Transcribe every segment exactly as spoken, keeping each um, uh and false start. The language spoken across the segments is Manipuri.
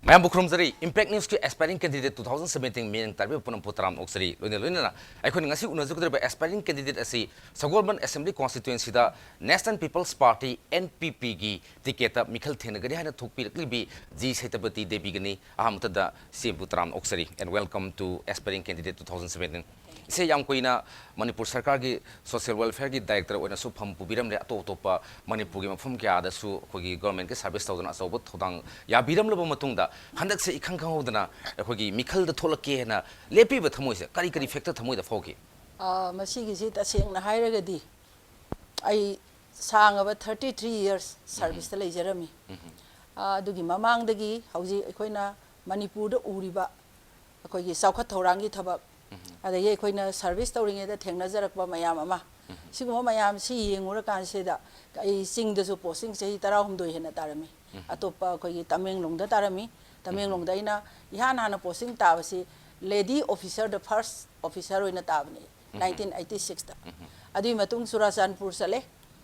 ꯃꯌꯥꯝꯕꯨ ꯈꯨꯔꯨꯝꯖꯔꯤ꯫ Impact News ꯀꯤ Aspiring Candidate two thousand seventeen ꯃꯤꯠꯌꯦꯡ ꯇꯥꯕꯤꯕ ꯄꯨꯝꯅꯃꯛꯄꯨ ꯇꯔꯥꯝꯅ ꯑꯣꯛꯆꯔꯤ꯫ ꯂꯣꯏꯅ ꯂꯣꯏꯅꯅ ꯑꯩꯈꯣꯏꯅ ꯉꯁꯤ ꯎꯅꯖꯒꯗꯧꯔꯤꯕ Aspiring Candidate ꯑꯁꯤ ꯁꯒꯣꯜꯕꯟ Assembly Constituency ꯗ National People's Party, N P P ꯒꯤ ticket ꯇ ꯃꯤꯈꯜ ꯊꯦꯡꯅꯒꯅꯤ ꯍꯥꯏꯅ ꯊꯣꯛꯄꯤꯔꯛꯂꯤꯕꯤ ꯖꯤ ꯁꯩꯇꯄꯇꯤ ꯗꯦꯕꯤꯒꯅꯤ꯫ ꯑꯍꯥꯟꯕꯗ ꯏꯆꯦꯕꯨ ꯇꯔꯥꯝꯅ ꯑꯣꯛꯆꯔꯤ and welcome to Aspiring Candidate two thousand seventeen꯫ ꯏꯆꯦ, ꯌꯥꯝ ꯀꯨꯏꯅ ꯃꯅꯤꯄꯨꯔ ꯁꯔꯀꯥꯔꯒꯤ social welfare ꯒꯤ director ꯑꯣꯏꯅꯁꯨ ꯐꯝ ꯄꯨꯕꯤꯔꯝꯂꯦ꯫ ꯑꯇꯣꯞ ꯑꯇꯣꯞꯄ ꯃꯅꯤꯄꯨꯔꯒꯤ ꯃꯐꯝ ꯀꯌꯥꯗꯁꯨ ꯑꯩꯈꯣꯏꯒꯤ government ꯀꯤ service ꯇꯧꯗꯨꯅ ꯑꯆꯧꯕ ꯊꯧꯗꯥꯡ ꯌꯥꯕꯤꯔꯝꯂꯕ ꯃꯇꯨꯡꯗ, ꯍꯟꯗꯛꯁꯦ ꯏꯈꯪ ꯈꯪꯍꯧꯗꯅ ꯑꯩꯈꯣꯏꯒꯤ ꯃꯤꯈꯜꯗ ꯊꯣꯛꯂꯛꯀꯦ ꯍꯥꯏꯅ ꯂꯦꯞꯄꯤꯕ ꯊꯃꯣꯏꯁꯦ ꯀꯔꯤ ꯀꯔꯤ factor ꯊꯃꯣꯏꯗ ꯐꯥꯎꯈꯤ? ꯑ, ꯃꯁꯤꯒꯤꯁꯤ ꯇꯁꯦꯡꯅ ꯍꯥꯏꯔꯒꯗꯤ ꯑꯩ ꯁꯥꯡꯉꯕ thirty three years service ꯇ ꯂꯩꯖꯔꯝꯃꯤ꯫ ꯑ, ꯑꯗꯨꯒꯤ ꯃꯃꯥꯡꯗꯒꯤ ꯍꯧꯖꯤꯛ ꯑꯩꯈꯣꯏꯅ ꯃꯅꯤꯄꯨꯔꯗ ꯎꯔꯤꯕ ꯑꯩꯈꯣꯏꯒꯤ ꯆꯥꯎꯈꯠ ꯊꯧꯔꯥꯡꯒꯤ ꯊꯕꯛ, ꯑꯗꯒꯤ ꯑꯩꯈꯣꯏꯅ service ꯇꯧꯔꯤꯉꯩꯗ ꯊꯦꯡꯅꯖꯔꯛꯄ ꯃꯌꯥꯝ ꯑꯃ, ꯁꯤꯒꯨꯝꯕ ꯃꯌꯥꯝꯁꯤ ꯌꯦꯡꯉꯨꯔꯀꯥꯟꯁꯤꯗ ꯑꯩ ꯆꯤꯡꯗꯁꯨ posting ꯆꯍꯤ ꯇꯔꯥꯍꯨꯝꯗꯣꯏ ꯍꯦꯟꯅ ꯇꯥꯔꯝꯃꯤ꯫ ꯑꯇꯣꯞꯄ ꯑꯩꯈꯣꯏꯒꯤ ꯇꯃꯦꯡꯂꯣꯡꯗ ꯇꯥꯔꯝꯃꯤ꯫ ꯇꯃꯦꯡꯂꯣꯡꯗ ꯑꯩꯅ ꯏꯍꯥꯟ ꯍꯥꯟꯅ posting ꯇꯥꯕꯁꯤ lady officer, the first officer ꯑꯣꯏꯅ ꯇꯥꯕꯅꯤ, nineteen eighty six ꯇ꯫ ꯑꯗꯨꯒꯤ ꯃꯇꯨꯡ ꯆꯨꯔꯥꯆꯥꯟꯄꯨꯔ ꯆꯠꯂꯦ꯫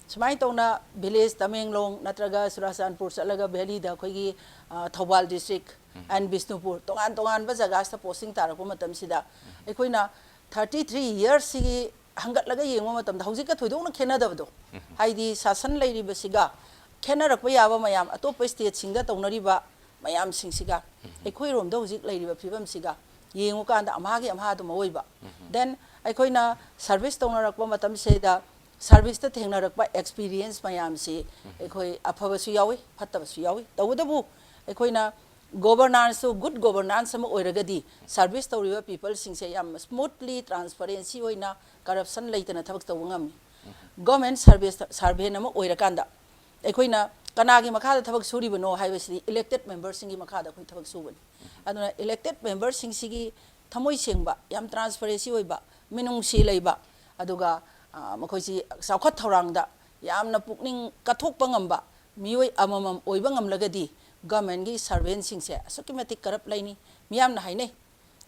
ꯁꯨꯃꯥꯏꯅ ꯇꯧꯅ village ꯇꯃꯦꯡꯂꯣꯡ ꯅꯠꯇ꯭ꯔꯒ ꯆꯨꯔꯥꯆꯥꯟꯄꯨꯔ ꯆꯠꯂꯒ valley ꯗ ꯑꯩꯈꯣꯏꯒꯤ, ꯑ, ꯊꯧꯕꯥꯜ district and ꯕꯤꯁꯅꯨꯄꯨꯔ, ꯇꯣꯉꯥꯟ ꯇꯣꯉꯥꯟꯕ ꯖꯒꯥꯁꯤꯗ posting ꯇꯥꯔꯛꯄ ꯃꯇꯝꯁꯤꯗ ꯑꯩꯈꯣꯏꯅ thirty three years ꯁꯤꯒꯤ ꯍꯪꯒꯠꯂꯒ ꯌꯦꯡꯕ ꯃꯇꯝꯗ ꯍꯧꯖꯤꯛꯀ ꯊꯣꯏꯗꯣꯛꯅ ꯈꯦꯠꯅꯗꯕꯗꯣ, ꯍꯥꯏꯗꯤ ꯁꯥꯁꯟ ꯂꯩꯔꯤꯕꯁꯤꯒ ꯈꯦꯠꯅꯔꯛꯄ ꯌꯥꯕ ꯃꯌꯥꯝ, ꯑꯇꯣꯞꯄ state ꯁꯤꯡꯗ ꯇꯧꯅꯔꯤꯕ ꯃꯌꯥꯝꯁꯤꯡꯁꯤꯒ ꯑꯩꯈꯣꯏꯔꯣꯝꯗ ꯍꯧꯖꯤꯛ ꯂꯩꯔꯤꯕ ꯐꯤꯕꯝꯁꯤꯒ ꯌꯦꯡꯉꯨꯀꯥꯟꯗ ꯑꯃꯍꯥꯒꯤ ꯑꯃꯍꯥ ꯑꯗꯨꯝ ꯑꯣꯏꯕ꯫ Then ꯑꯩꯈꯣꯏꯅ service ꯇꯧꯅꯔꯛꯄ ꯃꯇꯝꯁꯤꯗ service ꯇ ꯊꯦꯡꯅꯔꯛꯄ experience ꯃꯌꯥꯝꯁꯤ ꯑꯩꯈꯣꯏ ꯑꯐꯕꯁꯨ ꯌꯥꯎꯏ, ꯐꯠꯇꯕꯁꯨ ꯌꯥꯎꯏ꯫ ꯇꯧꯕꯇꯕꯨ ꯑꯩꯈꯣꯏꯅ governance ꯇꯨ good governance ꯑꯃ ꯑꯣꯏꯔꯒꯗꯤ service ꯇꯧꯔꯤꯕ people ꯁꯤꯡꯁꯦ ꯌꯥꯝ smoothly, transparency ꯑꯣꯏꯅ, corruption ꯂꯩꯇꯅ ꯊꯕꯛ ꯇꯧꯕ ꯉꯝꯃꯤ꯫ Government service servant ꯑꯃ ꯑꯣꯏꯔꯀꯥꯟꯗ ꯑꯩꯈꯣꯏꯅ ꯀꯅꯥꯒꯤ ꯃꯈꯥꯗ ꯊꯕꯛ ꯁꯨꯔꯤꯕꯅꯣ ꯍꯥꯏꯕꯁꯤꯗꯤ elected member ꯁꯤꯡꯒꯤ ꯃꯈꯥꯗ ꯑꯩꯈꯣꯏ ꯊꯕꯛ ꯁꯨꯕꯅꯤ꯫ ꯑꯗꯨꯅ elected member ꯁꯤꯡꯁꯤꯒꯤ ꯊꯃꯣꯏ ꯁꯦꯡꯕ, ꯌꯥꯝ transparency ꯑꯣꯏꯕ, ꯃꯤꯅꯨꯡꯁꯤ ꯂꯩꯕ, ꯑꯗꯨꯒ, ꯑ, ꯃꯈꯣꯏꯁꯤ ꯆꯥꯎꯈꯠ ꯊꯧꯔꯥꯡꯗ ꯌꯥꯝꯅ ꯄꯨꯛꯅꯤꯡ ꯀꯠꯊꯣꯛꯄ ꯉꯝꯕ ꯃꯤꯑꯣꯏ ꯑꯃꯃꯝ ꯑꯣꯏꯕ ꯉꯝꯂꯒꯗꯤ government ꯀꯤ servant ꯁꯤꯡꯁꯦ ꯑꯁꯨꯛꯀꯤ ꯃꯇꯤꯛ corrupt ꯂꯩꯅꯤ꯫ ꯃꯤꯌꯥꯝꯅ ꯍꯥꯏꯅꯩ,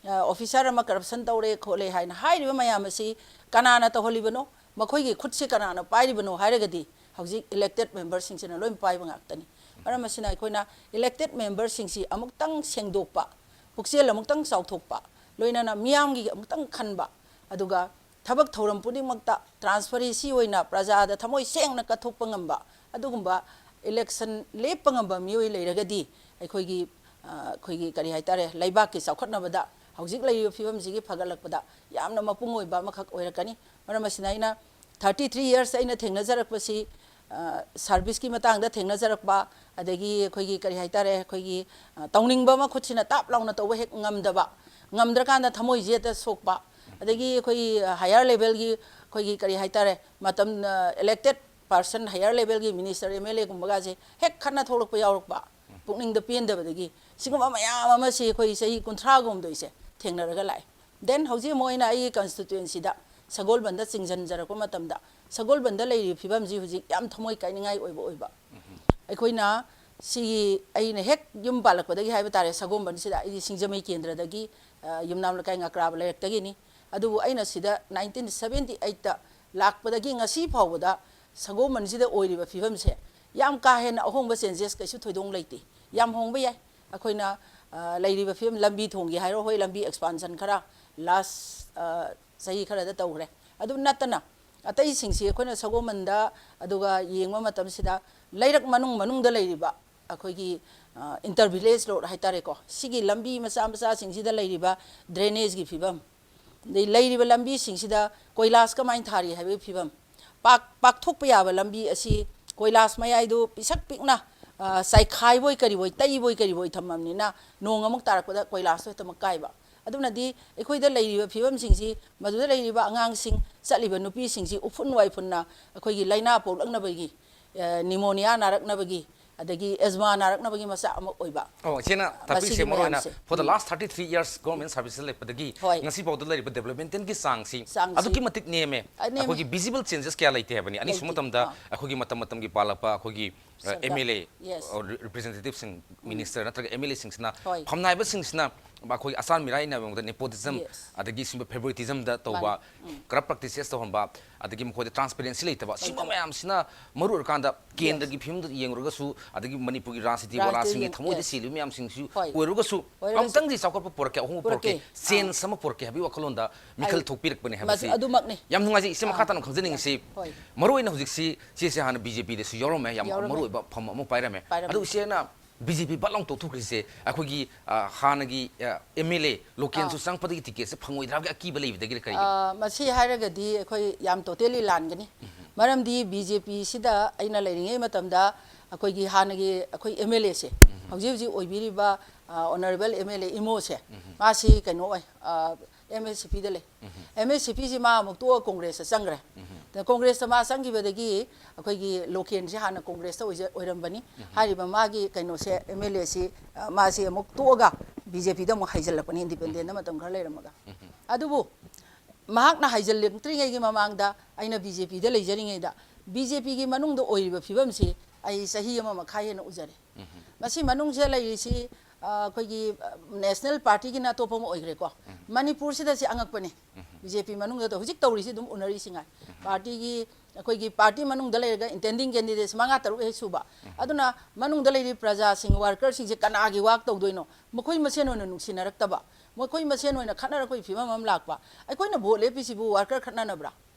ꯑ, officer ꯑꯃ corruption ꯇꯧꯔꯦ ꯈꯣꯠꯂꯦ ꯍꯥꯏꯅ ꯍꯥꯏꯔꯤꯕ ꯃꯌꯥꯝ ꯑꯁꯤ ꯀꯅꯥꯅ ꯇꯧꯍꯜꯂꯤꯕꯅꯣ, ꯃꯈꯣꯏꯒꯤ ꯈꯨꯠꯁꯤ ꯀꯅꯥꯅ ꯄꯥꯏꯔꯤꯕꯅꯣ ꯍꯥꯏꯔꯒꯗꯤ ꯍꯧꯖꯤꯛ elected member ꯁꯤꯡꯁꯤꯅ ꯂꯣꯏ ꯄꯥꯏꯕ ꯉꯥꯛꯇꯅꯤ꯫ ꯃꯔꯝ ꯑꯁꯤꯅ ꯑꯩꯈꯣꯏꯅ elected memberꯁꯤꯡꯁꯤ ꯑꯃꯨꯛꯇꯪ ꯁꯦꯡꯗꯣꯛꯄ, ꯄꯨꯛꯆꯦꯜ ꯑꯃꯨꯛꯇꯪ ꯆꯥꯎꯊꯣꯛꯄ, ꯂꯣꯏꯅꯅ ꯃꯤꯌꯥꯝꯒꯤ ꯑꯃꯨꯛꯇꯪ ꯈꯟꯕ, ꯑꯗꯨꯒ ꯊꯕꯛ ꯊꯧꯔꯝ ꯄꯨꯝꯅꯃꯛꯇ transparency ꯑꯣꯏꯅ ꯄ꯭ꯔꯖꯥꯗ ꯊꯃꯣꯏ ꯁꯦꯡꯅ ꯀꯠꯊꯣꯛꯄ ꯉꯝꯕ, ꯑꯗꯨꯒꯨꯝꯕ election ꯂꯦꯞꯄ ꯉꯝꯕ ꯃꯤꯑꯣꯏ ꯂꯩꯔꯒꯗꯤ ꯑꯩꯈꯣꯏꯒꯤ, ꯑ, ꯑꯩꯈꯣꯏꯒꯤ ꯀꯔꯤ ꯍꯥꯏꯇꯥꯔꯦ, ꯂꯩꯕꯥꯛꯀꯤ ꯆꯥꯎꯈꯠꯅꯕꯗ, ꯍꯧꯖꯤꯛ ꯂꯩꯔꯤꯕ ꯐꯤꯕꯝꯁꯤꯒꯤ ꯐꯒꯠꯂꯛꯄꯗ ꯌꯥꯝꯅ ꯃꯄꯨꯡ ꯑꯣꯏꯕ ꯑꯃꯈꯛ ꯑꯣꯏꯔꯛꯀꯅꯤ꯫ ꯃꯔꯝ ꯑꯁꯤꯅ ꯑꯩꯅ thirty three years ꯑꯩꯅ ꯊꯦꯡꯅꯖꯔꯛꯄꯁꯤ, ꯑ, serviceꯀꯤ ꯃꯇꯥꯡꯗ ꯊꯦꯡꯅꯖꯔꯛꯄ, ꯑꯗꯒꯤ ꯑꯩꯈꯣꯏꯒꯤ ꯀꯔꯤ ꯍꯥꯏꯇꯥꯔꯦ, ꯑꯩꯈꯣꯏꯒꯤ, ꯑ, ꯇꯧꯅꯤꯡꯕ ꯑꯃ ꯈꯨꯠꯁꯤꯅ ꯇꯥꯞ ꯂꯥꯎꯅ ꯇꯧꯕ ꯍꯦꯛ ꯉꯝꯗꯕ, ꯉꯝꯗ꯭ꯔꯀꯥꯟꯗ ꯊꯃꯣꯏꯁꯦ ꯍꯦꯛꯇ ꯁꯣꯛꯄ, ꯑꯗꯒꯤ ꯑꯩꯈꯣꯏꯒꯤ higher levelꯒꯤ ꯑꯩꯈꯣꯏꯒꯤ ꯀꯔꯤ ꯍꯥꯏꯇꯥꯔꯦ, ꯃꯇꯝ, ꯑ, elected person, higher levelꯒꯤ minister, MLAꯒꯨꯝꯕꯒꯁꯦ ꯍꯦꯛ ꯈꯠꯅ ꯊꯣꯛꯂꯛꯄ ꯌꯥꯎꯔꯛꯄ, ꯄꯨꯛꯅꯤꯡꯗ ꯄꯦꯟꯗꯕꯗꯒꯤ꯫ ꯁꯤꯒꯨꯝꯕ ꯃꯌꯥꯝ ꯑꯃꯁꯤ ꯑꯩꯈꯣꯏ ꯆꯍꯤ ꯀꯨꯟꯊ꯭ꯔꯥꯒꯨꯝꯗꯣꯏꯁꯦ ꯊꯦꯡꯅꯔꯒ ꯂꯥꯛꯑꯦ꯫ Then ꯍꯧꯖꯤꯛ ꯑꯃꯨꯛ ꯑꯩꯅ ꯑꯩꯒꯤ constituencyꯗ ꯁꯒꯣꯜꯕꯟꯗ ꯆꯤꯡꯁꯤꯟꯖꯔꯛꯄ ꯃꯇꯝꯗ, ꯁꯒꯣꯜꯕꯟꯗ ꯂꯩꯔꯤꯕ ꯐꯤꯕꯝꯁꯤ ꯍꯧꯖꯤꯛ ꯌꯥꯝ ꯊꯃꯣꯏ ꯀꯥꯏꯅꯤꯡꯉꯥꯏ ꯑꯣꯏꯕ ꯑꯣꯏꯕ꯫ ꯑꯩꯈꯣꯏꯅ ꯁꯤꯒꯤ, ꯑꯩꯅ ꯍꯦꯛ ꯌꯨꯝ ꯄꯥꯜꯂꯛꯄꯗꯒꯤ ꯍꯥꯏꯕ ꯇꯥꯔꯦ, ꯁꯒꯣꯜꯕꯟꯁꯤꯗ, ꯑꯩꯗꯤ ꯁꯤꯡꯖꯃꯩ ꯀꯦꯟꯗ꯭ꯔꯗꯒꯤ, ꯑ, ꯌꯨꯝꯅꯥꯝ ꯂꯩꯀꯥꯏ ꯉꯀ꯭ꯔꯥꯕ ꯂꯩꯔꯛꯇꯒꯤꯅꯤ꯫ ꯑꯗꯨꯕꯨ ꯑꯩꯅ ꯁꯤꯗ nineteen seventy eightꯇ ꯂꯥꯛꯄꯗꯒꯤ ꯉꯁꯤ ꯐꯥꯎꯕꯗ ꯁꯒꯣꯜꯕꯟꯁꯤꯗ ꯑꯣꯏꯔꯤꯕ ꯐꯤꯕꯝꯁꯦ ꯌꯥꯝ ꯀꯥ ꯍꯦꯟꯅ ꯑꯍꯣꯡꯕ, changes ꯀꯩꯁꯨ ꯊꯣꯏꯗꯣꯛꯅ ꯂꯩꯇꯦ꯫ ꯌꯥꯝ ꯍꯣꯡꯕ ꯌꯥꯏ꯫ ꯑꯩꯈꯣꯏꯅ, ꯑ, ꯂꯩꯔꯤꯕ ꯐꯤꯕꯝ, ꯂꯝꯕꯤ ꯊꯣꯡꯒꯤ ꯍꯥꯏꯔꯣ, ꯍꯣꯏ, ꯂꯝꯕꯤ expansion ꯈꯔ last, ꯑ, ꯆꯍꯤ ꯈꯔꯗ ꯇꯧꯈ꯭ꯔꯦ꯫ ꯑꯗꯨ ꯅꯠꯇꯅ ꯑꯇꯩꯁꯤꯡꯁꯤ ꯑꯩꯈꯣꯏꯅ ꯁꯒꯣꯜꯕꯟꯗ ꯑꯗꯨꯒ ꯌꯦꯡꯕ ꯃꯇꯝꯁꯤꯗ ꯂꯩꯔꯛ ꯃꯅꯨꯡ ꯃꯅꯨꯡꯗ ꯂꯩꯔꯤꯕ ꯑꯩꯈꯣꯏꯒꯤ, ꯑ, inter village road ꯍꯥꯏꯇꯥꯔꯦꯀꯣ, ꯁꯤꯒꯤ ꯂꯝꯕꯤ ꯃꯆꯥ ꯃꯆꯥꯁꯤꯡꯁꯤꯗ ꯂꯩꯔꯤꯕ drainageꯀꯤ ꯐꯤꯕꯝ, ꯑꯗꯩ ꯂꯩꯔꯤꯕ ꯂꯝꯕꯤꯁꯤꯡꯁꯤꯗ ꯀꯣꯏꯂꯥꯁ ꯀꯃꯥꯏꯅ ꯊꯥꯔꯤ ꯍꯥꯏꯕꯒꯤ ꯐꯤꯕꯝ, ꯄꯥꯛ-, ꯄꯥꯛꯊꯣꯛꯄ ꯌꯥꯕ ꯂꯝꯕꯤ ꯑꯁꯤ ꯀꯣꯏꯂꯥꯁ ꯃꯌꯥꯏꯗꯨ ꯄꯤꯁꯛ ꯄꯤꯛꯅ, ꯑ, ꯆꯥꯏꯈꯥꯏꯕꯣꯏ ꯀꯔꯤꯕꯣꯏ, ꯇꯩꯕꯣꯏ ꯀꯔꯤꯕꯣꯏ ꯊꯝꯃꯕꯅꯤꯅ ꯅꯣꯡ ꯑꯃꯨꯛ ꯇꯥꯔꯛꯄꯗ ꯀꯣꯏꯂꯥꯁꯇꯨ ꯍꯦꯛꯇꯃꯛ ꯀꯥꯏꯕ꯫ ꯑꯗꯨꯅꯗꯤ ꯑꯩꯈꯣꯏꯗ ꯂꯩꯔꯤꯕ ꯐꯤꯕꯝꯁꯤꯡꯁꯤ, ꯃꯗꯨꯗ ꯂꯩꯔꯤꯕ ꯑꯉꯥꯡꯁꯤꯡ, ꯆꯠꯂꯤꯕ ꯅꯨꯄꯤꯁꯤꯡꯁꯤ ꯎꯐꯨꯟ ꯋꯥꯏꯐꯨꯟꯅ ꯑꯩꯈꯣꯏꯒꯤ ꯂꯥꯏꯅꯥ ꯄꯣꯛꯂꯛꯅꯕꯒꯤ, ꯑ, pneumonia ꯅꯥꯔꯛꯅꯕꯒꯤ, ꯑꯗꯒꯤ asthma ꯅꯥꯔꯛꯅꯕꯒꯤ ꯃꯆꯥꯛ ꯑꯃ ꯑꯣꯏꯕ꯫ ꯑꯣ, ꯏꯆꯦꯅ ꯇꯥꯛꯄꯤꯔꯤꯁꯦ ꯃꯁꯤꯒꯤ ꯃꯔꯨꯑꯣꯏꯅ ꯃꯌꯥꯝꯁꯦ꯫ For the last thirty three years government service ꯂꯩꯕꯗꯒꯤ ꯍꯣꯏ꯫ ꯉꯁꯤ ꯐꯥꯎꯗ ꯂꯩꯔꯤꯕ developmentꯒꯤ ꯆꯥꯡꯁꯤ ꯆꯥꯡꯁꯤ ꯑꯗꯨꯛꯀꯤ ꯃꯇꯤꯛ ꯅꯦꯝꯃꯦ꯫ ꯑ, ꯅꯦꯝꯃꯦ꯫ ꯑꯩꯈꯣꯏꯒꯤ visible changes ꯀꯌꯥ ꯂꯩꯇꯦ ꯍꯥꯏꯕꯅꯤ꯫ ꯑꯅꯤꯁꯨꯕ ꯂꯩꯇꯦ꯫ ꯃꯇꯝꯗ ꯑꯥ꯫ ꯑꯩꯈꯣꯏꯒꯤ ꯃꯇꯝ ꯃꯇꯝꯒꯤ ꯄꯥꯜꯂꯛꯄ ꯑꯩꯈꯣꯏꯒꯤ ꯁꯔꯀꯥꯔ꯫ M L A Yes. ꯔꯤꯄ꯭ꯔꯦꯖꯦꯟꯇꯦꯇꯤꯚꯁꯤꯡ ꯃꯤꯅꯤꯁꯇꯔ ꯅꯠꯇ꯭ꯔꯒ ꯑꯦꯝ ꯑꯦꯜ ꯑꯦꯁꯤꯡꯁꯤꯅ ꯍꯣꯏ꯫ ꯐꯝꯅꯥꯏꯕꯁꯤꯡꯁꯤꯅ ꯑꯩꯈꯣꯏ ꯑꯆꯥꯟ ꯃꯤꯔꯥꯏꯅ ꯃꯑꯣꯡꯗ ꯅꯦꯄꯣꯇꯤꯖꯝ Yes. ꯑꯗꯒꯤ ꯁꯤꯒꯨꯝꯕ ꯐꯦꯕꯔꯤꯇꯤꯖꯝꯗ ꯇꯧꯕ ꯃꯥꯅꯤ꯫ ꯎꯝ꯫ ꯀꯔꯞ ꯄ꯭ꯔꯦꯛꯇꯤꯁꯦꯁ ꯇꯧꯍꯟꯕ ꯑꯗꯒꯤ ꯃꯈꯣꯏꯗ ꯇ꯭ꯔꯥꯟꯁꯄꯦꯔꯦꯟꯁꯤ ꯂꯩꯇꯕ ꯁꯤꯒꯨꯝꯕ ꯂꯩꯇꯕ꯫ ꯃꯌꯥꯝꯁꯤꯅ ꯃꯔꯨ ꯑꯣꯏꯔꯀꯥꯟꯗ ꯀꯦꯟꯗ꯭ꯔꯒꯤ ꯐꯤꯕꯝꯗ ꯌꯦꯡꯂꯨꯔꯒꯁꯨ ꯑꯗꯒꯤ ꯃꯅꯤꯄꯨꯔꯒꯤ ꯔꯥꯖꯅꯤꯇꯤ ꯔꯥꯖꯅꯤꯇꯤ ꯋꯥꯂꯥꯁꯤꯡꯒꯤ ꯌꯦꯡ-, ꯊꯃꯣꯏꯗ yes. ꯁꯦꯜꯂꯤꯕ ꯃꯌꯥꯝꯁꯤꯡꯁꯨ ꯍꯣꯏ꯫ ꯑꯣꯏꯔꯒꯁꯨ ꯑꯣꯏꯔꯒꯁꯨ ꯑꯃꯨꯛꯇꯪꯗꯤ ꯆꯥꯎꯈꯠꯄ ꯄꯨꯔꯛꯀꯦ, ꯑꯍꯣꯡꯕ ꯄꯨꯔꯛꯀꯦ, ꯄꯨꯔꯛꯀꯦ꯫ ꯆꯦꯟꯖ ꯑꯥ꯫ ꯑꯃ ꯄꯨꯔꯛꯀꯦ ꯍꯥꯏꯕꯒꯤ ꯋꯥꯈꯜꯂꯣꯟꯗ ꯃꯤꯈꯜ ꯑꯩ-, ꯊꯣꯛꯄꯤꯔꯛꯄꯅꯦ ꯃꯁꯤ ꯍꯥꯏꯕꯁꯤ ꯑꯗꯨꯃꯛꯅꯤ꯫ ꯌꯥꯝ ꯅꯨꯡꯉꯥꯏꯖꯩ꯫ ꯏꯆꯦ ꯃꯈꯥ ꯑꯥ꯫ ꯇꯥꯅ ꯈꯪꯖꯅꯤꯡꯉꯤꯁꯤ ꯍꯣꯏ꯫ ꯃꯔꯨ ꯑꯣꯏꯅ ꯍꯧꯖꯤꯛꯁꯤ ꯁꯤꯁꯦ ꯍꯥꯟꯅ ꯕꯤ ꯖꯦ ꯄꯤꯗꯁꯨ ꯌꯥꯎꯔꯝꯃꯦ, ꯌꯥꯝ ꯌꯥꯎꯔꯝꯃꯦ꯫ ꯃꯔꯨ ꯑꯣꯏꯕ ꯐꯝ ꯑꯃ ꯄꯥꯏꯔꯝꯃꯦ꯫ ꯄꯥꯏꯔꯝꯃꯦ꯫ ꯑꯗꯨ ꯏꯆꯦꯅ ꯕꯤ ꯖꯦ ꯄꯤ ꯕꯠ ꯂꯥꯎ ꯇꯣꯛꯊꯣꯛꯈ꯭ꯔꯤꯁꯦ ꯑꯩꯈꯣꯏꯒꯤ, ꯑ, ꯍꯥꯟꯅꯒꯤ, ꯑ, ꯑꯦꯝ ꯑꯦꯜ ꯑꯦ ꯂꯣꯀꯦꯜꯁꯨ ꯑꯥ꯫ ꯆꯪꯉꯛꯄꯗꯒꯤ ꯇꯤꯀꯦꯠꯁꯦ ꯐꯪꯉꯣꯏꯗ꯭ꯔꯥꯒꯤ ꯑꯀꯤꯕ ꯂꯩꯕꯗꯒꯤ ꯀꯔꯤꯒꯤꯅꯣ? ꯑ, ꯃꯁꯤ ꯍꯥꯏꯔꯒꯗꯤ ꯑꯩꯈꯣꯏ ꯌꯥꯝ ꯇꯣꯇꯦꯂꯤ ꯂꯥꯟꯒꯅꯤ꯫ ꯃꯔꯝꯗꯤ ꯕꯤ ꯖꯦ ꯄꯤꯁꯤꯗ ꯑꯩꯅ ꯂꯩꯔꯤꯉꯩ ꯃꯇꯝꯗ ꯑꯩꯈꯣꯏꯒꯤ ꯍꯥꯟꯅꯒꯤ ꯑꯩꯈꯣꯏ ꯑꯦꯝ ꯑꯦꯜ ꯑꯦꯁꯦ, ꯍꯧꯖꯤꯛ ꯍꯧꯖꯤꯛ ꯑꯣꯏꯕꯤꯔꯤꯕ, ꯑ, ꯑꯣꯅꯔꯦꯕꯜ ꯑꯦꯝ ꯑꯦꯜ ꯑꯦ ꯏꯃꯣꯁꯦ, ꯃꯥꯁꯤ ꯀꯩꯅꯣ ꯑꯣꯏ, ꯑ, ꯑꯦꯝ ꯑꯦꯁ ꯁꯤ ꯄꯤꯗ ꯂꯩ꯫ ꯑꯦꯝ ꯑꯦꯁ ꯁꯤ ꯄꯤꯁꯤ ꯃꯥ ꯑꯃꯨꯛ ꯇꯣꯛꯑꯒ ꯀꯣꯡꯒ꯭ꯔꯦꯁꯇ ꯆꯪꯈ꯭ꯔꯦ꯫ ꯑꯗ ꯀꯣꯡꯒ꯭ꯔꯦꯁꯇ ꯃꯥ ꯆꯪꯈꯤꯕꯗꯒꯤ ꯑꯩꯈꯣꯏꯒꯤ ꯂꯣꯀꯦꯜꯁꯦ ꯍꯥꯟꯅ ꯀꯣꯡꯒ꯭ꯔꯦꯁꯇ ꯑꯣꯏꯖ-, ꯑꯣꯏꯔꯝꯕꯅꯤ꯫ ꯍꯥꯏꯔꯤꯕ ꯃꯥꯒꯤ ꯀꯩꯅꯣꯁꯦ, ꯑꯦꯝ ꯑꯦꯜ ꯑꯦꯁꯤ, ꯑ, ꯃꯥꯁꯤ ꯑꯃꯨꯛ ꯇꯣꯛꯑꯒ ꯕꯤ ꯖꯦ ꯄꯤꯗ ꯑꯃꯨꯛ ꯍꯥꯏꯖꯤꯜꯂꯛꯄꯅꯤ, ꯏꯟꯗꯤꯄꯦꯟꯗꯦꯟꯗ ꯃꯇꯝ ꯈꯔ ꯂꯩꯔꯝꯃꯒ꯫ ꯑꯗꯨꯕꯨ ꯃꯍꯥꯛꯅ ꯍꯥꯏꯖꯤꯜꯂꯛꯇ꯭ꯔꯤꯉꯩꯒꯤ ꯃꯃꯥꯡꯗ ꯑꯩꯅ ꯕꯤ ꯖꯦ ꯄꯤꯗ ꯂꯩꯖꯔꯤꯉꯩꯗ ꯕꯤ ꯖꯦ ꯄꯤꯒꯤ ꯃꯅꯨꯡꯗ ꯑꯣꯏꯔꯤꯕ ꯐꯤꯕꯝꯁꯤ ꯑꯩ ꯆꯍꯤ ꯑꯃ ꯃꯈꯥꯏ ꯍꯦꯟꯅ ꯎꯖꯔꯦ꯫ ꯃꯁꯤ ꯃꯅꯨꯡꯁꯤꯗ ꯂꯩꯔꯤꯁꯤ, ꯑ, ꯑꯩꯈꯣꯏꯒꯤ, ꯑ, ꯅꯦꯁꯅꯦꯜ ꯄꯥꯔꯇꯤꯒꯤꯅ ꯑꯇꯣꯞꯄ ꯑꯃ ꯑꯣꯏꯈ꯭ꯔꯦꯀꯣ꯫ ꯃꯅꯤꯄꯨꯔꯁꯤꯗ ꯁꯤ ꯑꯉꯛꯄꯅꯤ꯫ ꯕꯤ ꯖꯦ ꯄꯤ ꯃꯅꯨꯡꯗ ꯍꯧꯖꯤꯛ ꯇꯧꯔꯤꯁꯤ ꯑꯗꯨꯝ ꯎꯅꯔꯤꯁꯤ ꯉꯥꯏ꯫ ꯄꯥꯔꯇꯤꯒꯤ, ꯑꯩꯈꯣꯏꯒꯤ ꯄꯥꯔꯇꯤ ꯃꯅꯨꯡꯗ ꯂꯩꯔꯒ ꯏꯟꯇꯦꯟꯗꯤꯡ ꯀꯦꯟꯗꯤꯗꯦꯠꯁ ꯃꯉꯥ ꯇꯔꯨꯛ ꯍꯦꯛ ꯁꯨꯕ꯫ ꯑꯗꯨꯅ ꯃꯅꯨꯡꯗ ꯂꯩꯔꯤꯕ ꯄ꯭ꯔꯖꯥꯁꯤꯡ, ꯋꯥꯔꯀꯔꯁꯤꯡꯁꯦ ꯀꯅꯥꯒꯤ ꯋꯥꯛ ꯇꯧꯗꯣꯏꯅꯣ? ꯃꯈꯣꯏ ꯃꯁꯦꯟ ꯑꯣꯏꯅ ꯅꯨꯡꯁꯤꯅꯔꯛꯇꯕ, ꯃꯈꯣꯏ ꯃꯁꯦꯟ ꯑꯣꯏꯅ ꯈꯠꯅꯔꯛꯄꯒꯤ ꯐꯤꯕꯝ ꯑꯃ ꯂꯥꯛꯄ꯫ ꯑꯩꯈꯣꯏꯅ ꯚꯣꯠ ꯂꯦꯞꯄꯤꯁꯤꯕꯨ ꯋꯥꯔꯀꯔ ꯈꯠꯅꯅꯕ꯭ꯔꯥ?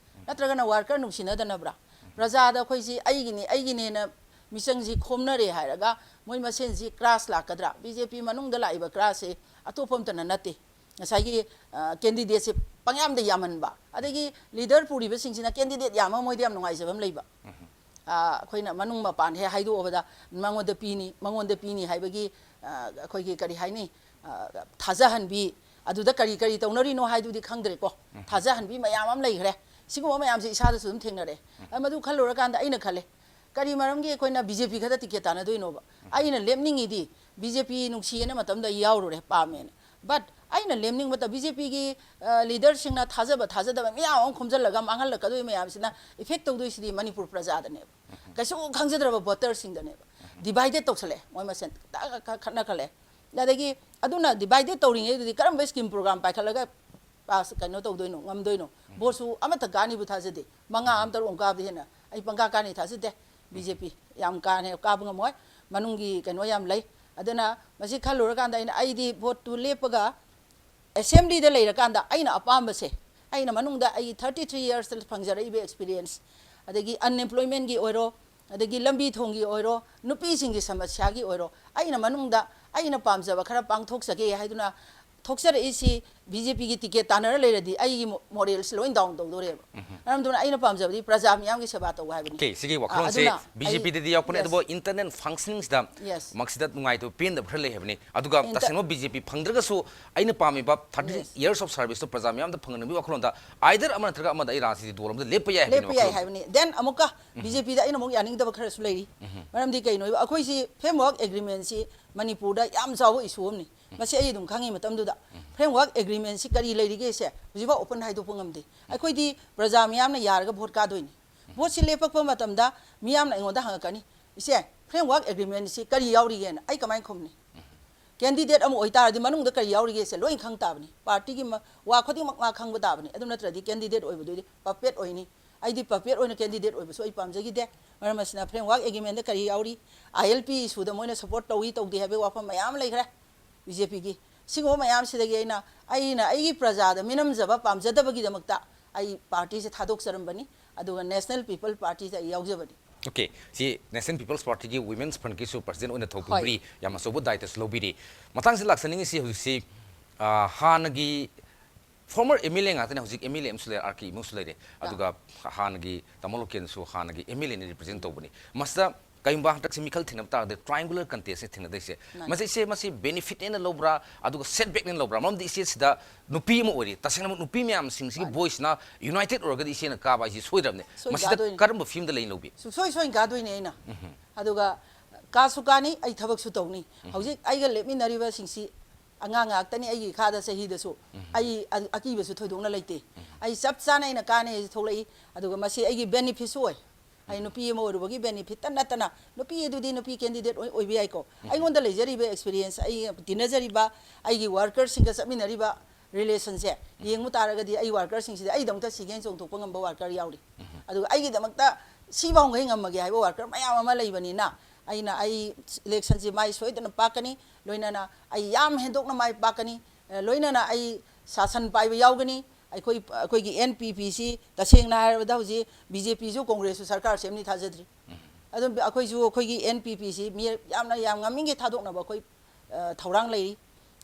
ꯅꯠꯇ꯭ꯔꯒꯅ ꯋꯥꯔꯀꯔ ꯅꯨꯡꯁꯤꯅꯗꯅꯕ꯭ꯔꯥ? ꯄ꯭ꯔꯖꯥꯗ ꯑꯩꯈꯣꯏꯁꯤ ꯑꯩꯒꯤꯅꯤ, ꯑꯩꯒꯤꯅꯦꯅ ꯃꯤꯆꯪꯁꯤ ꯈꯣꯝꯅꯔꯦ ꯍꯥꯏꯔꯒ ꯃꯣꯏ ꯃꯁꯦꯟꯁꯤ ꯀ꯭ꯂꯥꯁ ꯂꯥꯛꯀꯗ꯭ꯔꯥ? ꯕꯤ ꯖꯦ ꯄꯤ ꯃꯅꯨꯡꯗ ꯂꯥꯛꯏꯕ ꯀ꯭ꯂꯥꯁꯁꯦ ꯑꯇꯣꯞꯄ ꯑꯝꯇꯅ ꯅꯠꯇꯦ꯫ ꯉꯁꯥꯏꯒꯤ, ꯑ, ꯀꯦꯟꯗꯤꯗꯦꯠꯁꯦ ꯄꯪꯌꯥꯝꯗ ꯌꯥꯝꯍꯟꯕ, ꯑꯗꯒꯤ ꯂꯤꯗꯔ ꯄꯨꯔꯤꯕꯁꯤꯡꯁꯤꯅ ꯀꯦꯟꯗꯤꯗꯦꯠ ꯌꯥꯝꯃ ꯃꯣꯏꯗ ꯌꯥꯝ ꯅꯨꯡꯉꯥꯏꯖꯕ ꯑꯃ ꯂꯩꯕ꯫ ꯑ, ꯑꯩꯈꯣꯏꯅ ꯃꯅꯨꯡ ꯃꯄꯥꯟ ꯍꯦꯛ ꯍꯥꯏꯗꯣꯛꯑꯕꯗ ꯃꯉꯣꯟꯗ ꯄꯤꯅꯤ, ꯃꯉꯣꯟꯗ ꯄꯤꯅꯤ ꯍꯥꯏꯕꯒꯤ, ꯑ, ꯑꯩꯈꯣꯏꯒꯤ ꯀꯔꯤ ꯍꯥꯏꯅꯤ, ꯑ, ꯊꯥꯖꯍꯟꯕꯤ, ꯑꯗꯨꯗ ꯀꯔꯤ ꯀꯔꯤ ꯇꯧꯅꯔꯤꯅꯣ ꯍꯥꯏꯗꯨꯗꯤ ꯈꯪꯗ꯭ꯔꯦꯀꯣ꯫ ꯊꯥꯖꯍꯟꯕꯤ ꯃꯌꯥꯝ ꯑꯃ ꯂꯩꯈ꯭ꯔꯦ꯫ ꯁꯤꯒꯨꯝꯕ ꯃꯌꯥꯝꯁꯦ ꯏꯁꯥꯗꯁꯨ ꯑꯗꯨꯝ ꯊꯦꯡꯅꯔꯦ꯫ ꯑ, ꯃꯗꯨ ꯈꯜꯂꯨꯔꯀꯥꯟꯗ ꯑꯩꯅ ꯈꯜꯂꯦ, ꯀꯔꯤ ꯃꯔꯝꯒꯤ ꯑꯩꯈꯣꯏꯅ ꯕꯤ ꯖꯦ ꯄꯤ ꯈꯛꯇ ꯇꯤꯀꯦꯠ ꯇꯥꯟꯅꯗꯣꯏꯅꯣꯕ? ꯑꯩꯅ ꯂꯦꯞꯅꯤꯡꯉꯤꯗꯤ ꯕꯤ ꯖꯦ ꯄꯤ ꯅꯨꯡꯁꯤꯌꯦꯅ ꯃꯇꯝꯗ ꯑꯩ ꯌꯥꯎꯔꯨꯔꯦ, ꯄꯥꯝꯃꯦꯅ꯫ But ꯑꯩꯅ ꯂꯦꯞꯅꯤꯡꯕꯗ ꯕꯤ ꯖꯦ ꯄꯤꯒꯤ, ꯑ, ꯂꯤꯗꯔꯁꯤꯡꯅ ꯊꯥꯖꯕ ꯊꯥꯖꯗꯕ ꯃꯌꯥꯝ ꯑꯃ ꯈꯣꯝꯖꯤꯜꯂꯒ ꯃꯥꯡꯍꯜꯂꯛꯀꯗꯣꯏ ꯃꯌꯥꯝꯁꯤꯅ ꯏꯐꯦꯛ ꯇꯧꯗꯣꯏꯁꯤꯗꯤ ꯃꯅꯤꯄꯨꯔ ꯄ꯭ꯔꯖꯥꯗꯅꯦꯕ꯫ ꯀꯩꯁꯨ ꯈꯪꯖꯗ꯭ꯔꯕ ꯚꯣꯇꯔꯁꯤꯡꯗꯅꯦꯕ ꯗꯤꯚꯥꯏꯗꯦꯠ ꯇꯧꯁꯜꯂꯛꯑꯦ꯫ ꯃꯣꯏ ꯃꯁꯦꯟ ꯈꯠꯅꯈꯠꯂꯛꯑꯦ꯫ ꯑꯗꯒꯤ ꯑꯗꯨꯅ ꯗꯤꯚꯥꯏꯗꯦꯠ ꯇꯧꯔꯤꯉꯩꯗꯨꯗꯤ ꯀꯔꯝꯕ ꯁ꯭ꯀꯤꯝ ꯄ꯭ꯔꯣꯒ꯭ꯔꯥꯝ ꯄꯥꯏꯈꯠꯂꯒ ꯄꯥꯁ ꯀꯩꯅꯣ ꯇꯧꯗꯣꯏꯅꯣ, ꯉꯝꯗꯣꯏꯅꯣ? ꯚꯣꯠꯁꯨ ꯑꯃꯠꯇ ꯀꯥꯅꯤꯕꯨ ꯊꯥꯖꯗꯦ꯫ ꯃꯉꯥ ꯑꯃ, ꯇꯔꯨꯛ ꯑꯃ ꯀꯥꯕꯗꯤ ꯍꯦꯟꯅ ꯑꯩ ꯄꯪꯀꯥ ꯀꯥꯅꯤ ꯊꯥꯖꯗꯦ꯫ ꯕꯤ ꯖꯦ ꯄꯤ ꯌꯥꯝ ꯀꯥ ꯍꯦꯟꯅ ꯀꯥꯕ ꯉꯝꯃꯣꯏ꯫ ꯃꯅꯨꯡꯒꯤ ꯀꯩꯅꯣ ꯌꯥꯝ ꯂꯩ꯫ ꯑꯗꯨꯅ ꯃꯁꯤ ꯈꯜꯂꯨꯔꯀꯥꯟꯗ ꯑꯩꯅ, ꯑꯩꯗꯤ ꯚꯣꯠꯇꯨ ꯂꯦꯞꯄꯒ ꯑꯦꯁꯦꯝꯕ꯭ꯂꯤꯗ ꯂꯩꯔꯀꯥꯟꯗ ꯑꯩꯅ ꯑꯄꯥꯝꯕꯁꯦ, ꯑꯩꯅ ꯃꯅꯨꯡꯗ ꯑꯩꯒꯤ ꯊꯥꯔꯇꯤ ꯊ꯭ꯔꯤ ꯌꯔꯁꯇ ꯐꯪꯖꯔꯛꯏꯕ ꯑꯦꯛꯁꯄꯤꯔꯤꯌꯦꯟꯁ, ꯑꯗꯒꯤ ꯑꯟꯑꯦꯝꯄ꯭ꯂꯣꯏꯃꯦꯟꯒꯤ ꯑꯣꯏꯔꯣ, ꯑꯗꯒꯤ ꯂꯝꯕꯤ ꯊꯣꯡꯒꯤ ꯑꯣꯏꯔꯣ, ꯅꯨꯄꯤꯁꯤꯡꯒꯤ ꯁꯃꯁ꯭ꯌꯥꯒꯤ ꯑꯣꯏꯔꯣ, ꯑꯩꯅ ꯃꯅꯨꯡꯗ ꯑꯩꯅ ꯄꯥꯝꯖꯕ ꯈꯔ ꯄꯥꯡꯊꯣꯛꯆꯒꯦ ꯍꯥꯏꯗꯨꯅ ꯊꯣꯛꯆꯔꯛꯏꯁꯤ꯫ ꯕꯤ ꯖꯦ ꯄꯤꯒꯤ ꯇꯤꯀꯦꯠ ꯇꯥꯟꯅꯔ ꯂꯩꯔꯗꯤ ꯑꯩꯒꯤ ꯃꯣ-, ꯃꯣꯔꯦꯜꯁꯤ ꯂꯣꯏ ꯗꯥꯎꯟ ꯇꯧꯗꯣꯔꯦꯕ꯫ ꯃꯔꯝ ꯑꯗꯨꯅ ꯑꯩꯅ ꯄꯥꯝꯖꯕꯗꯤ ꯄ꯭ꯔꯖꯥ ꯃꯤꯌꯥꯝꯒꯤ ꯁꯦꯕꯥ ꯇꯧꯕ ꯍꯥꯏꯕꯅꯤ꯫ ꯑꯣꯀꯦ, ꯁꯤꯒꯤ ꯑꯥ, ꯋꯥꯈꯜꯂꯣꯟꯁꯦ ꯑꯗꯨꯅ ꯑꯩ, ꯕꯤ ꯖꯦ ꯄꯤꯗꯗꯤ ꯌꯥꯎꯔꯛꯄꯅꯦ, yes, ꯑꯗꯨꯕꯨ ꯏꯟꯇꯔꯅꯦꯜ ꯐꯪꯁꯅꯤꯡꯁꯤꯗ ꯌꯦꯁ꯫ ꯃꯁꯤꯗ ꯅꯨꯡꯉꯥꯏꯇꯕ, ꯄꯦꯟꯗꯕ ꯈꯔ ꯂꯩ ꯍꯥꯏꯕꯅꯤ꯫ ꯑꯗꯨꯒ ꯏꯟꯇꯔ- ꯇꯁꯦꯡꯅ ꯕꯤ ꯖꯦ ꯄꯤ ꯐꯪꯗ꯭ꯔꯒꯁꯨ ꯑꯩꯅ ꯄꯥꯝꯃꯤꯕ ꯊꯥꯔꯇꯤ ꯌꯦꯁ꯫ ꯌꯔꯁ ꯑꯣꯐ ꯁꯔꯚꯤꯁꯇꯣ ꯄ꯭ꯔꯖꯥ ꯃꯤꯌꯥꯝꯗ ꯐꯪꯍꯟꯅꯕꯒꯤ ꯋꯥꯈꯜꯂꯣꯟꯗ ꯑꯥꯏꯗꯔ ꯑꯃ ꯅꯠꯇ꯭ꯔꯒ ꯑꯃꯗ ꯑꯩ ꯔꯥꯖꯅꯤꯇꯤ ꯗꯣꯜ ꯑꯃꯗ ꯂꯦꯞꯄ ꯌꯥꯏ ꯍꯥꯏꯕꯅꯤ ꯂꯦꯞꯄ ꯌꯥꯏ ꯋꯥꯈꯜꯂꯣꯟꯁꯦ꯫ ꯍꯥꯏꯕꯅꯤ꯫ ꯗꯦꯟ ꯑꯃꯨꯛꯀ ꯎꯝ꯫ ꯕꯤ ꯖꯦ ꯄꯤꯗ ꯑꯩꯅ ꯑꯃꯨꯛ ꯌꯥꯅꯤꯡꯗꯕ ꯈꯔꯁꯨ ꯂꯩꯔꯤ꯫ ꯎꯝ꯫ ꯃꯔꯝꯗꯤ ꯀꯩꯅꯣ ꯍꯥꯏꯕ, ꯑꯩꯈꯣꯏꯁꯤ ꯐ꯭ꯔꯦꯝꯋꯥꯔꯛ ꯑꯦꯒ꯭ꯔꯤꯃꯦꯟꯁꯤ ꯃꯅꯤꯄꯨꯔꯗ ꯌꯥꯝ ꯆꯥꯎꯕ ꯏꯁꯨ ꯑꯃꯅꯤ꯫ ꯎꯝ꯫ ꯃꯁꯤ ꯑꯩ ꯑꯗꯨꯝ ꯈꯪꯉꯤ ꯃꯇꯝꯗꯨꯗ꯫ ꯎꯝ꯫ ꯐ꯭ꯔꯦꯝꯋꯥꯔꯛ ꯑꯦꯒ꯭ꯔꯤꯃꯦꯟꯁꯤ ꯀꯔꯤ ꯂꯩꯔꯤꯒꯦꯁꯦ ꯍꯧꯖꯤꯛꯐꯥꯎ ꯑꯣꯄꯟ ꯍꯥꯏꯗꯣꯛꯄ ꯉꯝꯗꯦ꯫ ꯑꯩꯈꯣꯏꯗꯤ ꯄ꯭ꯔꯖꯥ ꯃꯤꯌꯥꯝꯅ ꯌꯥꯔꯒ ꯚꯣꯠ ꯀꯥꯗꯣꯏꯅꯤ꯫ ꯚꯣꯠꯁꯤ ꯂꯦꯞꯄꯛꯄ ꯃꯇꯝꯗ ꯃꯤꯌꯥꯝꯅ ꯑꯩꯉꯣꯟꯗ ꯍꯪꯉꯛꯀꯅꯤ, "ꯏꯆꯦ, ꯐ꯭ꯔꯦꯝꯋꯥꯔꯛ ꯑꯦꯒ꯭ꯔꯤꯃꯦꯟꯁꯤ ꯀꯔꯤ ꯌꯥꯎꯔꯤꯒꯦꯅ?" ꯑꯩ ꯀꯃꯥꯏꯅ ꯈꯨꯝꯅꯤ? ꯀꯦꯟꯗꯤꯗꯦꯠ ꯑꯃ ꯑꯣꯏꯇꯥꯔꯗꯤ ꯃꯅꯨꯡꯗ ꯀꯔꯤ ꯌꯥꯎꯔꯤꯒꯦꯁꯦ ꯂꯣꯏ ꯈꯪ ꯇꯥꯕꯅꯤ꯫ ꯄꯥꯔꯇꯤꯒꯤ ꯃ-, ꯋꯥ ꯈꯨꯗꯤꯡꯃꯛ ꯃꯥ ꯈꯪꯕ ꯇꯥꯕꯅꯤ꯫ ꯑꯗꯨ ꯅꯠꯇ꯭ꯔꯗꯤ ꯀꯦꯟꯗꯤꯗꯦꯠ ꯑꯣꯏꯕꯗꯨꯗꯤ ꯄꯄꯦꯠ ꯑꯣꯏꯅꯤ꯫ ꯑꯩꯗꯤ ꯄꯄꯦꯠ ꯑꯣꯏꯅ ꯀꯦꯟꯗꯤꯗꯦꯠ ꯑꯣꯏꯕꯁꯨ ꯑꯩ ꯄꯥꯝꯖꯈꯤꯗꯦ꯫ ꯃꯔꯝ ꯑꯁꯤꯅ ꯐ꯭ꯔꯦꯝꯋꯥꯔꯛ ꯑꯦꯒ꯭ꯔꯤꯃꯦꯟꯗ ꯀꯔꯤ ꯌꯥꯎꯔꯤ, ꯑꯥꯏ ꯑꯦꯜ ꯄꯤ ꯏꯁꯨꯗ ꯃꯣꯏꯅ ꯁꯄꯣꯔꯠ ꯇꯧꯏ ꯇꯧꯗꯦ ꯍꯥꯏꯕꯒꯤ ꯋꯥꯐꯝ ꯃꯌꯥꯝ ꯂꯩꯈ꯭ꯔꯦ ꯕꯤ ꯖꯦ ꯄꯤꯒꯤ꯫ ꯁꯤꯒꯨꯝꯕ ꯃꯌꯥꯝꯁꯤꯗꯒꯤ ꯑꯩꯅ, ꯑꯩꯅ ꯑꯩꯒꯤ ꯄ꯭ꯔꯖꯥꯗ ꯃꯤꯅꯝꯖꯕ ꯄꯥꯝꯖꯗꯕꯒꯤꯗꯃꯛꯇ ꯑꯩ ꯄꯥꯔꯇꯤꯁꯦ ꯊꯥꯗꯣꯛꯆꯔꯝꯕꯅꯤ, ꯑꯗꯨꯒ ꯅꯦꯁꯅꯦꯜ ꯄꯤꯄꯜ ꯄꯥꯔꯇꯤꯗ ꯑꯩ ꯌꯥꯎꯖꯕꯅꯤ꯫ ꯑꯣꯀꯦ, ꯁꯤ ꯅꯦꯁꯅꯦꯜ ꯄꯤꯄꯜꯁ ꯄꯥꯔꯇꯤꯒꯤ ꯋꯤꯃꯦꯟꯁ ꯐ꯭ꯔꯟꯠꯀꯤꯁꯨ ꯄ꯭ꯔꯁꯤꯗꯦꯟ ꯑꯣꯏꯅ ꯊꯧ ꯍꯣꯏ꯫ ꯄꯨꯕꯤꯔꯤ, ꯌꯥꯝ ꯑꯆꯧꯕ ꯗꯥꯏꯇꯁꯨ ꯂꯧꯕꯤꯔꯤ꯫ ꯃꯇꯥꯡꯁꯤꯗ ꯂꯥꯛꯆꯅꯤꯡꯉꯤꯁꯤ ꯍꯧꯖꯤꯛꯁꯤ, ꯑ, ꯍꯥꯟꯅꯒꯤ ꯐꯣꯔꯃꯔ ꯑꯦꯝ ꯑꯦꯜ ꯑꯦ ꯉꯥꯛꯇꯅꯤ꯫ ꯍꯧꯖꯤꯛ ꯑꯦꯝ ꯑꯦꯜ ꯑꯦ ꯑꯃꯁꯨ ꯂꯩꯔꯦ, ꯑꯥꯔ ꯀꯦ ꯏꯃꯨꯡꯁꯨ ꯂꯩꯔꯦ, ꯑꯥ꯫ ꯑꯗꯨꯒ ꯍꯥꯟꯅꯒꯤ ꯇꯥꯃꯣ ꯂꯣꯀꯦꯟꯁꯨ ꯍꯥꯟꯅꯒꯤ ꯑꯦꯝ ꯑꯦꯜ ꯑꯦꯅ ꯔꯤꯄ꯭ꯔꯖꯦꯟ ꯇꯧꯕꯅꯤ꯫ ꯃꯁꯤꯗ ꯀꯔꯤꯒꯨꯝꯕ ꯍꯟꯗꯛꯁꯦ ꯃꯤꯈꯜ ꯊꯦꯡꯅꯕ ꯇꯥꯔꯒꯗꯤ ꯇ꯭ꯔꯥꯏꯌꯦꯡꯒꯨꯂꯔ ꯀꯟꯇꯦꯁꯅꯦ ꯊꯦꯡꯅꯗꯣꯏꯁꯦ꯫ ꯃꯥꯅꯤ꯫ ꯃꯁꯤ ꯏꯆꯦ, ꯃꯁꯤ ꯕꯦꯅꯤꯐꯤꯠꯅꯦꯅ ꯂꯧꯕ꯭ꯔꯥ, ꯑꯗꯨꯒ ꯁꯦꯠꯕꯦꯛꯅꯦꯅ ꯂꯧꯕ꯭ꯔꯥ? ꯃꯔꯝꯗꯤ ꯏꯆꯦ ꯁꯤꯗ ꯅꯨꯄꯤ ꯑꯃ ꯑꯣꯏꯔꯤ, ꯇꯁꯦꯡꯅꯃꯛ ꯅꯨꯄꯤ ꯃꯌꯥꯝꯁꯤꯡꯁꯤꯒꯤ ꯃꯥꯅꯤ꯫ ꯚꯣꯏꯁꯅ ꯌꯨꯅꯥꯏꯇꯦꯠ ꯑꯣꯏꯔꯒꯗꯤ ꯏꯆꯦꯅ ꯀꯥꯕ ꯍꯥꯏꯁꯤ ꯁꯣꯏꯗ꯭ꯔꯕꯅꯦ꯫ ꯁꯣꯏ ꯃꯁꯤꯗ ꯀꯥꯗꯣꯏꯅꯤ꯫ ꯀꯔꯝꯕ ꯐꯤꯕꯝꯗ ꯂꯩꯅ ꯂꯧꯕꯤ? ꯁꯨꯡꯁꯣꯏ ꯁꯣꯏꯅ ꯀꯥꯗꯣꯏꯅꯦ ꯑꯩꯅ꯫ ꯎꯝꯍꯨꯝ꯫ ꯑꯗꯨꯒ ꯀꯥꯁꯨ ꯀꯥꯅꯤ, ꯑꯩ ꯊꯕꯛꯁꯨ ꯇꯧꯅꯤ꯫ ꯎꯝꯍꯨꯝ꯫ ꯍꯧꯖꯤꯛ ꯑꯩꯒ ꯂꯦꯞꯃꯤꯟꯅꯔꯤꯕꯁꯤꯡꯁꯤ ꯑꯉꯥꯡ ꯉꯥꯛꯇꯅꯤ ꯑꯩꯒꯤ ꯏꯈꯥꯗ ꯆꯍꯤꯗꯁꯨ꯫ ꯎꯝꯍꯨꯝ꯫ ꯑꯩ ꯑ-, ꯑꯀꯤꯕꯁꯨ ꯊꯣꯏꯗꯣꯛꯅ ꯂꯩꯇꯦ꯫ ꯎꯝꯍꯨꯝ꯫ ꯑꯩ ꯆꯞ ꯆꯥꯅ ꯑꯩꯅ ꯀꯥꯅꯤ ꯍꯥꯏꯁꯤ ꯊꯣꯛꯂꯛꯏ꯫ ꯑꯗꯨꯒ ꯃꯁꯤ ꯑꯩꯒꯤ ꯕꯦꯅꯤꯐꯤꯠꯁꯨ ꯑꯣꯏ꯫ ꯑꯩ ꯅꯨꯄꯤ ꯑꯃ ꯑꯣꯏꯔꯨꯕꯒꯤ ꯕꯦꯅꯤꯐꯤꯠꯇ ꯅꯠꯇꯅ, ꯅꯨꯄꯤ ꯑꯗꯨꯗꯤ ꯅꯨꯄꯤ ꯀꯦꯟꯗꯤꯗꯦꯠ ꯑꯣꯏꯕ ꯌꯥꯏꯀꯣ꯫ ꯑꯩꯉꯣꯟꯗ ꯂꯩꯖꯔꯤꯕ ꯑꯦꯛꯁꯄꯤꯔꯤꯌꯦꯟꯁ, ꯑꯩ ꯇꯤꯟꯅꯖꯔꯤꯕ ꯑꯩꯒꯤ ꯋꯥꯔꯀꯔꯁꯤꯡꯒ ꯆꯠꯃꯤꯟꯅꯔꯤꯕ ꯔꯤꯂꯦꯁꯟꯁꯦ ꯌꯦꯡꯕ ꯇꯥꯔꯒꯗꯤ, ꯑꯩ ꯋꯥꯔꯀꯔꯁꯤꯡꯁꯤꯗ ꯑꯩꯒꯤꯗꯃꯛꯇ ꯁꯤꯒꯦꯅ ꯆꯣꯡꯊꯣꯛꯄ ꯉꯝꯕ ꯋꯥꯔꯀꯔ ꯌꯥꯎꯔꯤ꯫ ꯑꯗꯨꯒ ꯑꯩꯒꯤꯗꯃꯛꯇ ꯁꯤꯐꯥꯎꯈꯩ ꯉꯝꯃꯒꯦ ꯍꯥꯏꯕ ꯋꯥꯔꯀꯔ ꯃꯌꯥꯝ ꯑꯃ ꯂꯩꯕꯅꯤꯅ, ꯑꯩꯅ ꯑꯩ ꯏꯂꯦꯛꯁꯟꯁꯤ ꯃꯥꯏ ꯁꯣꯏꯗꯅ ꯄꯥꯛꯀꯅꯤ, ꯂꯣꯏꯅꯅ ꯑꯩ ꯌꯥꯝ ꯍꯦꯟꯗꯣꯛꯅ ꯃꯥꯏ ꯄꯥꯛꯀꯅꯤ, ꯂꯣꯏꯅꯅ ꯑꯩ ꯁꯥꯁꯟ ꯄꯥꯏꯕ ꯌꯥꯎꯒꯅꯤ꯫ ꯑꯩꯈꯣꯏ, ꯑꯩꯈꯣꯏꯒꯤ ꯑꯦꯟ ꯄꯤ ꯄꯤꯁꯤ ꯇꯁꯦꯡꯅ ꯍꯥꯏꯔꯕꯗ ꯍꯧꯖꯤꯛ ꯕꯤ ꯖꯦ ꯄꯤꯁꯨ ꯀꯣꯡꯒ꯭ꯔꯦꯁꯁꯨ ꯁꯔꯀꯥꯔ ꯁꯦꯝꯅꯤ ꯊꯥꯖꯗ꯭ꯔꯤ꯫ ꯑꯗꯨꯝ ꯑꯩꯈꯣꯏꯁꯨ ꯑꯩꯈꯣꯏꯒꯤ ꯑꯦꯟ ꯄꯤ ꯄꯤꯁꯤ ꯃꯤ ꯌꯥꯝꯅ, ꯌꯥꯝ ꯉꯝꯃꯤꯉꯩ ꯊꯥꯗꯣꯛꯅꯕ ꯑꯩꯈꯣꯏ, ꯑ, ꯊꯧꯔꯥꯡ ꯂꯩꯔꯤ꯫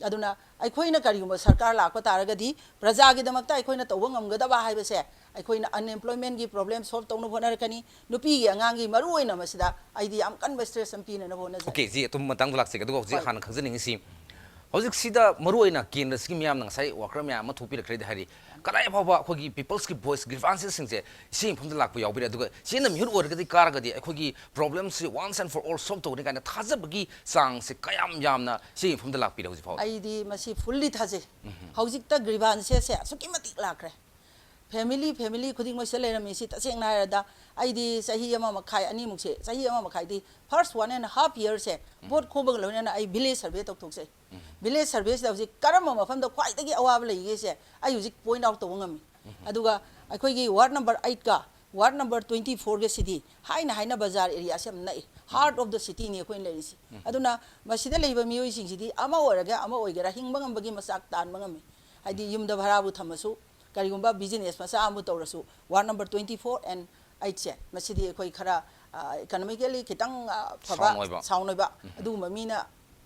ꯑꯗꯨꯅ ꯑꯩꯈꯣꯏꯅ ꯀꯔꯤꯒꯨꯝꯕ ꯁꯔꯀꯥꯔ ꯂꯥꯛꯄ ꯇꯥꯔꯒꯗꯤ ꯄ꯭ꯔꯖꯥꯒꯤꯗꯃꯛꯇ ꯑꯩꯈꯣꯏꯅ ꯇꯧꯕ ꯉꯝꯒꯗꯕ ꯍꯥꯏꯕꯁꯦ, ꯑꯩꯈꯣꯏꯅ ꯑꯟꯑꯦꯝꯄ꯭ꯂꯣꯏꯃꯦꯟꯒꯤ ꯄ꯭ꯔꯣꯕ꯭ꯂꯦꯝ ꯁꯣꯜꯕ ꯇꯧꯅꯕ ꯍꯣꯠꯅꯔꯛꯀꯅꯤ꯫ ꯅꯨꯄꯤꯒꯤ ꯑꯉꯥꯡꯒꯤ ꯃꯔꯨ ꯑꯣꯏꯅ ꯃꯁꯤꯗ ꯑꯩꯗꯤ ꯌꯥꯝ ꯀꯟꯕ ꯁ꯭ꯇ꯭ꯔꯦꯁ ꯑꯃ ꯄꯤꯅꯅꯕ ꯍꯣꯠꯅꯖꯩ꯫ ꯑꯣꯀꯦ, ꯖꯤ, ꯑꯗꯨꯝ ꯃꯇꯥꯡꯗ ꯂꯥꯛꯆꯒꯦ꯫ ꯑꯗꯨꯒ ꯍꯧꯖꯤꯛ ꯍꯣꯏ꯫ ꯍꯥꯟꯅ ꯈꯪꯖꯅꯤꯡꯉꯤꯁꯤ, ꯍꯧꯖꯤꯛꯁꯤꯗ ꯃꯔꯨꯑꯣꯏꯅ ꯀꯦꯟꯗ꯭ꯔꯁꯤꯒꯤ ꯃꯤꯌꯥꯝꯅ ꯉꯁꯥꯏ ꯋꯥꯔꯀꯔ ꯃꯌꯥꯝ ꯑꯃ ꯊꯣꯛꯄꯤꯔꯛꯈ꯭ꯔꯦꯗꯤ ꯍꯥꯏꯔꯤ, ꯀꯗꯥꯏ ꯐꯥꯎꯕ ꯑꯩꯈꯣꯏꯒꯤ ꯄꯤꯄꯜꯁꯀꯤ ꯚꯣꯏꯁ ꯒ꯭ꯔꯤꯚꯥꯟꯁꯦꯁꯁꯤꯡꯁꯦ ꯁꯤ ꯃꯐꯝꯗ ꯂꯥꯛꯄ ꯌꯥꯎꯕꯤꯔꯦ? ꯑꯗꯨꯒ ꯁꯤꯅ ꯃꯤꯍꯨꯠ ꯑꯣꯏꯔꯒꯗꯤ, ꯀꯥꯔꯒꯗꯤ ꯑꯩꯈꯣꯏꯒꯤ ꯄ꯭ꯔꯣꯕ꯭ꯂꯦꯝꯁꯤ ꯋꯥꯟꯁ ꯑꯦꯟ ꯐꯣꯔ ꯑꯣꯜ ꯁꯣꯜꯕ ꯇꯧꯒꯅꯤ ꯀꯥꯏꯅ ꯊꯥꯖꯕꯒꯤ ꯆꯥꯡꯁꯦ ꯀꯌꯥꯝ ꯌꯥꯝꯅ ꯁꯤ ꯃꯐꯝꯗ ꯂꯥꯛꯄꯤꯔꯦ ꯍꯧꯖꯤꯛ ꯐꯥꯎꯕ? ꯑꯩꯗꯤ ꯃꯁꯤ ꯐꯨꯜꯂꯤ ꯊꯥꯖꯩ꯫ ꯍꯧꯖꯤꯛꯇ ꯒ꯭ꯔꯤꯚꯥꯟꯁꯦꯁꯁꯦ ꯑꯁꯨꯛꯀꯤ ꯃꯇꯤꯛ ꯂꯥꯛꯈ꯭ꯔꯦ꯫ ꯐꯦꯃꯤꯂꯤ, ꯐꯦꯃꯤꯂꯤ ꯈꯨꯗꯤꯡꯃꯛꯁꯤꯗ ꯂꯩꯔꯝꯃꯤꯁꯤ ꯇꯁꯦꯡꯅ ꯍꯥꯏꯔꯗ, ꯑꯩꯗꯤ ꯆꯍꯤ ꯑꯃ ꯃꯈꯥꯏ, ꯑꯅꯤꯃꯨꯛꯁꯦ, ꯆꯍꯤ ꯑꯃ ꯃꯈꯥꯏꯗꯤ, ꯐꯥꯔꯁ ꯋꯥꯟ ꯑꯦꯟ ꯍꯥꯐ ꯌꯔꯁꯦ ꯚꯣꯠ ꯈꯣꯝꯕꯒ ꯂꯣꯏꯅꯅ ꯑꯩ ꯚꯤꯂꯦꯖ ꯁꯔꯚꯦ ꯇꯧꯊꯣꯛꯆꯩ꯫ ꯚꯤꯂꯦꯖ ꯁꯔꯚꯦꯁꯤꯗ ꯍꯧꯖꯤꯛ ꯀꯔꯝꯕ ꯃꯐꯝꯗ ꯈ꯭ꯋꯥꯏꯗꯒꯤ ꯑꯋꯥꯕ ꯂꯩꯒꯦꯁꯦ ꯑꯩ ꯍꯧꯖꯤꯛ ꯄꯣꯏꯟꯠ ꯑꯥꯎꯠ ꯇꯧꯕ ꯉꯝꯃꯤ꯫ ꯑꯗꯨꯒ ꯑꯩꯈꯣꯏꯒꯤ ꯋꯥꯔꯗ ꯅꯝꯕꯔ ꯑꯩꯠꯀ ꯋꯥꯔꯗ ꯅꯝꯕꯔ ꯇ꯭ꯋꯦꯟꯇꯤ ꯐꯣꯔꯒꯁꯤꯗꯤ ꯍꯥꯏꯅ ꯍꯥꯏꯅ ꯕꯖꯥꯔ ꯑꯦꯔꯤꯌꯥꯁꯦ ꯌꯥꯝ ꯅꯛꯏ꯫ ꯍꯥꯔꯠ ꯑꯣꯐ ꯗ ꯁꯤꯇꯤꯅꯤ ꯑꯩꯈꯣꯏꯅ ꯂꯩꯔꯤꯁꯤ꯫ ꯑꯗꯨꯅ ꯃꯁꯤꯗ ꯂꯩꯕ ꯃꯤꯑꯣꯏꯁꯤꯡꯁꯤꯗꯤ ꯑꯃ ꯑꯣꯏꯔꯒ ꯑꯃ ꯑꯣꯏꯒꯦꯔꯥ ꯍꯤꯡꯕ ꯉꯝꯕꯒꯤ ꯃꯆꯥꯛ ꯇꯥꯟꯕ ꯉꯝꯃꯤ꯫ ꯍꯥꯏꯗꯤ ꯌꯨꯝꯗ ꯚꯔꯥꯕꯨ ꯊꯝꯃꯁꯨ, ꯀꯔꯤꯒꯨꯝꯕ ꯕꯤꯖꯤꯅꯦꯁ ꯃꯆꯥ ꯑꯃꯕꯨ ꯇꯧꯔꯁꯨ, ward number twenty four and ꯑꯩꯠꯁꯦ, ꯃꯁꯤꯗꯤ ꯑꯩꯈꯣꯏ ꯈꯔ, ꯑ, ꯏꯀꯣꯅꯣꯃꯤꯀꯦꯜꯂꯤ ꯈꯤꯇꯪ, ꯑ, ꯐꯕ, ꯁꯥꯎꯟ ꯑꯣꯏꯕ꯫ ꯁꯥꯎꯟ ꯑꯣꯏꯕ, ꯑꯗꯨꯒꯨꯝꯕ ꯃꯤꯅ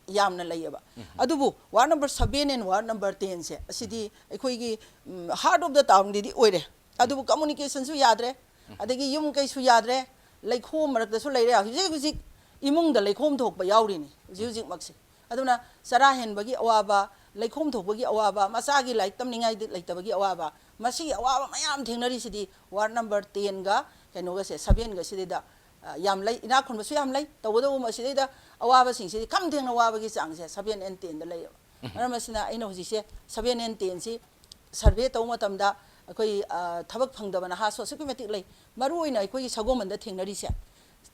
ꯌꯥꯝꯅ ꯂꯩꯌꯦꯕ꯫ ꯑꯗꯨꯕꯨ ward number seven and ward number ꯇꯦꯟꯁꯦ, ꯑꯁꯤꯗꯤ ꯑꯩꯈꯣꯏꯒꯤ, ꯎꯝ, ꯍꯥꯔꯠ ꯑꯣꯐ ꯗ ꯇꯥꯎꯟꯗꯗꯤ ꯑꯣꯏꯔꯦ, ꯑꯗꯨꯕꯨ ꯀꯝꯃꯨꯅꯤꯀꯦꯁꯟꯁꯨ ꯌꯥꯗ꯭ꯔꯦ, ꯑꯗꯒꯤ ꯌꯨꯝ ꯀꯩꯁꯨ ꯌꯥꯗ꯭ꯔꯦ, ꯂꯩꯈꯣꯝ ꯃꯔꯛꯇꯁꯨ ꯂꯩꯔꯦ꯫ ꯍꯧꯖꯤꯛ ꯍꯧꯖꯤꯛ ꯏꯃꯨꯡꯗ ꯂꯩꯈꯣꯝ ꯊꯣꯛꯄ ꯌꯥꯎꯔꯤꯅꯤ ꯍꯧꯖꯤꯛ ꯍꯧꯖꯤꯛꯃꯛꯁꯦ꯫ ꯑꯗꯨꯅ ꯆꯔꯥ ꯍꯦꯟꯕꯒꯤ ꯑꯋꯥꯕ, ꯂꯩꯈꯣꯝ ꯊꯣꯛꯄꯒꯤ ꯑꯋꯥꯕ, ꯃꯆꯥꯒꯤ ꯂꯥꯏꯔꯤꯛ ꯇꯝꯅꯤꯡꯉꯥꯏ ꯂꯩꯇꯕꯒꯤ ꯑꯋꯥꯕ, ꯃꯁꯤꯒꯤ ꯑꯋꯥꯕ ꯃꯌꯥꯝ ꯊꯦꯡꯅꯔꯤꯁꯤꯗꯤ ꯋꯥꯔꯗ ꯅꯝꯕꯔ ꯇꯦꯟꯒ ꯀꯩꯅꯣꯒꯁꯦ, ꯁꯚꯦꯟꯒꯁꯤꯗꯩꯗ, ꯑ, ꯌꯥꯝ ꯂꯩ꯫ ꯏꯅꯥꯛ ꯈꯨꯟꯕꯁꯨ ꯌꯥꯝ ꯂꯩ, ꯇꯧꯕꯇꯕꯨ ꯃꯁꯤꯗꯩꯗ ꯑꯋꯥꯕꯁꯤꯡꯁꯤꯗꯤ ꯈꯝ ꯊꯦꯡꯅ ꯋꯥꯕꯒꯤ ꯆꯥꯡꯁꯦ ꯁꯚꯦꯟ ꯑꯦꯟ ꯇꯦꯟꯗ ꯂꯩꯌꯦꯕ꯫ ꯃꯔꯝ ꯑꯁꯤꯅ ꯑꯩꯅ ꯍꯧꯖꯤꯛꯁꯦ ꯁꯚꯦꯟ ꯑꯦꯟ ꯇꯦꯟꯁꯤ ꯁꯔꯚꯦ ꯇꯧꯕ ꯃꯇꯝꯗ ꯑꯩꯈꯣꯏ, ꯑ, ꯊꯕꯛ ꯐꯪꯗꯕ ꯅꯍꯥꯁꯨ ꯑꯁꯨꯛꯀꯤ ꯃꯇꯤꯛ ꯂꯩ꯫ ꯃꯔꯨ ꯑꯣꯏꯅ ꯑꯩꯈꯣꯏꯒꯤ ꯁꯒꯣꯜꯕꯟꯗ ꯊꯦꯡꯅꯔꯤꯁꯦ,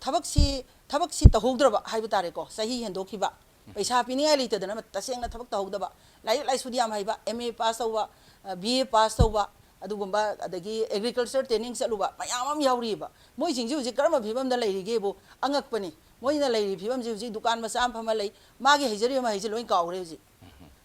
ꯊꯕꯛꯁꯤ, ꯊꯕꯛꯁꯤ ꯇꯧꯍꯧꯗ꯭ꯔꯕ ꯍꯥꯏꯕ ꯇꯥꯔꯦꯀꯣ, ꯆꯍꯤ ꯍꯦꯟꯗꯣꯛꯈꯤꯕ, ꯄꯩꯁꯥ ꯄꯤꯅꯤꯡꯉꯥꯏ ꯂꯩꯇꯗꯅ ꯇꯁꯦꯡꯅ ꯊꯕꯛ ꯇꯧꯍꯧꯗꯕ, ꯂꯥꯏꯔꯤꯛ ꯂꯥꯏꯁꯨꯗꯤ ꯌꯥꯝ ꯍꯩꯕ, M A pass ꯇꯧꯕ, ꯑ, B A pass ꯇꯧꯕ, ꯑꯗꯨꯒꯨꯝꯕ, ꯑꯗꯒꯤ agriculture training ꯆꯠꯂꯨꯕ ꯃꯌꯥꯝ ꯑꯃ ꯌꯥꯎꯔꯤꯕ꯫ ꯃꯣꯏꯁꯤꯡꯁꯤ ꯍꯧꯖꯤꯛ ꯀꯔꯝꯕ ꯐꯤꯕꯝꯗ ꯂꯩꯔꯤꯒꯦꯕꯨ ꯑꯉꯛꯄꯅꯤ꯫ ꯃꯣꯏꯅ ꯂꯩꯔꯤꯕ ꯐꯤꯕꯝꯁꯤ ꯍꯧꯖꯤꯛ ꯗꯨꯀꯥꯟ ꯃꯆꯥ ꯑꯃ ꯐꯝꯃ ꯂꯩ, ꯃꯥꯒꯤ ꯍꯩꯖꯔꯤꯕ ꯃꯍꯩꯁꯤ ꯂꯣꯏ ꯀꯥꯎꯈ꯭ꯔꯦ ꯍꯧꯖꯤꯛ꯫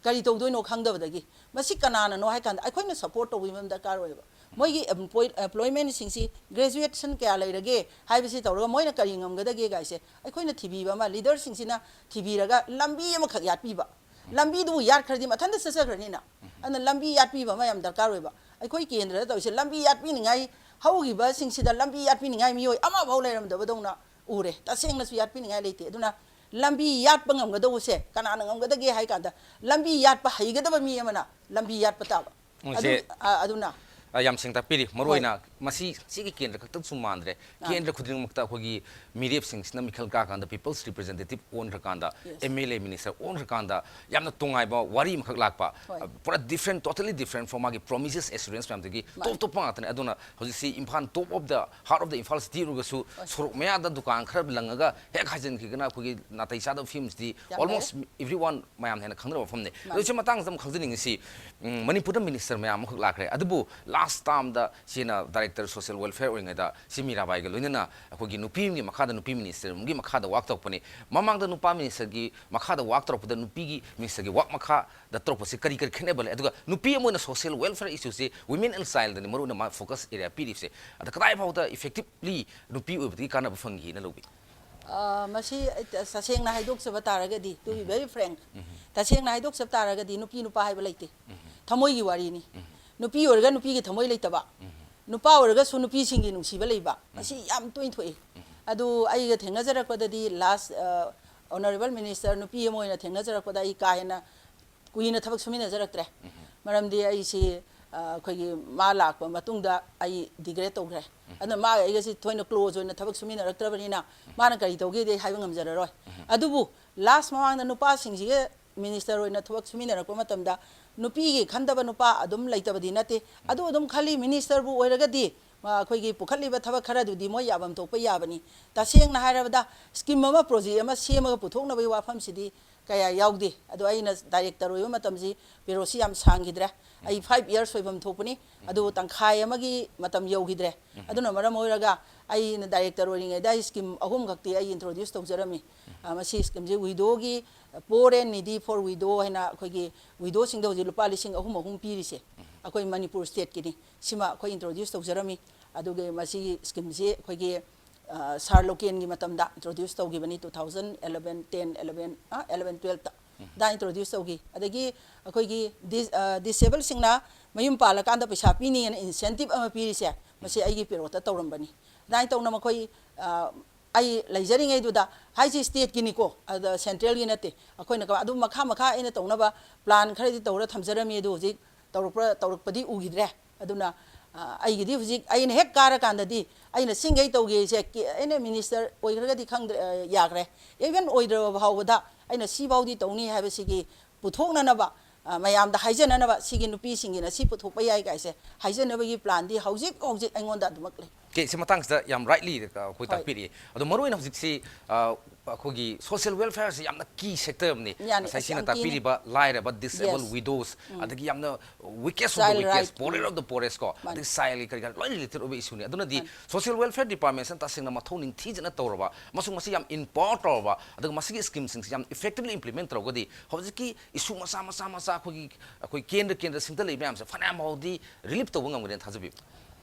ꯀꯔꯤ ꯇꯧꯗꯣꯏꯅꯣ ꯈꯪꯗꯕꯗꯒꯤ꯫ ꯃꯁꯤ ꯀꯅꯥꯅꯅꯣ ꯍꯥꯏ ꯀꯥꯟꯗ ꯑꯩꯈꯣꯏꯅ support ꯇꯧꯕꯤꯕ ꯑꯃ ꯗꯔꯀꯥꯔ ꯑꯣꯏꯌꯦꯕ꯫ ꯃꯣꯏꯒꯤ employ-, employmentꯁꯤꯡꯁꯤ graduation ꯀꯌꯥ ꯂꯩꯔꯒꯦ ꯍꯥꯏꯕꯁꯤ ꯇꯧꯔꯒ ꯃꯣꯏꯅ ꯀꯔꯤ ꯉꯝꯒꯗꯒꯦ ꯒꯥꯏꯁꯦ ꯑꯩꯈꯣꯏꯅ ꯊꯤꯕꯤꯕ ꯑꯃ, leaderꯁꯤꯡꯁꯤꯅ ꯊꯤꯕꯤꯔꯒ ꯂꯝꯕꯤ ꯑꯃꯈꯛ ꯌꯥꯠꯄꯤꯕ꯫ ꯂꯝꯕꯤꯗꯨꯕꯨ ꯌꯥꯠꯈ꯭ꯔꯗꯤ ꯃꯊꯟꯇ ꯆꯠꯆꯈ꯭ꯔꯅꯤꯅ꯫ ꯑꯗꯨꯅ ꯂꯝꯕꯤ ꯌꯥꯠꯄꯤꯕ ꯑꯃ ꯌꯥꯝ ꯗꯔꯀꯥꯔ ꯑꯣꯏꯕ꯫ ꯑꯩꯈꯣꯏ ꯀꯦꯟꯗ꯭ꯔꯗ ꯇꯧꯔꯤꯁꯦ ꯂꯝꯕꯤ ꯌꯥꯠꯄꯤꯅꯤꯡꯉꯥꯏ, ꯍꯧꯈꯤꯕꯁꯤꯡꯁꯤꯗ ꯂꯝꯕꯤ ꯌꯥꯠꯄꯤꯅꯤꯡꯉꯥꯏ ꯃꯤꯑꯣꯏ ꯑꯃꯐꯥꯎ ꯂꯩꯔꯝꯗꯕꯗꯧꯅ ꯎꯔꯦ꯫ ꯇꯁꯦꯡꯅꯁꯨ ꯌꯥꯠꯄꯤꯅꯤꯡꯉꯥꯏ ꯂꯩꯇꯦ꯫ ꯑꯗꯨꯅ ꯂꯝꯕꯤ ꯌꯥꯠꯄ ꯉꯝꯒꯗꯧꯕꯁꯦ ꯀꯅꯥꯅ ꯉꯝꯒꯗꯒꯦ ꯍꯥꯏ ꯀꯥꯟꯗ, ꯂꯝꯕꯤ ꯌꯥꯠꯄ ꯍꯩꯒꯗꯕ ꯃꯤ ꯑꯃꯅ ꯂꯝꯕꯤ ꯌꯥꯠꯄ ꯇꯥꯕ꯫ ꯃꯣꯏꯁꯦ ꯑꯗꯨ-, ꯑ, ꯑꯗꯨꯅ ꯑ, ꯌꯥꯝ ꯁꯦꯡ ꯇꯥꯛꯄꯤꯔꯤ꯫ ꯃꯔꯨ ꯍꯣꯏ꯫ ꯑꯣꯏꯅ ꯃꯁꯤ ꯁꯤꯒꯤ ꯀꯦꯟꯗ꯭ꯔ ꯈꯛꯇꯪꯁꯨ ꯃꯥꯟꯗ꯭ꯔꯦ꯫ ꯑꯥ꯫ ꯀꯦꯟꯗ꯭ꯔ ꯈꯨꯗꯤꯡꯃꯛꯇ ꯑꯩꯈꯣꯏꯒꯤ ꯃꯤꯔꯦꯞꯁꯤꯡꯁꯤꯅ ꯃꯤꯈꯜ ꯀꯥꯀꯥꯟꯗ people's representative ꯑꯣꯟꯈ꯭ꯔꯀꯥꯟꯗ, Yes. M L A minister ꯑꯣꯟꯈ꯭ꯔꯀꯥꯟꯗ ꯌꯥꯝꯅ ꯇꯣꯉꯥꯏꯕ ꯋꯥꯔꯤ ꯑꯃꯈꯛ ꯂꯥꯛꯄ꯫ ꯍꯣꯏ꯫ ꯑ, ꯄꯨꯔꯥ different, totally different from ꯃꯥꯒꯤ promises, assurance ꯃꯌꯥꯝꯗꯒꯤ ꯃꯥꯅꯤ꯫ ꯇꯣꯞ ꯇꯣꯞꯄ ꯉꯥꯛꯇꯅꯦ꯫ ꯑꯗꯨꯅ ꯍꯧꯖꯤꯛꯁꯤ Imphal, top of the heart of the Imphal city ꯑꯣꯏꯔꯒꯁꯨ ꯍꯣꯏ꯫ ꯁꯣꯔꯣꯛ ꯃꯌꯥꯗ ꯗꯨꯀꯥꯟ ꯈꯔ ꯂꯪꯉꯒ ꯍꯦꯛ ꯍꯥꯏꯖꯤꯟꯈꯤꯗꯅ ꯑꯩꯈꯣꯏꯒꯤ ꯅꯥꯇꯩ ꯆꯥꯗꯕ ꯐꯤꯕꯝꯁꯤꯗꯤ ꯌꯥꯝ ꯂꯩꯔꯦ꯫ Almost everyone ꯃꯌꯥꯝꯅ ꯍꯦꯟꯅ ꯈꯪꯅꯔꯕ ꯃꯐꯝꯅꯤ꯫ ꯃꯥꯅꯤ꯫ ꯑꯗꯨ ꯁꯤ ꯃꯇꯥꯡꯁꯤꯗ ꯑꯃꯨꯛ ꯈꯪꯖꯅꯤꯡꯉꯤꯁꯤ, ꯎꯝ, ꯃꯅꯤꯄꯨꯔꯗ minister ꯃꯌꯥꯝ ꯑꯃꯈꯛ ꯂꯥꯛꯈ꯭ꯔꯦ, ꯑꯗꯨꯕꯨ last termꯗ ꯁꯤꯅ director social welfare ꯑꯣꯏꯔꯤꯉꯩꯗ ꯁꯤ ꯃꯤꯔꯥꯕꯥꯏꯒ ꯂꯣꯏꯅꯅ ꯑꯩꯈꯣꯏꯒꯤ ꯅꯨꯄꯤ ꯑꯃꯒꯤ ꯃꯈꯥꯗ ꯅꯨꯄꯤ minister ꯑꯃꯒꯤ ꯃꯈꯥꯗ work ꯇꯧꯔꯛꯄꯅꯤ꯫ ꯃꯃꯥꯡꯗ ꯅꯨꯄꯥ ministerꯒꯤ ꯃꯈꯥꯗ work ꯇꯧꯔꯛꯄꯗ ꯅꯨꯄꯤꯒꯤ ministerꯒꯤ work ꯃꯈꯥꯗ ꯇꯧꯔꯛꯄꯁꯤ ꯀꯔꯤ ꯀꯔꯤ ꯈꯦꯠꯅꯕ ꯂꯩ? ꯑꯗꯨꯒ ꯅꯨꯄꯤ ꯑꯃ ꯑꯣꯏꯅ social welfare issueꯁꯤ women and childꯅꯤ ꯃꯔꯨ ꯑꯣꯏꯅ ꯃꯥ focus area ꯄꯤꯔꯤꯕꯁꯦ꯫ ꯑꯗ ꯀꯗꯥꯏ ꯐꯥꯎꯗ effectively ꯅꯨꯄꯤ ꯑꯣꯏꯕꯗꯒꯤ ꯀꯥꯟꯅꯕ ꯐꯪꯈꯤꯅ ꯂꯧꯕꯤ? ꯑ, ꯃꯁꯤ ꯑꯩ ꯇ-, ꯇꯁꯦꯡꯅ ꯍꯥꯏꯗꯣꯛꯆꯕ ꯇꯥꯔꯒꯗꯤ, to be very frank, ꯎꯝ꯫ ꯇꯁꯦꯡꯅ ꯍꯥꯏꯗꯣꯛꯆꯕ ꯇꯥꯔꯒꯗꯤ ꯅꯨꯄꯤ ꯅꯨꯄꯥ ꯍꯥꯏꯕ ꯂꯩꯇꯦ꯫ ꯎꯝ꯫ ꯊꯃꯣꯏꯒꯤ ꯋꯥꯔꯤꯅꯤ꯫ ꯎꯝ꯫ ꯅꯨꯄꯤ ꯑꯣꯏꯔꯒ ꯅꯨꯄꯤꯒꯤ ꯊꯃꯣꯏ ꯂꯩꯇꯕ, ꯎꯝ꯫ ꯅꯨꯄꯥ ꯑꯣꯏꯔꯒꯁꯨ ꯅꯨꯄꯤꯁꯤꯡꯒꯤ ꯅꯨꯡꯁꯤꯕ ꯂꯩꯕ, ꯎꯝ꯫ ꯃꯁꯤ ꯌꯥꯝ ꯇꯣꯏꯅ ꯊꯣꯛꯏ꯫ ꯎꯝ꯫ ꯑꯗꯨ ꯑꯩꯒ ꯊꯦꯡꯅꯖꯔꯛꯄꯗꯗꯤ last, ꯑ, honourable minister ꯅꯨꯄꯤ ꯑꯃ ꯑꯣꯏꯅ ꯊꯦꯡꯅꯖꯔꯛꯄꯗ ꯑꯩ ꯀꯥ ꯍꯦꯟꯅ ꯀꯨꯏꯅ ꯊꯕꯛ ꯁꯨꯃꯤꯟꯅꯖꯔꯛꯇ꯭ꯔꯦ꯫ ꯎꯝ꯫ ꯃꯔꯝꯗꯤ ꯑꯩꯁꯤ, ꯑ, ꯑꯩꯈꯣꯏꯒꯤ ꯃꯥ ꯂꯥꯛꯄ ꯃꯇꯨꯡꯗ ꯑꯩ degrade ꯇꯧꯈ꯭ꯔꯦ꯫ ꯎꯝ꯫ ꯑꯗꯨꯅ ꯃꯥꯒ ꯑꯩꯒꯁꯤ ꯊꯣꯏꯅ close ꯑꯣꯏꯅ ꯊꯕꯛ ꯁꯨꯃꯤꯟꯅꯔꯛꯇ꯭ꯔꯕꯅꯤꯅ ꯃꯥꯅ ꯀꯔꯤ ꯇꯧꯒꯦꯗꯤ ꯑꯩ ꯍꯥꯏꯕ ꯉꯝꯖꯔꯔꯣꯏ꯫ ꯎꯝ꯫ ꯑꯗꯨꯕꯨ last ꯃꯃꯥꯡꯗ ꯅꯨꯄꯥꯁꯤꯡꯁꯤꯒ minister ꯑꯣꯏꯅ ꯊꯕꯛ ꯁꯨꯃꯤꯟꯅꯔꯛꯄ ꯃꯇꯝꯗ ꯅꯨꯄꯤꯒꯤ ꯈꯟꯗꯕ ꯅꯨꯄꯥ ꯑꯗꯨꯝ ꯂꯩꯇꯕꯗꯤ ꯅꯠꯇꯦ꯫ ꯑꯗꯨ ꯑꯗꯨꯝ ꯈꯜꯂꯤ, ꯃꯤꯅꯤꯁꯇꯔꯕꯨ ꯑꯣꯏꯔꯒꯗꯤ, ꯃ-, ꯑꯩꯈꯣꯏꯒꯤ ꯄꯨꯈꯠꯂꯤꯕ ꯊꯕꯛ ꯈꯔꯗꯨꯗꯤ ꯃꯣꯏ ꯌꯥꯐꯝ ꯊꯣꯛꯄ ꯌꯥꯕꯅꯤ꯫ ꯇꯁꯦꯡꯅ ꯍꯥꯏꯔꯕꯗ, ꯁ꯭ꯀꯤꯝ ꯑꯃ, ꯄ꯭ꯔꯣꯖꯦꯛ ꯑꯃ ꯁꯦꯝꯃꯒ ꯄꯨꯊꯣꯛꯅꯕꯒꯤ ꯋꯥꯐꯝꯁꯤꯗꯤ ꯀꯌꯥ ꯌꯥꯎꯗꯦ꯫ ꯑꯗꯣ ꯑꯩꯅ ꯗꯥꯏꯔꯦꯛꯇꯔ ꯑꯣꯏꯕ ꯃꯇꯝꯁꯤ, ꯄꯦꯔꯣꯠꯁꯤ ꯌꯥꯝ ꯁꯥꯡꯈꯤꯗ꯭ꯔꯦ꯫ ꯑꯩ ꯐꯥꯏꯚ ꯌꯔꯁ ꯑꯣꯏꯐꯝ ꯊꯣꯛꯄꯅꯤ꯫ ꯑꯗꯨꯕꯨ ꯇꯪꯈꯥꯏ ꯑꯃꯒꯤ ꯃꯇꯝ ꯌꯧꯈꯤꯗ꯭ꯔꯦ꯫ ꯑꯗꯨꯅ ꯃꯔꯝ ꯑꯣꯏꯔꯒ ꯑꯩꯅ ꯗꯥꯏꯔꯦꯛꯇꯔ ꯑꯣꯏꯔꯤꯉꯩꯗ ꯑꯩ ꯁ꯭ꯀꯤꯝ ꯑꯍꯨꯝ ꯈꯛꯇꯤ ꯑꯩ ꯏꯟꯇ꯭ꯔꯣꯗ꯭ꯌꯨꯁ ꯇꯧꯖꯔꯝꯃꯤ꯫ ꯑ, ꯃꯁꯤ ꯁ꯭ꯀꯤꯝꯁꯤ ꯋꯤꯗꯣꯒꯤ, ꯄꯣꯔ ꯑꯦꯟ ꯅꯤꯗꯤ ꯐꯣꯔ ꯋꯤꯗꯣ ꯍꯥꯏꯅ ꯑꯩꯈꯣꯏꯒꯤ ꯋꯤꯗꯣꯁꯤꯡꯗ ꯍꯧꯖꯤꯛ ꯂꯨꯄꯥ ꯂꯤꯁꯤꯡ ꯑꯍꯨꯝ ꯑꯍꯨꯝ ꯄꯤꯔꯤꯁꯦ, ꯑꯩꯈꯣꯏ ꯃꯅꯤꯄꯨꯔ ꯁ꯭ꯇꯦꯠꯀꯤꯅꯤ꯫ ꯁꯤꯃ ꯑꯩꯈꯣꯏ ꯏꯟꯇ꯭ꯔꯣꯗ꯭ꯌꯨꯁ ꯇꯧꯖꯔꯝꯃꯤ꯫ ꯑꯗꯨꯒ ꯃꯁꯤꯒꯤ ꯁ꯭ꯀꯤꯝꯁꯤ ꯑꯩꯈꯣꯏꯒꯤ, ꯑ, ꯁꯥꯔ ꯂꯣꯀꯦꯟꯒꯤ ꯃꯇꯝꯗ ꯏꯟꯇ꯭ꯔꯣꯗ꯭ꯌꯨꯁ ꯇꯧꯈꯤꯕꯅꯤ, two thousand eleven, ten, eleven, ꯑ, ꯑꯦꯂꯚꯦꯟ, ꯇꯨꯋꯦꯜꯐꯇ꯫ ꯑꯗꯥ ꯏꯟꯇ꯭ꯔꯣꯗ꯭ꯌꯨꯁ ꯇꯧꯈꯤ꯫ ꯑꯗꯒꯤ ꯑꯩꯈꯣꯏꯒꯤ ꯗꯤꯁ-, ꯑ, ꯗꯤꯁꯦꯕꯜꯁꯤꯡꯅ ꯃꯌꯨꯝ ꯄꯥꯜꯂꯀꯥꯟꯗ ꯄꯩꯁꯥ ꯄꯤꯅꯤꯅ ꯏꯟꯁꯦꯟꯇꯤꯞ ꯑꯃ ꯄꯤꯔꯤꯁꯦ, ꯃꯁꯤ ꯑꯩꯒꯤ ꯄꯦꯔꯣꯠꯇ ꯇꯧꯔꯝꯕꯅꯤ꯫ ꯑꯗꯨꯃꯥꯏꯅ ꯇꯧꯅ ꯃꯈꯣꯏ, ꯑ, ꯑꯩ ꯂꯩꯖꯔꯤꯉꯩꯗꯨꯗ, ꯍꯥꯏꯁꯤ ꯁ꯭ꯇꯦꯠꯀꯤꯅꯤꯀꯣ, ꯑꯗ ꯁꯦꯟꯇ꯭ꯔꯦꯜꯒꯤ ꯅꯠꯇꯦ꯫ ꯑꯩꯈꯣꯏꯅ ꯀꯃꯥꯏ-, ꯑꯗꯨꯝ ꯃꯈꯥ ꯃꯈꯥ ꯑꯩꯅ ꯇꯧꯅꯕ ꯄ꯭ꯂꯥꯟ ꯈꯔꯗꯤ ꯇꯧꯔ ꯊꯝꯖꯔꯝꯃꯤ, ꯑꯗꯨ ꯍꯧꯖꯤꯛ ꯇꯧꯔꯛꯄ꯭ꯔꯥ, ꯇꯧꯔꯛꯄꯗꯤ ꯎꯈꯤꯗ꯭ꯔꯦ꯫ ꯑꯗꯨꯅ, ꯑ, ꯑꯩꯒꯤꯗꯤ ꯍꯧꯖꯤꯛ ꯑꯩꯅ ꯍꯦꯛ ꯀꯥꯔꯀꯥꯟꯗꯗꯤ ꯑꯩꯅ ꯁꯤꯡꯈꯩ ꯇꯧꯒꯦꯁꯦ, ꯀꯦ-, ꯑꯩꯅ ꯃꯤꯅꯤꯁꯇꯔ ꯑꯣꯏꯈ꯭ꯔꯒꯗꯤ ꯈꯪꯗ꯭ꯔꯦ, ꯑ, ꯌꯥꯈ꯭ꯔꯦ꯫ ꯏꯚꯟ ꯑꯣꯏꯗ꯭ꯔꯕ ꯐꯥꯎꯕꯗ ꯑꯩꯅ ꯁꯤꯐꯥꯎꯗꯤ ꯇꯧꯅꯤ ꯍꯥꯏꯕꯁꯤꯒꯤ ꯄꯨꯊꯣꯛꯅꯅꯕ, ꯑ, ꯃꯌꯥꯝꯗ ꯍꯥꯏꯖꯅꯅꯕ, ꯁꯤꯒꯤ ꯅꯨꯄꯤꯁꯤꯡꯒꯤꯅ ꯁꯤ ꯄꯨꯊꯣꯛꯄ ꯌꯥꯏ ꯀꯥꯏꯁꯦ ꯍꯥꯏꯖꯅꯕꯒꯤ ꯄ꯭ꯂꯥꯟꯗꯤ ꯍꯧꯖꯤꯛ ꯍꯧꯖꯤꯛ ꯑꯩꯉꯣꯟꯗ ꯑꯗꯨꯃꯛ ꯂꯩ꯫ ꯀꯦ, ꯁꯤ ꯃꯇꯥꯡꯁꯤꯗ ꯌꯥꯝ ꯔꯥꯏꯠꯂꯤ, ꯑ, ꯑꯩꯈꯣꯏ ꯍꯣꯏ꯫ ꯇꯥꯛꯄꯤꯔꯛꯏ꯫ ꯑꯗꯣ ꯃꯔꯨꯑꯣꯏꯅ ꯍꯧꯖꯤꯛꯁꯤ, ꯑ, ꯑꯩꯈꯣꯏꯒꯤ ꯁꯣꯁꯤꯌꯦꯜ ꯋꯦꯜꯐꯤꯌꯔꯁꯤ ꯌꯥꯝꯅ ꯀꯤ ꯁꯦꯛꯇꯔ ꯑꯃꯅꯤ꯫ ꯌꯥꯅꯤ, ꯉꯁꯥꯏ ꯑꯁ, ꯁꯤꯅ ꯌꯥꯝ ꯀꯤꯅꯤ꯫ ꯇꯥꯛꯄꯤꯔꯤꯕ ꯂꯥꯏꯔꯕ, ꯗꯤꯁꯑꯦꯕꯜ ꯌꯦꯁ꯫ ꯋꯤꯗꯣꯁ, ꯎꯝ꯫ ꯑꯗꯒꯤ ꯌꯥꯝꯅ weakness of the child weakness, right, poorness um. Of the poorness ꯀꯣ, ꯃꯥꯅꯤ꯫ ꯑꯗꯒꯤ ꯆꯥꯏꯜꯒꯤ ꯀꯔꯤ ꯀꯔꯥ ꯂꯣꯏꯅ ꯔꯤꯂꯦꯇꯦꯠ ꯑꯣꯏꯕ ꯏꯁꯨꯅꯤ꯫ ꯑꯗꯨꯅꯗꯤ ꯃꯥꯅꯤ꯫ ꯁꯣꯁꯤꯌꯦꯜ ꯋꯦꯜꯐꯤꯌꯔ ꯗꯤꯄꯥꯔꯠꯃꯦꯟꯁꯤꯅ ꯇꯁꯦꯡꯅ ꯃꯊꯧ ꯅꯤꯡꯊꯤꯖꯅ ꯇꯧꯔꯕ ꯑꯃꯁꯨꯡ ꯃꯁꯤ ꯌꯥꯝ ꯏꯝꯄꯥꯋꯔ ꯇꯧꯔꯕ, ꯑꯗꯨꯒ ꯃꯁꯤꯒꯤ ꯁ꯭ꯀꯤꯝꯁꯤꯡꯁꯤ ꯌꯥꯝ ꯏꯐꯦꯛꯇꯤꯚꯂꯤ ꯏꯝꯄ꯭ꯂꯤꯃꯦꯟ ꯇꯧꯔꯒꯗꯤ ꯍꯧꯖꯤꯛꯀꯤ ꯏꯁꯨ ꯃꯆꯥ ꯃꯆꯥ ꯃꯆꯥ ꯑꯩꯈꯣꯏꯒꯤ, ꯑꯩꯈꯣꯏ ꯀꯦꯟꯗ꯭ꯔ ꯀꯦꯟꯗ꯭ꯔ ꯁꯤꯡꯗ ꯂꯩꯕ ꯃꯌꯥꯝꯁꯦ ꯐꯅꯌꯥꯝ ꯐꯥꯎꯗꯤ ꯔꯤꯂꯤꯐ ꯇꯧꯕ ꯉꯝꯒꯅꯤꯅ ꯊꯥꯖꯕꯤꯕ꯭ꯔꯥ?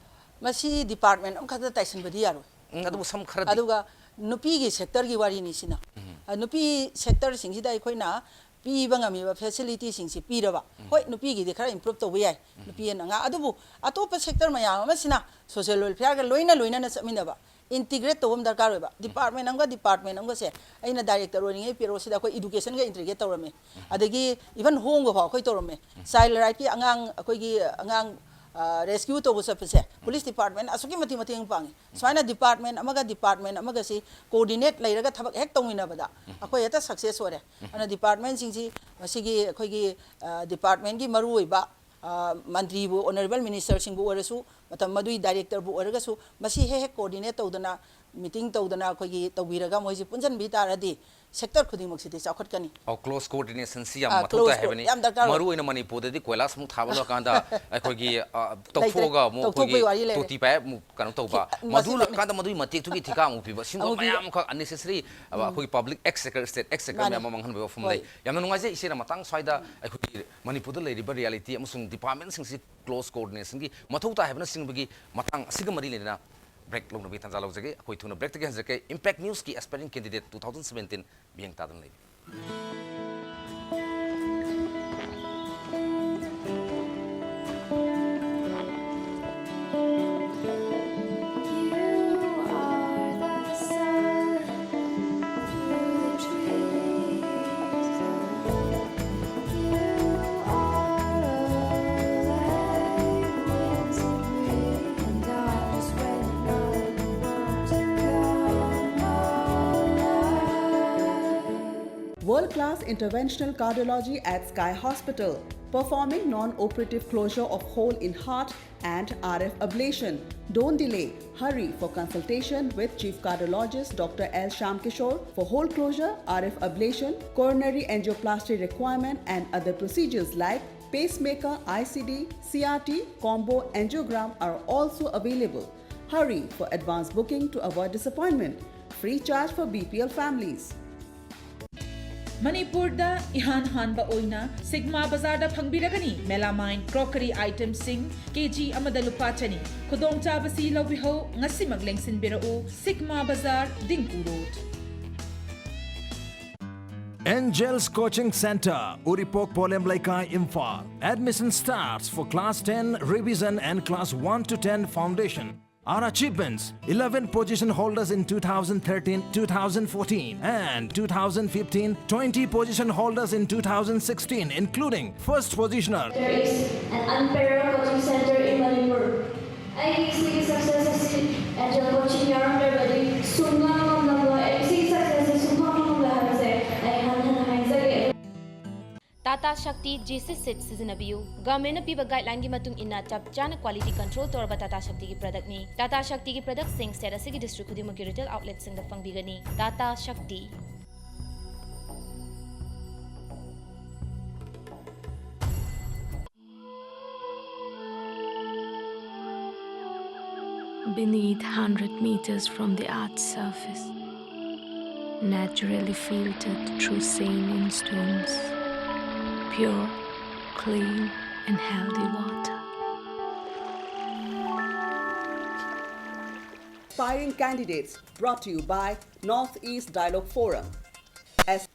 ꯃꯁꯤ ꯗꯤꯄꯥꯔꯠꯃꯦꯟ ꯑꯃꯈꯛꯇ ꯇꯥꯏꯁꯤꯟꯕꯗꯤ ꯌꯥꯔꯣꯏ꯫ ꯎꯝ, ꯑꯗꯨꯕꯨ ꯁꯝ ꯈꯔꯗꯤ꯫ ꯑꯗꯨꯒ ꯅꯨꯄꯤꯒꯤ ꯁꯦꯛꯇꯔꯒꯤ ꯋꯥꯔꯤꯅꯤ ꯁꯤꯅ꯫ ꯎꯝ꯫ ꯑ, ꯅꯨꯄꯤ ꯁꯦꯛꯇꯔꯁꯤꯡꯁꯤꯗ ꯑꯩꯈꯣꯏꯅ ꯄꯤꯕ ꯉꯝꯃꯤꯕ ꯐꯦꯁꯤꯂꯤꯇꯤꯁꯤꯡꯁꯤ ꯄꯤꯔꯕ, ꯎꯝ꯫ ꯍꯣꯏ, ꯅꯨꯄꯤꯒꯤꯗꯤ ꯈꯔ ꯏꯝꯄ꯭ꯔꯨꯞ ꯇꯧꯕ ꯌꯥꯏ, ꯎꯝ꯫ ꯅꯨꯄꯤ ꯑꯉꯥꯡ, ꯑꯗꯨꯕꯨ ꯑꯇꯣꯞꯄ ꯁꯦꯛꯇꯔ ꯃꯌꯥꯝ ꯑꯃꯁꯤꯅ ꯁꯣꯁꯤꯌꯦꯜ ꯋꯦꯜꯐꯤꯌꯔꯒ ꯂꯣꯏꯅ ꯂꯣꯏꯅꯅ ꯆꯠꯃꯤꯟꯅꯕ, ꯏꯟꯇꯤꯒ꯭ꯔꯦꯠ ꯇꯧꯕ ꯑꯃ ꯗꯔꯀꯥꯔ ꯑꯣꯏꯕ꯫ ꯗꯤꯄꯥꯔꯠꯃꯦꯟ ꯑꯃꯒ ꯗꯤꯄꯥꯔꯠꯃꯦꯟ ꯑꯃꯒꯁꯦ ꯑꯩꯅ ꯗꯥꯏꯔꯦꯛꯇꯔ ꯑꯣꯏꯔꯤꯉꯩ ꯄꯦꯔꯣꯠꯁꯤꯗ ꯑꯩꯈꯣꯏ ꯏꯗꯨꯀꯦꯁꯟꯒ ꯏꯟꯇꯤꯒ꯭ꯔꯦꯠ ꯇꯧꯔꯝꯃꯤ꯫ ꯑꯗꯒꯤ ꯏꯚꯟ ꯍꯣꯝꯒ ꯐꯥꯎ ꯑꯩꯈꯣꯏ ꯇꯧꯔꯝꯃꯤ꯫ ꯆꯥꯏꯜ ꯔꯥꯏꯠꯀꯤ ꯑꯉꯥꯡ, ꯑꯩꯈꯣꯏꯒꯤ ꯑꯉꯥꯡ ꯔꯦꯁꯀ꯭ꯌꯨ ꯇꯧꯕ ꯆꯠꯄꯁꯦ ꯄꯨꯂꯤꯁ ꯗꯤꯄꯥꯔꯠꯃꯦꯟ ꯑꯁꯨꯛꯀꯤ ꯃꯇꯤꯛ ꯃꯇꯦꯡ ꯄꯥꯡꯉꯤ꯫ ꯁꯨꯃꯥꯏꯅ ꯗꯤꯄꯥꯔꯠꯃꯦꯟ ꯑꯃꯒ ꯗꯤꯄꯥꯔꯠꯃꯦꯟ ꯑꯃꯒꯁꯤ ꯀꯣꯑꯣꯔꯗꯤꯅꯦꯠ ꯂꯩꯔꯒ ꯊꯕꯛ ꯍꯦꯛ ꯇꯧꯃꯤꯟꯅꯕꯗ ꯑꯩꯈꯣꯏ ꯍꯦꯛꯇ ꯁꯛꯁꯦꯁ ꯑꯣꯏꯔꯦ꯫ ꯑꯗꯨꯅ ꯗꯤꯄꯥꯔꯠꯃꯦꯟꯁꯤꯡꯁꯤ ꯃꯁꯤꯒꯤ ꯑꯩꯈꯣꯏꯒꯤ ꯗꯤꯄꯥꯔꯠꯃꯦꯟꯒꯤ ꯃꯔꯨꯑꯣꯏꯕ ꯃꯟꯇ꯭ꯔꯤꯕꯨ, ꯑꯣꯅꯔꯦꯕꯜ ꯃꯤꯅꯤꯁꯇꯔꯁꯤꯡꯕꯨ ꯑꯣꯏꯔꯁꯨ, ꯃꯇꯝ ꯃꯗꯨꯒꯤ ꯗꯥꯏꯔꯦꯛꯇꯔꯕꯨ ꯑꯣꯏꯔꯒꯁꯨ, ꯃꯁꯤ ꯍꯦꯛ ꯍꯦꯛ ꯀꯣꯑꯣꯔꯗꯤꯅꯦꯠ ꯇꯧꯗꯅ, ꯃꯤꯇꯤꯡ ꯇꯧꯗꯅ ꯑꯩꯈꯣꯏꯒꯤ ꯇꯧꯕꯤꯔꯒ ꯃꯣꯏꯁꯤ ꯄꯨꯟꯁꯤꯟꯕꯤ ꯇꯥꯔꯗꯤ ꯁꯦꯛꯇꯔ ꯈꯨꯗꯤꯡꯃꯛꯁꯤꯗꯤ ꯆꯥꯎꯈꯠꯀꯅꯤ꯫ ꯑꯧ, ꯀ꯭ꯂꯣꯁ ꯀꯣꯑꯣꯔꯗꯤꯅꯦꯁꯟꯁꯤ ꯌꯥꯝ ꯑꯥ, ꯃꯊꯧ ꯇꯥꯏ ꯍꯥꯏꯕꯅꯤ꯫ ꯌꯥꯝ ꯗꯔꯀꯥꯔ ꯑꯣꯏ꯫ ꯃꯔꯨ ꯑꯣꯏꯅ ꯃꯅꯤꯄꯨꯔꯗꯗꯤ ꯀꯣꯏꯂꯥꯁ ꯑꯃꯨꯛ ꯊꯥꯕ ꯂꯣꯏꯔꯀꯥꯟꯗ ꯑꯩꯈꯣꯏꯒꯤ, ꯑ, ꯇꯧꯊꯣꯛꯑꯒ ꯑꯃꯨꯛ ꯇꯧꯊꯣꯛꯄꯒꯤ ꯑꯩꯈꯣꯏꯒꯤ ꯋꯥꯔꯤ ꯂꯩꯔꯦ꯫ ꯇꯣꯇꯤ ꯄꯥꯏꯞ ꯑꯃꯨꯛ ꯀꯩꯅꯣ ꯇꯧꯕ꯫ ꯃꯁꯤ ꯃꯗꯨ ꯂꯣꯏꯔꯀꯥꯟꯗ ꯃꯗꯨꯒꯤ ꯃꯇꯦꯛꯇꯨꯒꯤ ꯊꯤꯀꯥ ꯑꯃꯨꯛ ꯄꯤꯕ꯫ ꯁꯤꯒꯨꯝꯕ ꯑꯃꯨꯛ ꯄꯤꯕ꯫ ꯃꯌꯥꯝ ꯑꯃꯈꯛ unnecessary, ꯑ, ꯑꯩꯈꯣꯏꯒꯤ ꯄꯕ꯭ꯂꯤꯛ ꯑꯦꯛꯁ ꯁꯦꯀ꯭ꯔꯦ-, ꯁ꯭ꯇꯦꯠ ꯑꯦꯛꯁ ꯁꯦꯀ꯭ꯔꯦ ꯃꯥꯅꯦ꯫ ꯃꯌꯥꯝ ꯑꯃ ꯃꯥꯡꯍꯟꯕꯒꯤ ꯋꯥꯐꯝ ꯂꯩ꯫ ꯍꯣꯏ꯫ ꯌꯥꯝꯅ ꯅꯨꯡꯉꯥꯏꯖꯩ ꯏꯆꯦꯅ ꯃꯇꯥꯡ ꯁ꯭ꯋꯥꯏꯗ ꯑꯩꯈꯣꯏꯒꯤ ꯃꯅꯤꯄꯨꯔꯗ ꯂꯩꯔꯤꯕ ꯔꯤꯌꯦꯂꯤꯇꯤ ꯑꯃꯁꯨꯡ ꯗꯤꯄꯥꯔꯠꯃꯦꯟꯁꯤꯡꯁꯤ ꯀ꯭ꯂꯣꯁ ꯀꯣꯑꯣꯔꯗꯤꯅꯦꯁꯟꯒꯤ ꯃꯊꯧ ꯇꯥꯏ ꯍꯥꯏꯕꯅꯆꯤꯡꯕꯒꯤ ꯃꯇꯥꯡ ꯑꯁꯤꯒ ꯃꯔꯤ ꯂꯩꯅꯅ ꯕ꯭ꯔꯦꯛ ꯂꯧꯅꯕꯒꯤ ꯇꯥꯟꯖꯥ ꯂꯧꯖꯒꯦ꯫ ꯑꯩꯈꯣꯏ ꯊꯨꯅ ꯕ꯭ꯔꯦꯛꯇꯒꯤ ꯍꯟꯖꯔꯛꯀꯦ꯫ ꯏꯝꯄꯦꯛ ꯅ꯭ꯌꯨꯁꯀꯤ aspiring candidate two thousand seventeen ꯃꯤꯠꯌꯦꯡ ꯇꯥꯗꯨꯅ ꯂꯩꯕꯤꯌꯨ꯫ You are the sun through the trees. You are a lake winds of green, and I just went on to come alive. World class interventional cardiology at Sky Hospital, performing non operative closure of hole in heart and R F ablation. Don't delay, hurry for consultation with Chief Cardiologist Doctor L Shyamkishore for hole closure, R F ablation, coronary angioplasty requirement, and other procedures like pacemaker, I C D, C R T, combo angiogram are also available. Hurry for advance booking to avoid disappointment. Free charge for B P L families. ꯃꯅꯤꯄꯨꯔꯗ ꯏꯍꯥꯟ ꯍꯥꯟꯕ ꯑꯣꯏꯅ ꯁꯤꯒꯃꯥ ꯕꯖꯥꯔꯗ ꯐꯪꯕꯤꯔꯒꯅꯤ melamine crockery itemꯁꯤꯡ ꯀꯦ ꯖꯤ ꯑꯃꯗ ꯂꯨꯄꯥ ꯆꯅꯤ꯫ ꯈꯨꯗꯣꯡꯆꯥꯕꯁꯤ ꯂꯧꯕꯤꯍꯧ, ꯉꯁꯤꯃꯛ ꯂꯦꯡꯁꯤꯟꯕꯤꯔꯛꯎ, ꯁꯤꯒꯃꯥ ꯕꯖꯥꯔ, Dingko road. Angels Coaching Center, Uripok Polem Leikai, Imphal. Admission starts for class ten revision and class one to ten foundation. Our achievements: eleven position holders in two thousand thirteen, two thousand fourteen, and two thousand fifteen, twenty position holders in two thousand sixteen, including first positioner. There is an unparalleled coaching center ꯑꯩꯒꯤ ꯁꯤꯒꯤ ꯁꯛꯁꯦꯁ ꯑꯁꯤ ꯑꯦꯟꯖꯦꯜ ꯀꯣꯆꯤꯡ ꯌꯥꯎꯔꯝꯗ꯭ꯔꯕꯗꯤ ꯁꯨꯡꯉꯝ ꯉꯝꯂꯝꯂꯣꯏ꯫ ꯑꯩ ꯁꯤꯒꯤ ꯁꯛꯁꯦꯁ ꯑꯁꯤ ꯁꯨꯡꯐꯪ ꯐꯪꯂꯣꯏ ꯍꯥꯏꯕꯁꯦ ꯑꯩ ꯍꯟꯅ ꯍꯟꯅ ꯍꯥꯏꯖꯒꯦ꯫ ꯇꯥꯇꯥ ꯁꯛꯇꯤ ꯖꯤ ꯁꯤ ꯁꯤꯠ ꯁꯤꯖꯤꯟꯅꯕꯤꯌꯨ꯫ ꯒꯚꯔꯟꯃꯦꯟꯠꯅ ꯄꯤꯕ ꯒꯥꯏꯗꯂꯥꯏꯟꯒꯤ ꯃꯇꯨꯡ ꯏꯟꯅ ꯆꯞ ꯆꯥꯅ ꯀ꯭ꯋꯥꯂꯤꯇꯤ ꯀꯟꯇ꯭ꯔꯣꯜ ꯇꯧꯔꯕ ꯇꯥꯇꯥ ꯁꯛꯇꯤꯒꯤ ꯄ꯭ꯔꯗꯛꯅꯤ꯫ ꯇꯥꯇꯥ ꯁꯛꯇꯤꯒꯤ ꯄ꯭ꯔꯗꯛꯁꯤꯡ ꯁ꯭ꯇꯦꯠ ꯑꯁꯤꯒꯤ ꯗꯤꯁꯇ꯭ꯔꯤꯛ ꯈꯨꯗꯤꯡꯃꯛꯀꯤ ꯔꯤꯇꯦꯜ ꯑꯥꯎꯠꯂꯦꯠꯁꯤꯡꯗ ꯐꯪꯕꯤꯒꯅꯤ꯫ ꯇꯥꯇꯥ ꯁꯛꯇꯤ꯫ Beneath, hundred meters from the earth's surface, naturally filtered through saline stones, pure, clean, and healthy water. Aspiring candidates, brought to you by Northeast Dialogue Forum. As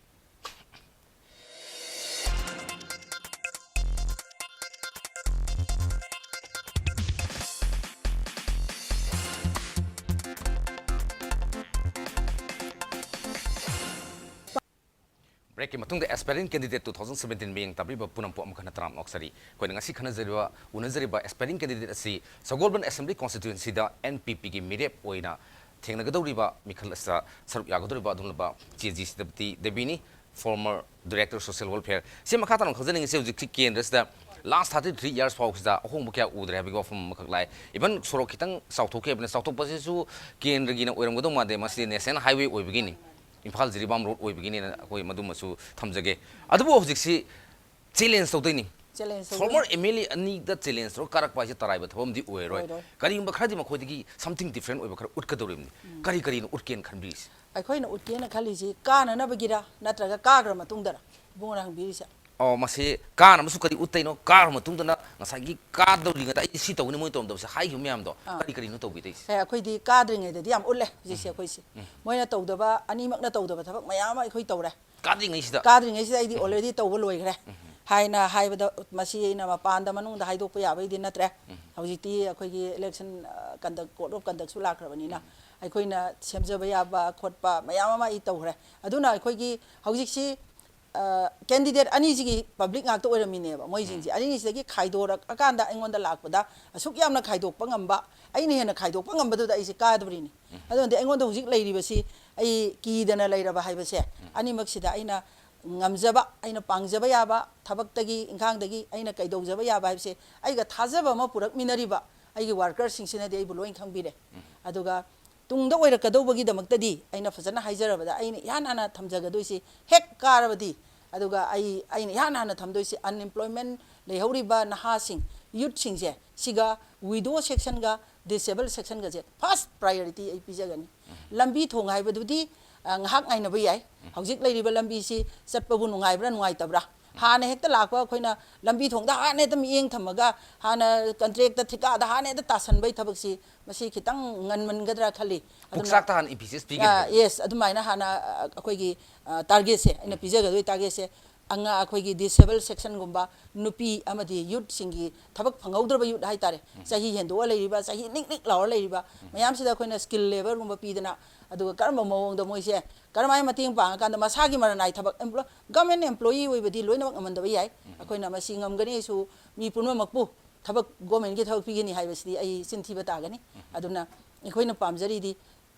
ꯕ꯭ꯔꯦꯛꯀꯤ ꯃꯇꯨꯡꯗ ꯑꯦꯁꯄꯥꯏꯔꯤꯡ ꯀꯦꯟꯗꯤꯗꯦꯠ ꯇꯨ ꯊꯥꯎꯖꯟ ꯁꯕꯦꯟꯇꯤꯟ ꯃꯤꯠꯌꯦꯡ ꯇꯥꯕꯤꯕ ꯄꯨꯝꯅꯃꯛꯄꯨ ꯑꯃꯨꯛ ꯍꯟꯅ ꯇꯔꯥꯝꯅ ꯑꯣꯛꯆꯔꯤ꯫ ꯑꯩꯈꯣꯏꯅ ꯉꯁꯤ ꯈꯟꯅꯖꯔꯤꯕ, ꯎꯅꯖꯔꯤꯕ ꯑꯦꯁꯄꯥꯏꯔꯤꯡ ꯀꯦꯟꯗꯤꯗꯦꯠ ꯑꯁꯤ ꯁꯒꯣꯜꯕꯟ ꯑꯦꯁꯦꯝꯕ꯭ꯂꯤ ꯀꯣꯟꯁꯇꯤꯇ꯭ꯋꯦꯟꯁꯤꯗ ꯑꯦꯟ ꯄꯤ ꯄꯤꯒꯤ ꯃꯤꯔꯦꯞ ꯑꯣꯏꯅ ꯊꯦꯡꯅꯒꯗꯧꯔꯤꯕ ꯃꯤꯈꯜ ꯑꯁꯤꯗ ꯁꯔꯨꯛ ꯌꯥꯒꯗꯧꯔꯤꯕ ꯑꯗꯨꯒꯨꯝꯂꯕ ꯆꯦ G ꯁꯤꯇꯥꯕꯇꯤ ꯗꯦꯕꯤꯅꯤ, former director social welfare꯫ ꯁꯤ ꯃꯈꯥ ꯇꯥꯅ ꯈꯪꯖꯅꯤꯡꯉꯤꯁꯦ, ꯍꯧꯖꯤꯛꯁꯤ ꯀꯦꯟꯗ꯭ꯔꯁꯤꯗ last thirty three years ꯐꯥꯎꯕꯁꯤꯗ ꯑꯍꯣꯡꯕ ꯀꯌꯥ ꯎꯗ꯭ꯔꯦ ꯍꯥꯏꯕꯒꯤ ꯋꯥꯐꯝ ꯑꯃꯈꯛ ꯂꯥꯛꯑꯦ꯫ Even ꯁꯣꯔꯣꯛ ꯈꯤꯇꯪ ꯆꯥꯎꯊꯣꯛꯈꯤ ꯍꯥꯏꯕꯅ, ꯆꯥꯎꯊꯣꯛꯄꯁꯤꯁꯨ ꯀꯦꯟꯗ꯭ꯔꯒꯤꯅ ꯑꯣꯏꯔꯝꯒꯗꯧ ꯃꯥꯟꯗꯦ, ꯃꯁꯤꯗꯤ national highway ꯑꯣꯏꯕꯒꯤꯅꯤ꯫ ꯏꯝꯐꯥꯜ ꯖꯤꯔꯤꯕꯥꯝ ꯔꯣꯗ ꯑꯣꯏꯕꯒꯤꯅꯤꯅ ꯑꯩꯈꯣꯏ ꯃꯗꯨꯃꯁꯨ ꯊꯝꯖꯒꯦ꯫ ꯑꯗꯨꯕꯨ ꯍꯧꯖꯤꯛꯁꯤ challenge ꯇꯧꯗꯣꯏꯅꯤ꯫ Challenge ꯇꯧꯗꯣꯏꯅꯤ꯫ Former M L A ꯑꯅꯤꯗ challenge ꯇꯧꯔꯒ ꯀꯥꯔꯛꯄ ꯍꯥꯏꯁꯦ ꯇꯔꯥꯏꯕ ꯊꯕꯛ ꯑꯃꯗꯤ ꯑꯣꯏꯔꯣꯏ꯫ ꯑꯣꯏꯔꯣꯏ꯫ ꯀꯔꯤꯒꯨꯝꯕ ꯈꯔꯗꯤ ꯃꯈꯣꯏꯗꯒꯤ something different ꯑꯣꯏꯕ ꯈꯔ ꯎꯠꯀꯗꯧꯔꯤꯕꯅꯤ꯫ ꯀꯔꯤ ꯀꯔꯤꯅꯣ ꯎꯠꯀꯦꯅ ꯈꯟꯕꯤꯔꯤꯁꯦ? ꯑꯩꯈꯣꯏꯅ ꯎꯠꯀꯦꯅ ꯈꯜꯂꯤꯁꯤ ꯀꯥꯅꯅꯕꯒꯤꯔ ꯅꯠꯇ꯭ꯔꯒ ꯀꯥꯈ꯭ꯔ ꯃꯇꯨꯡꯗꯔ? ꯏꯕꯨꯡꯉꯣꯅ ꯍꯪꯕꯤꯔꯤꯁꯦ꯫ ꯑꯣ, ꯃꯁꯤ ꯀꯥꯅꯕꯁꯨ ꯀꯔꯤ ꯎꯠꯇꯣꯏꯅꯣ? ꯀꯥꯔꯕ ꯃꯇꯨꯡꯗꯅ ꯉꯁꯥꯏꯒꯤ ꯀꯥꯗꯧꯔꯤꯉꯩꯗ ꯑꯩꯗꯤ ꯁꯤ ꯇꯧꯒꯅꯤ, ꯃꯣꯏ ꯇꯧꯔꯝꯗꯕꯁꯦ ꯍꯥꯏꯈꯤꯕ ꯃꯌꯥꯝꯗꯣ ꯑꯥ꯫ ꯀꯔꯤ ꯀꯔꯤꯅꯣ ꯇꯧꯕꯤꯗꯣꯏꯁꯦ? ꯑꯦ, ꯑꯩꯈꯣꯏꯗꯤ ꯀꯥꯗ꯭ꯔꯤꯉꯩꯗꯗꯤ ꯌꯥꯝ ꯎꯠꯂꯦ ꯍꯧꯖꯤꯛꯁꯦ ꯑꯩꯈꯣꯏꯁꯦ꯫ ꯃꯣꯏꯅ ꯇꯧꯗꯕ, ꯑꯅꯤꯃꯛꯅ ꯇꯧꯗꯕ ꯊꯕꯛ ꯃꯌꯥꯝ ꯑꯃ ꯑꯩꯈꯣꯏ ꯇꯧꯔꯦ꯫ ꯀꯥꯗ꯭ꯔꯤꯉꯩꯁꯤꯗ? ꯀꯥꯗ꯭ꯔꯤꯉꯩꯁꯤꯗ ꯑꯩꯗꯤ already ꯇꯧꯕ ꯂꯣꯏꯈ꯭ꯔꯦ꯫ ꯍꯥꯏꯅ ꯍꯥꯏꯕꯗ ꯃꯁꯤ ꯑꯩꯅ ꯃꯄꯥꯟꯗ ꯃꯅꯨꯡꯗ ꯍꯥꯏꯗꯣꯛꯄ ꯌꯥꯕꯩꯗꯤ ꯅꯠꯇ꯭ꯔꯦ꯫ ꯍꯧꯖꯤꯛꯇꯤ ꯑꯩꯈꯣꯏꯒꯤ election, ꯑ, conduct, code of conductꯁꯨ ꯂꯥꯛꯈ꯭ꯔꯕꯅꯤꯅ ꯑꯩꯈꯣꯏꯅ ꯁꯦꯝꯖꯕ ꯌꯥꯕ ꯈꯣꯠꯄ ꯃꯌꯥꯝ ꯑꯃ ꯑꯩ ꯇꯧꯈ꯭ꯔꯦ꯫ ꯑꯗꯨꯅ ꯑꯩꯈꯣꯏꯒꯤ ꯍꯧꯖꯤꯛꯁꯤ ꯀꯦꯟꯗꯤꯗꯦꯠ ꯑꯅꯤꯁꯤꯒꯤ ꯄꯕ꯭ꯂꯤꯛ ꯉꯥꯛꯇ ꯑꯣꯏꯔꯝꯃꯤꯅꯦꯕ꯫ ꯃꯣꯏꯁꯤꯡꯁꯦ ꯑꯅꯤꯁꯤꯗꯒꯤ ꯈꯥꯏꯗꯣꯔꯛꯑꯀꯥꯟꯗ ꯑꯩꯉꯣꯟꯗ ꯂꯥꯛꯄꯗ ꯑꯁꯨꯛ ꯌꯥꯝꯅ ꯈꯥꯏꯗꯣꯛꯄ ꯉꯝꯕ, ꯑꯩꯅ ꯍꯦꯟꯅ ꯈꯥꯏꯗꯣꯛꯄ ꯉꯝꯕꯗꯨꯗ ꯑꯩꯁꯦ ꯀꯥꯗꯣꯔꯤꯅꯤ꯫ ꯑꯗꯨꯅꯗꯤ ꯑꯩꯉꯣꯟꯗ ꯍꯧꯖꯤꯛ ꯂꯩꯔꯤꯕꯁꯤ, ꯑꯩ ꯀꯤꯗꯅ ꯂꯩꯔꯕ ꯍꯥꯏꯕꯁꯦ, ꯑꯅꯤꯃꯛꯁꯤꯗ ꯑꯩꯅ ꯉꯝꯖꯕ, ꯑꯩꯅ ꯄꯥꯡꯖꯕ ꯌꯥꯕ, ꯊꯕꯛꯇꯒꯤ ꯏꯪꯈꯥꯡꯗꯒꯤ ꯑꯩꯅ ꯀꯩꯗꯧꯖꯕ ꯌꯥꯕ ꯍꯥꯏꯕꯁꯦ, ꯑꯩꯒ ꯊꯥꯖꯕ ꯑꯃ ꯄꯨꯔꯛꯃꯤꯟꯅꯔꯤꯕ ꯑꯩꯒꯤ ꯋꯥꯔꯀꯔꯁꯤꯡꯁꯤꯅꯗꯤ ꯑꯩꯕꯨ ꯂꯣꯏ ꯈꯪꯕꯤꯔꯦ꯫ ꯑꯗꯨꯒ ꯇꯨꯡꯗ ꯑꯣꯏꯔꯛꯀꯗꯧꯕꯒꯤꯗꯃꯛꯇꯗꯤ ꯑꯩꯅ ꯐꯖꯅ ꯍꯥꯏꯖꯔꯕꯗ, ꯑꯩꯅ ꯏꯍꯥꯟ ꯍꯥꯟꯅ ꯊꯝꯖꯒꯗꯣꯏꯁꯤ, ꯍꯦꯛ ꯀꯥꯔꯕꯗꯤ, ꯑꯗꯨꯒ ꯑꯩ, ꯑꯩꯅ ꯏꯍꯥꯟ ꯍꯥꯟꯅ ꯊꯝꯗꯣꯏꯁꯤ unemployment ꯂꯩꯍꯧꯔꯤꯕ ꯅꯍꯥꯁꯤꯡ, ꯌꯨꯠꯁꯤꯡꯁꯦ, ꯁꯤꯒ widow sectionꯒ disable sectionꯒꯁꯦ first priority ꯑꯩ ꯄꯤꯖꯒꯅꯤ꯫ ꯂꯝꯕꯤ ꯊꯣꯡ ꯍꯥꯏꯕꯗꯨꯗꯤ, ꯑ, ꯉꯥꯏꯍꯥꯛ ꯉꯥꯏꯅꯕ ꯌꯥꯏ꯫ ꯍꯧꯖꯤꯛ ꯂꯩꯔꯤꯕ ꯂꯝꯕꯤꯁꯤ ꯆꯠꯄꯕꯨ ꯅꯨꯡꯉꯥꯏꯕ꯭ꯔꯥ ꯅꯨꯡꯉꯥꯏꯇꯕ꯭ꯔꯥ? ꯍꯥꯟꯅ ꯍꯦꯛꯇ ꯂꯥꯛꯄ ꯑꯩꯈꯣꯏꯅ ꯂꯝꯕꯤ ꯊꯣꯡꯗ ꯍꯥꯟꯅ ꯍꯦꯛꯇ ꯃꯤꯠꯌꯦꯡ ꯊꯝꯃꯒ, ꯍꯥꯟꯅ ꯀꯟꯇ꯭ꯔꯦꯛꯇ, ꯊꯤꯀꯥꯗ ꯍꯥꯟꯅ ꯍꯦꯛꯇ ꯇꯥꯁꯟꯕꯒꯤ ꯊꯕꯛꯁꯤ, ꯃꯁꯤ ꯈꯤꯇꯪ ꯉꯟꯃꯟꯒꯗ꯭ꯔꯥ ꯈꯜꯂꯤ꯫ ꯑꯗꯨꯅ, ꯄꯨꯛꯆꯥꯛꯇ ꯍꯥꯟꯅ emphasis ꯄꯤꯒꯅꯤ꯫ ꯑ, yes, ꯑꯗꯨꯃꯥꯏꯅ ꯍꯥꯟꯅ, ꯑ, ꯑꯩꯈꯣꯏꯒꯤ, ꯑ, targetꯁꯦ, ꯑꯩꯅ ꯄꯤꯖꯒꯗꯣꯏ targetꯁꯦ, ꯑꯉꯥ-, ꯑꯩꯈꯣꯏꯒꯤ disable sectionꯒꯨꯝꯕ, ꯅꯨꯄꯤ ꯑꯃꯗꯤ youthꯁꯤꯡꯒꯤ, ꯊꯕꯛ ꯐꯪꯍꯧꯗ꯭ꯔꯕ youth ꯍꯥꯏꯇꯥꯔꯦ, ꯆꯍꯤ ꯍꯦꯟꯗꯣꯛꯑ ꯂꯩꯔꯤꯕ, ꯆꯍꯤ ꯅꯤꯛ ꯅꯤꯛ ꯂꯥꯎꯔ ꯂꯩꯔꯤꯕ ꯃꯌꯥꯝꯁꯤꯗ ꯑꯩꯈꯣꯏꯅ skill labourꯒꯨꯝꯕ ꯄꯤꯗꯅ, ꯑꯗꯨꯒ ꯀꯔꯝꯕ ꯃꯑꯣꯡꯗ ꯃꯣꯏꯁꯦ ꯀꯔꯝꯍꯥꯏꯅ ꯃꯇꯦꯡ ꯄꯥꯡꯉꯀꯥꯟꯗ ꯃꯁꯥꯒꯤ ꯃꯔꯟ ꯅꯥꯏ ꯊꯕꯛ, employ-, government employee ꯑꯣꯏꯕꯗꯤ ꯂꯣꯏꯅꯃꯛ ꯉꯝꯍꯟꯗꯕ ꯌꯥꯏ꯫ ꯑꯩꯈꯣꯏꯅ ꯃꯁꯤ ꯉꯝꯒꯅꯤꯁꯨ, ꯃꯤ ꯄꯨꯝꯅꯃꯛꯄꯨ ꯊꯕꯛ, governmentꯀꯤ ꯊꯕꯛ ꯄꯤꯒꯅꯤ ꯍꯥꯏꯕꯁꯤꯗꯤ ꯑꯩ ꯆꯤꯟ ꯊꯤꯕ ꯇꯥꯒꯅꯤ꯫ ꯑꯗꯨꯅ ꯑꯩꯈꯣꯏꯅ ꯄꯥꯝꯖꯔꯤꯗꯤ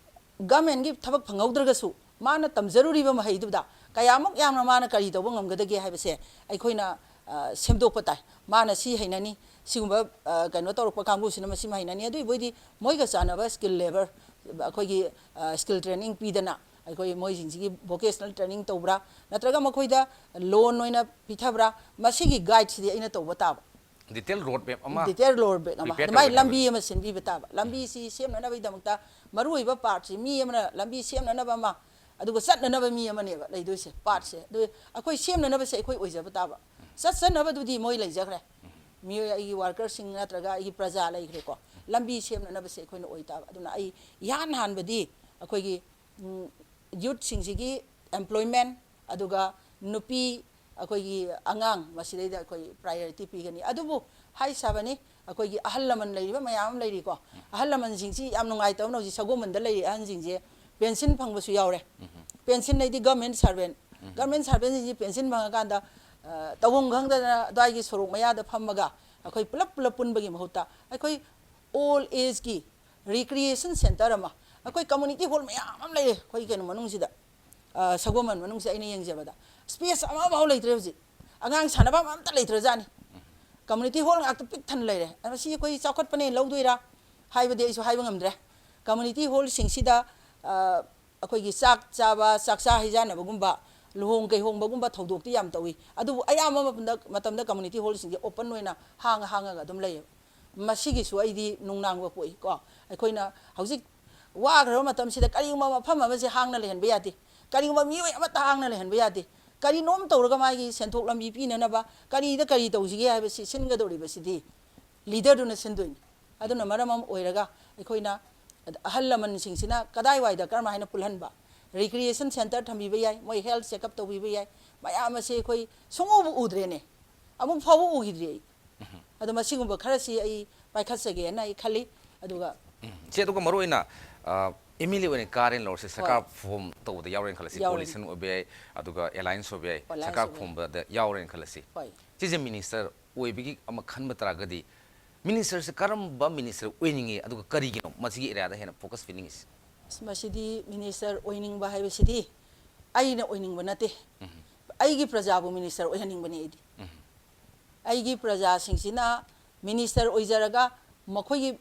governmentꯀꯤ ꯊꯕꯛ ꯐꯪꯍꯧꯗ꯭ꯔꯒꯁꯨ, ꯃꯥꯅ ꯇꯝꯖꯔꯨꯔꯤꯕ ꯃꯍꯩꯗꯨꯗ ꯀꯌꯥꯃꯨꯛ ꯌꯥꯝꯅ ꯃꯥꯅ ꯀꯔꯤ ꯇꯧꯕ ꯉꯝꯒꯗꯒꯦ ꯍꯥꯏꯕꯁꯦ ꯑꯩꯈꯣꯏꯅ, ꯑ, ꯁꯦꯝꯗꯣꯛꯄ ꯇꯥꯏ꯫ ꯃꯥꯅ ꯁꯤ ꯍꯩꯅꯅꯤ, ꯁꯤꯒꯨꯝꯕ, ꯑ, ꯀꯩꯅꯣ ꯇꯧꯔꯛꯄ ꯀꯥꯡꯕꯨꯁꯤꯅ ꯃꯁꯤꯃ ꯍꯩꯅꯅꯤ꯫ ꯑꯗꯨ ꯑꯣꯏꯕ ꯑꯣꯏꯗꯤ ꯃꯣꯏꯒ ꯆꯥꯟꯅꯕ skill labour, ꯑꯩꯈꯣꯏꯒꯤ, ꯑ, skill training ꯄꯤꯗꯅ, ꯑꯩꯈꯣꯏ ꯃꯣꯏꯁꯤꯡꯁꯤꯒꯤ vocational training ꯇꯧꯕ꯭ꯔꯥ, ꯅꯠꯇ꯭ꯔꯒ ꯃꯈꯣꯏꯗ loan ꯑꯣꯏꯅ ꯄꯤꯊꯕ꯭ꯔꯥ, ꯃꯁꯤꯒꯤ guideꯁꯤꯗꯤ ꯑꯩꯅ ꯇꯧꯕ ꯇꯥꯕ꯫ Detail road map ꯑꯃ Detail road map ꯑꯃ, prepare ꯑꯗꯨꯃꯥꯏꯅ ꯇꯧꯒꯗꯕꯅꯤ꯫ ꯂꯝꯕꯤ ꯑꯃ ꯁꯦꯝꯕꯤꯕ ꯇꯥꯕ꯫ ꯂꯝꯕꯤꯁꯤ ꯁꯦꯝꯅꯅꯕꯒꯤꯗꯃꯛꯇ ꯃꯔꯨꯑꯣꯏꯕ partꯁꯤ, ꯃꯤ ꯑꯃꯅ ꯂꯝꯕꯤ ꯁꯦꯝꯅꯅꯕ ꯑꯃ, ꯑꯗꯨꯒ ꯆꯠꯅꯅꯕ ꯃꯤ ꯑꯃꯅꯦꯕ ꯂꯩꯗꯣꯏꯁꯦ, partꯁꯦ꯫ ꯑꯗꯨ ꯑꯩꯈꯣꯏ ꯁꯦꯝꯅꯅꯕꯁꯦ ꯑꯩꯈꯣꯏ ꯑꯣꯏꯖꯕ ꯇꯥꯕ꯫ ꯆꯠꯆꯅꯕꯗꯨꯗꯤ ꯃꯣꯏ ꯂꯩꯖꯈ꯭ꯔꯦ, ꯃꯤꯑꯣꯏ, ꯑꯩꯒꯤ workerꯁꯤꯡ ꯅꯠꯇ꯭ꯔꯒ ꯑꯩꯒꯤ ꯄ꯭ꯔꯖꯥ ꯂꯩꯈ꯭ꯔꯦꯀꯣ꯫ ꯂꯝꯕꯤ ꯁꯦꯝꯅꯅꯕꯁꯦ ꯑꯩꯈꯣꯏꯅ ꯑꯣꯏ ꯇꯥꯕ꯫ ꯑꯗꯨꯅ ꯑꯩ ꯏꯍꯥꯟ ꯍꯥꯟꯕꯗꯤ ꯑꯩꯈꯣꯏꯒꯤ, ꯎꯝ, youthꯁꯤꯡꯁꯤꯒꯤ employment, ꯑꯗꯨꯒ ꯅꯨꯄꯤ, ꯑꯩꯈꯣꯏꯒꯤ ꯑꯉꯥꯡ, ꯃꯁꯤꯗꯩꯗ ꯑꯩꯈꯣꯏ priority ꯄꯤꯒꯅꯤ꯫ ꯑꯗꯨꯕꯨ ꯍꯥꯏ ꯁꯥꯕꯅꯤ, ꯑꯩꯈꯣꯏꯒꯤ ꯑꯍꯜ ꯂꯃꯟ ꯂꯩꯔꯤꯕ ꯃꯌꯥꯝ ꯑꯃ ꯂꯩꯔꯤꯀꯣ, ꯑꯍꯜ ꯂꯃꯟꯁꯤꯡꯁꯤ ꯌꯥꯝ ꯅꯨꯡꯉꯥꯏꯇꯕꯅ ꯍꯧꯖꯤꯛ ꯁꯒꯣꯜꯕꯟꯗ ꯂꯩꯔꯤ ꯑꯍꯟꯁꯤꯡꯁꯦ pension ꯐꯪꯕꯁꯨ ꯌꯥꯎꯔꯦ꯫ Pension ꯍꯥꯏꯗꯤ government servant, ꯒꯚꯔꯟꯃꯦꯟ ꯁꯥꯔꯚꯦꯟꯁꯤꯡꯁꯤ ꯄꯦꯟꯁꯤꯟ ꯐꯪꯉꯀꯥꯟꯗ, ꯑ, ꯇꯧꯐꯝ ꯈꯪꯗꯗꯅ ꯑꯗꯨꯋꯥꯏꯒꯤ ꯁꯣꯔꯣꯛ ꯃꯌꯥꯗ ꯐꯝꯃꯒ ꯑꯩꯈꯣꯏ ꯄꯨꯂꯞ ꯄꯨꯂꯞ ꯄꯨꯟꯕꯒꯤ ꯃꯍꯨꯠꯇ ꯑꯩꯈꯣꯏ ꯑꯣꯜ ꯑꯦꯖꯀꯤ ꯔꯤꯀ꯭ꯔꯤꯌꯦꯁꯟ ꯁꯦꯟꯇꯔ ꯑꯃ, ꯑꯩꯈꯣꯏ ꯀꯝꯃꯨꯅꯤꯇꯤ ꯍꯣꯜ ꯃꯌꯥꯝ ꯑꯃ ꯂꯩꯔꯦ ꯑꯩꯈꯣꯏ ꯀꯩꯅꯣ ꯃꯅꯨꯡꯁꯤꯗ, ꯑ, ꯁꯒꯣꯜꯕꯟ ꯃꯅꯨꯡꯁꯤꯗ ꯑꯩꯅ ꯌꯦꯡꯖꯕꯗ ꯁ꯭ꯄꯦꯁ ꯑꯃꯐꯥꯎ ꯂꯩꯇ꯭ꯔꯦ ꯍꯧꯖꯤꯛ꯫ ꯑꯉꯥꯡ ꯁꯥꯟꯅꯐꯝ ꯑꯝꯇ ꯂꯩꯇ꯭ꯔꯖꯥꯠꯅꯤ꯫ ꯀꯝꯃꯨꯅꯤꯇꯤ ꯍꯣꯜ ꯉꯥꯛꯇ ꯄꯤꯛ ꯊꯟꯅ ꯂꯩꯔꯦ꯫ ꯃꯁꯤ ꯑꯩꯈꯣꯏ ꯆꯥꯎꯈꯠꯄꯅꯦ ꯂꯧꯗꯣꯏꯔꯥ ꯍꯥꯏꯕꯗꯤ ꯑꯩꯁꯨ ꯍꯥꯏꯕ ꯉꯝꯗ꯭ꯔꯦ꯫ ꯀꯝꯃꯨꯅꯤꯇꯤ ꯍꯣꯜꯁꯤꯡꯁꯤꯗ, ꯑ, ꯑꯩꯈꯣꯏꯒꯤ ꯆꯥꯛ ꯆꯥꯕ, ꯆꯥꯛꯆꯥ ꯍꯩꯖꯥꯟꯅꯕꯒꯨꯝꯕ, ꯂꯨꯍꯣꯡ ꯀꯩꯍꯣꯡꯕꯒꯨꯝꯕ ꯊꯧꯗꯣꯛꯇꯤ ꯌꯥꯝ ꯇꯧꯏ꯫ ꯑꯗꯨꯕꯨ ꯑꯌꯥꯝꯕ ꯃꯇꯝꯗ, ꯃꯇꯝꯗ ꯀꯝꯃꯨꯅꯤꯇꯤ ꯍꯣꯜꯁꯤꯡꯁꯦ ꯑꯣꯄꯟ ꯑꯣꯏꯅ ꯍꯥꯡꯉ ꯍꯥꯡꯉꯒ ꯑꯗꯨꯝ ꯂꯩꯌꯦꯕ꯫ ꯃꯁꯤꯒꯤꯁꯨ ꯑꯩꯗꯤ ꯅꯨꯡꯅꯥꯡꯕ ꯄꯣꯛꯏ ꯀꯣ꯫ ꯑꯩꯈꯣꯏꯅ ꯍꯧꯖꯤꯛ ꯋꯥꯈ꯭ꯔꯕ ꯃꯇꯝꯁꯤꯗ ꯀꯔꯤꯒꯨꯝꯕ ꯃꯐꯝ ꯑꯃꯁꯦ ꯍꯥꯡꯅ ꯂꯩꯍꯟꯕ ꯌꯥꯗꯦ, ꯀꯔꯤꯒꯨꯝꯕ ꯃꯤꯑꯣꯏ ꯑꯃꯠꯇ ꯍꯥꯡꯅ ꯂꯩꯍꯟꯕ ꯌꯥꯗꯦ꯫ ꯀꯔꯤꯅꯣꯝ ꯇꯧꯔꯒ ꯃꯥꯒꯤ ꯁꯦꯟꯊꯣꯛ ꯂꯝꯕꯤ ꯄꯤꯅꯅꯕ ꯀꯔꯤꯗ ꯀꯔꯤ ꯇꯧꯁꯤꯒꯦ ꯍꯥꯏꯕꯁꯤ ꯁꯤꯟꯒꯗꯧꯔꯤꯕꯁꯤꯗꯤ ꯂꯤꯗꯔꯗꯨꯅ ꯁꯤꯟꯗꯣꯏꯅꯤ꯫ ꯑꯗꯨꯅ ꯃꯔꯝ ꯑꯃ ꯑꯣꯏꯔꯒ ꯑꯩꯈꯣꯏꯅ ꯑꯍꯜ ꯂꯃꯟꯁꯤꯡꯁꯤꯅ ꯀꯗꯥꯏꯋꯥꯏꯗ ꯀꯔꯝ ꯍꯥꯏꯅ ꯄꯨꯜꯍꯟꯕ, ꯔꯤꯀ꯭ꯔꯤꯌꯦꯁꯟ ꯁꯦꯟꯇꯔ ꯊꯝꯕꯤꯕ ꯌꯥꯏ, ꯃꯣꯏ ꯍꯦꯜꯊ ꯆꯦꯛꯑꯞ ꯇꯧꯕꯤꯕ ꯌꯥꯏ, ꯃꯌꯥꯝ ꯑꯁꯦ ꯑꯩꯈꯣꯏ ꯁꯨꯡꯎꯕꯨ ꯎꯗ꯭ꯔꯦꯅꯦ꯫ ꯑꯃꯨꯛ ꯐꯥꯎꯕ ꯎꯈꯤꯗ꯭ꯔꯤ ꯑꯩ꯫ ꯑꯗꯣ ꯃꯁꯤꯒꯨꯝꯕ ꯈꯔꯁꯤ ꯑꯩ ꯄꯥꯏꯈꯠꯆꯒꯦꯅ ꯑꯩ ꯈꯜꯂꯤ꯫ ꯑꯗꯨꯒ ꯎꯝ, ꯏꯆꯦ, ꯑꯗꯨꯒ ꯃꯔꯨ ꯑꯣꯏꯅ ꯑꯦꯝ ꯑꯦꯜ ꯑꯦ ꯑꯣꯏꯅ ꯀꯥꯔꯦꯅ ꯂꯧꯔꯁꯤ, ꯁꯔꯀꯥꯔ ꯍꯣꯏ꯫ ꯐꯣꯝ ꯇꯧꯕꯗ ꯌꯥꯎꯔꯦꯅ ꯈꯜꯂꯁꯤ, ꯌꯥꯎꯔꯦ꯫ ꯀꯣꯂꯤꯁꯟ ꯑꯣꯏꯕ ꯌꯥꯏ, ꯑꯗꯨꯒ ꯑꯦꯂꯥꯏꯟꯁ ꯑꯣꯏꯕ ꯌꯥꯏ, ꯑꯦꯂꯥꯏꯟꯁ ꯁꯔꯀꯥꯔ ꯑꯣꯏꯕ ꯌꯥꯏ꯫ ꯈꯣꯝꯕꯗ ꯌꯥꯎꯔꯦꯅ ꯈꯜꯂꯁꯤ꯫ ꯍꯣꯏ꯫ ꯁꯤꯁꯦ ꯃꯤꯅꯤꯁꯇꯔ ꯑꯣꯏꯕꯒꯤ ꯑꯃ ꯈꯟꯕ ꯇꯥꯔꯒꯗꯤ, ꯃꯤꯅꯤꯁꯇꯔꯁꯦ ꯀꯔꯝꯕ ꯃꯤꯅꯤꯁꯇꯔ ꯑꯣꯏꯅꯤꯡꯉꯤ, ꯑꯗꯨꯒ ꯀꯔꯤꯒꯤꯅꯣ ꯃꯁꯤꯒꯤ ꯑꯦꯔꯤꯌꯥꯗ ꯍꯦꯟꯅ ꯐꯣꯀꯁ ꯄꯤꯅꯤꯡꯉꯤꯁꯦ? ꯑꯁ, ꯃꯁꯤꯗꯤ ꯃꯤꯅꯤꯁꯇꯔ ꯑꯣꯏꯅꯤꯡꯕ ꯍꯥꯏꯕꯁꯤꯗꯤ ꯑꯩꯅ ꯑꯣꯏꯅꯤꯡꯕ ꯅꯠꯇꯦ꯫ ꯎꯝ꯫ ꯑꯩꯒꯤ ꯄ꯭ꯔꯖꯥꯕꯨ ꯃꯤꯅꯤꯁꯇꯔ ꯑꯣꯏꯍꯟꯅꯤꯡꯕꯅꯤ ꯑꯩꯗꯤ꯫ ꯎꯝ꯫ ꯑꯩꯒꯤ ꯄ꯭ꯔꯖꯥꯁꯤꯡꯁꯤꯅ ꯃꯤꯅꯤꯁꯇꯔ ꯑꯣꯏꯖꯔꯒ ꯃꯈꯣꯏꯒꯤ,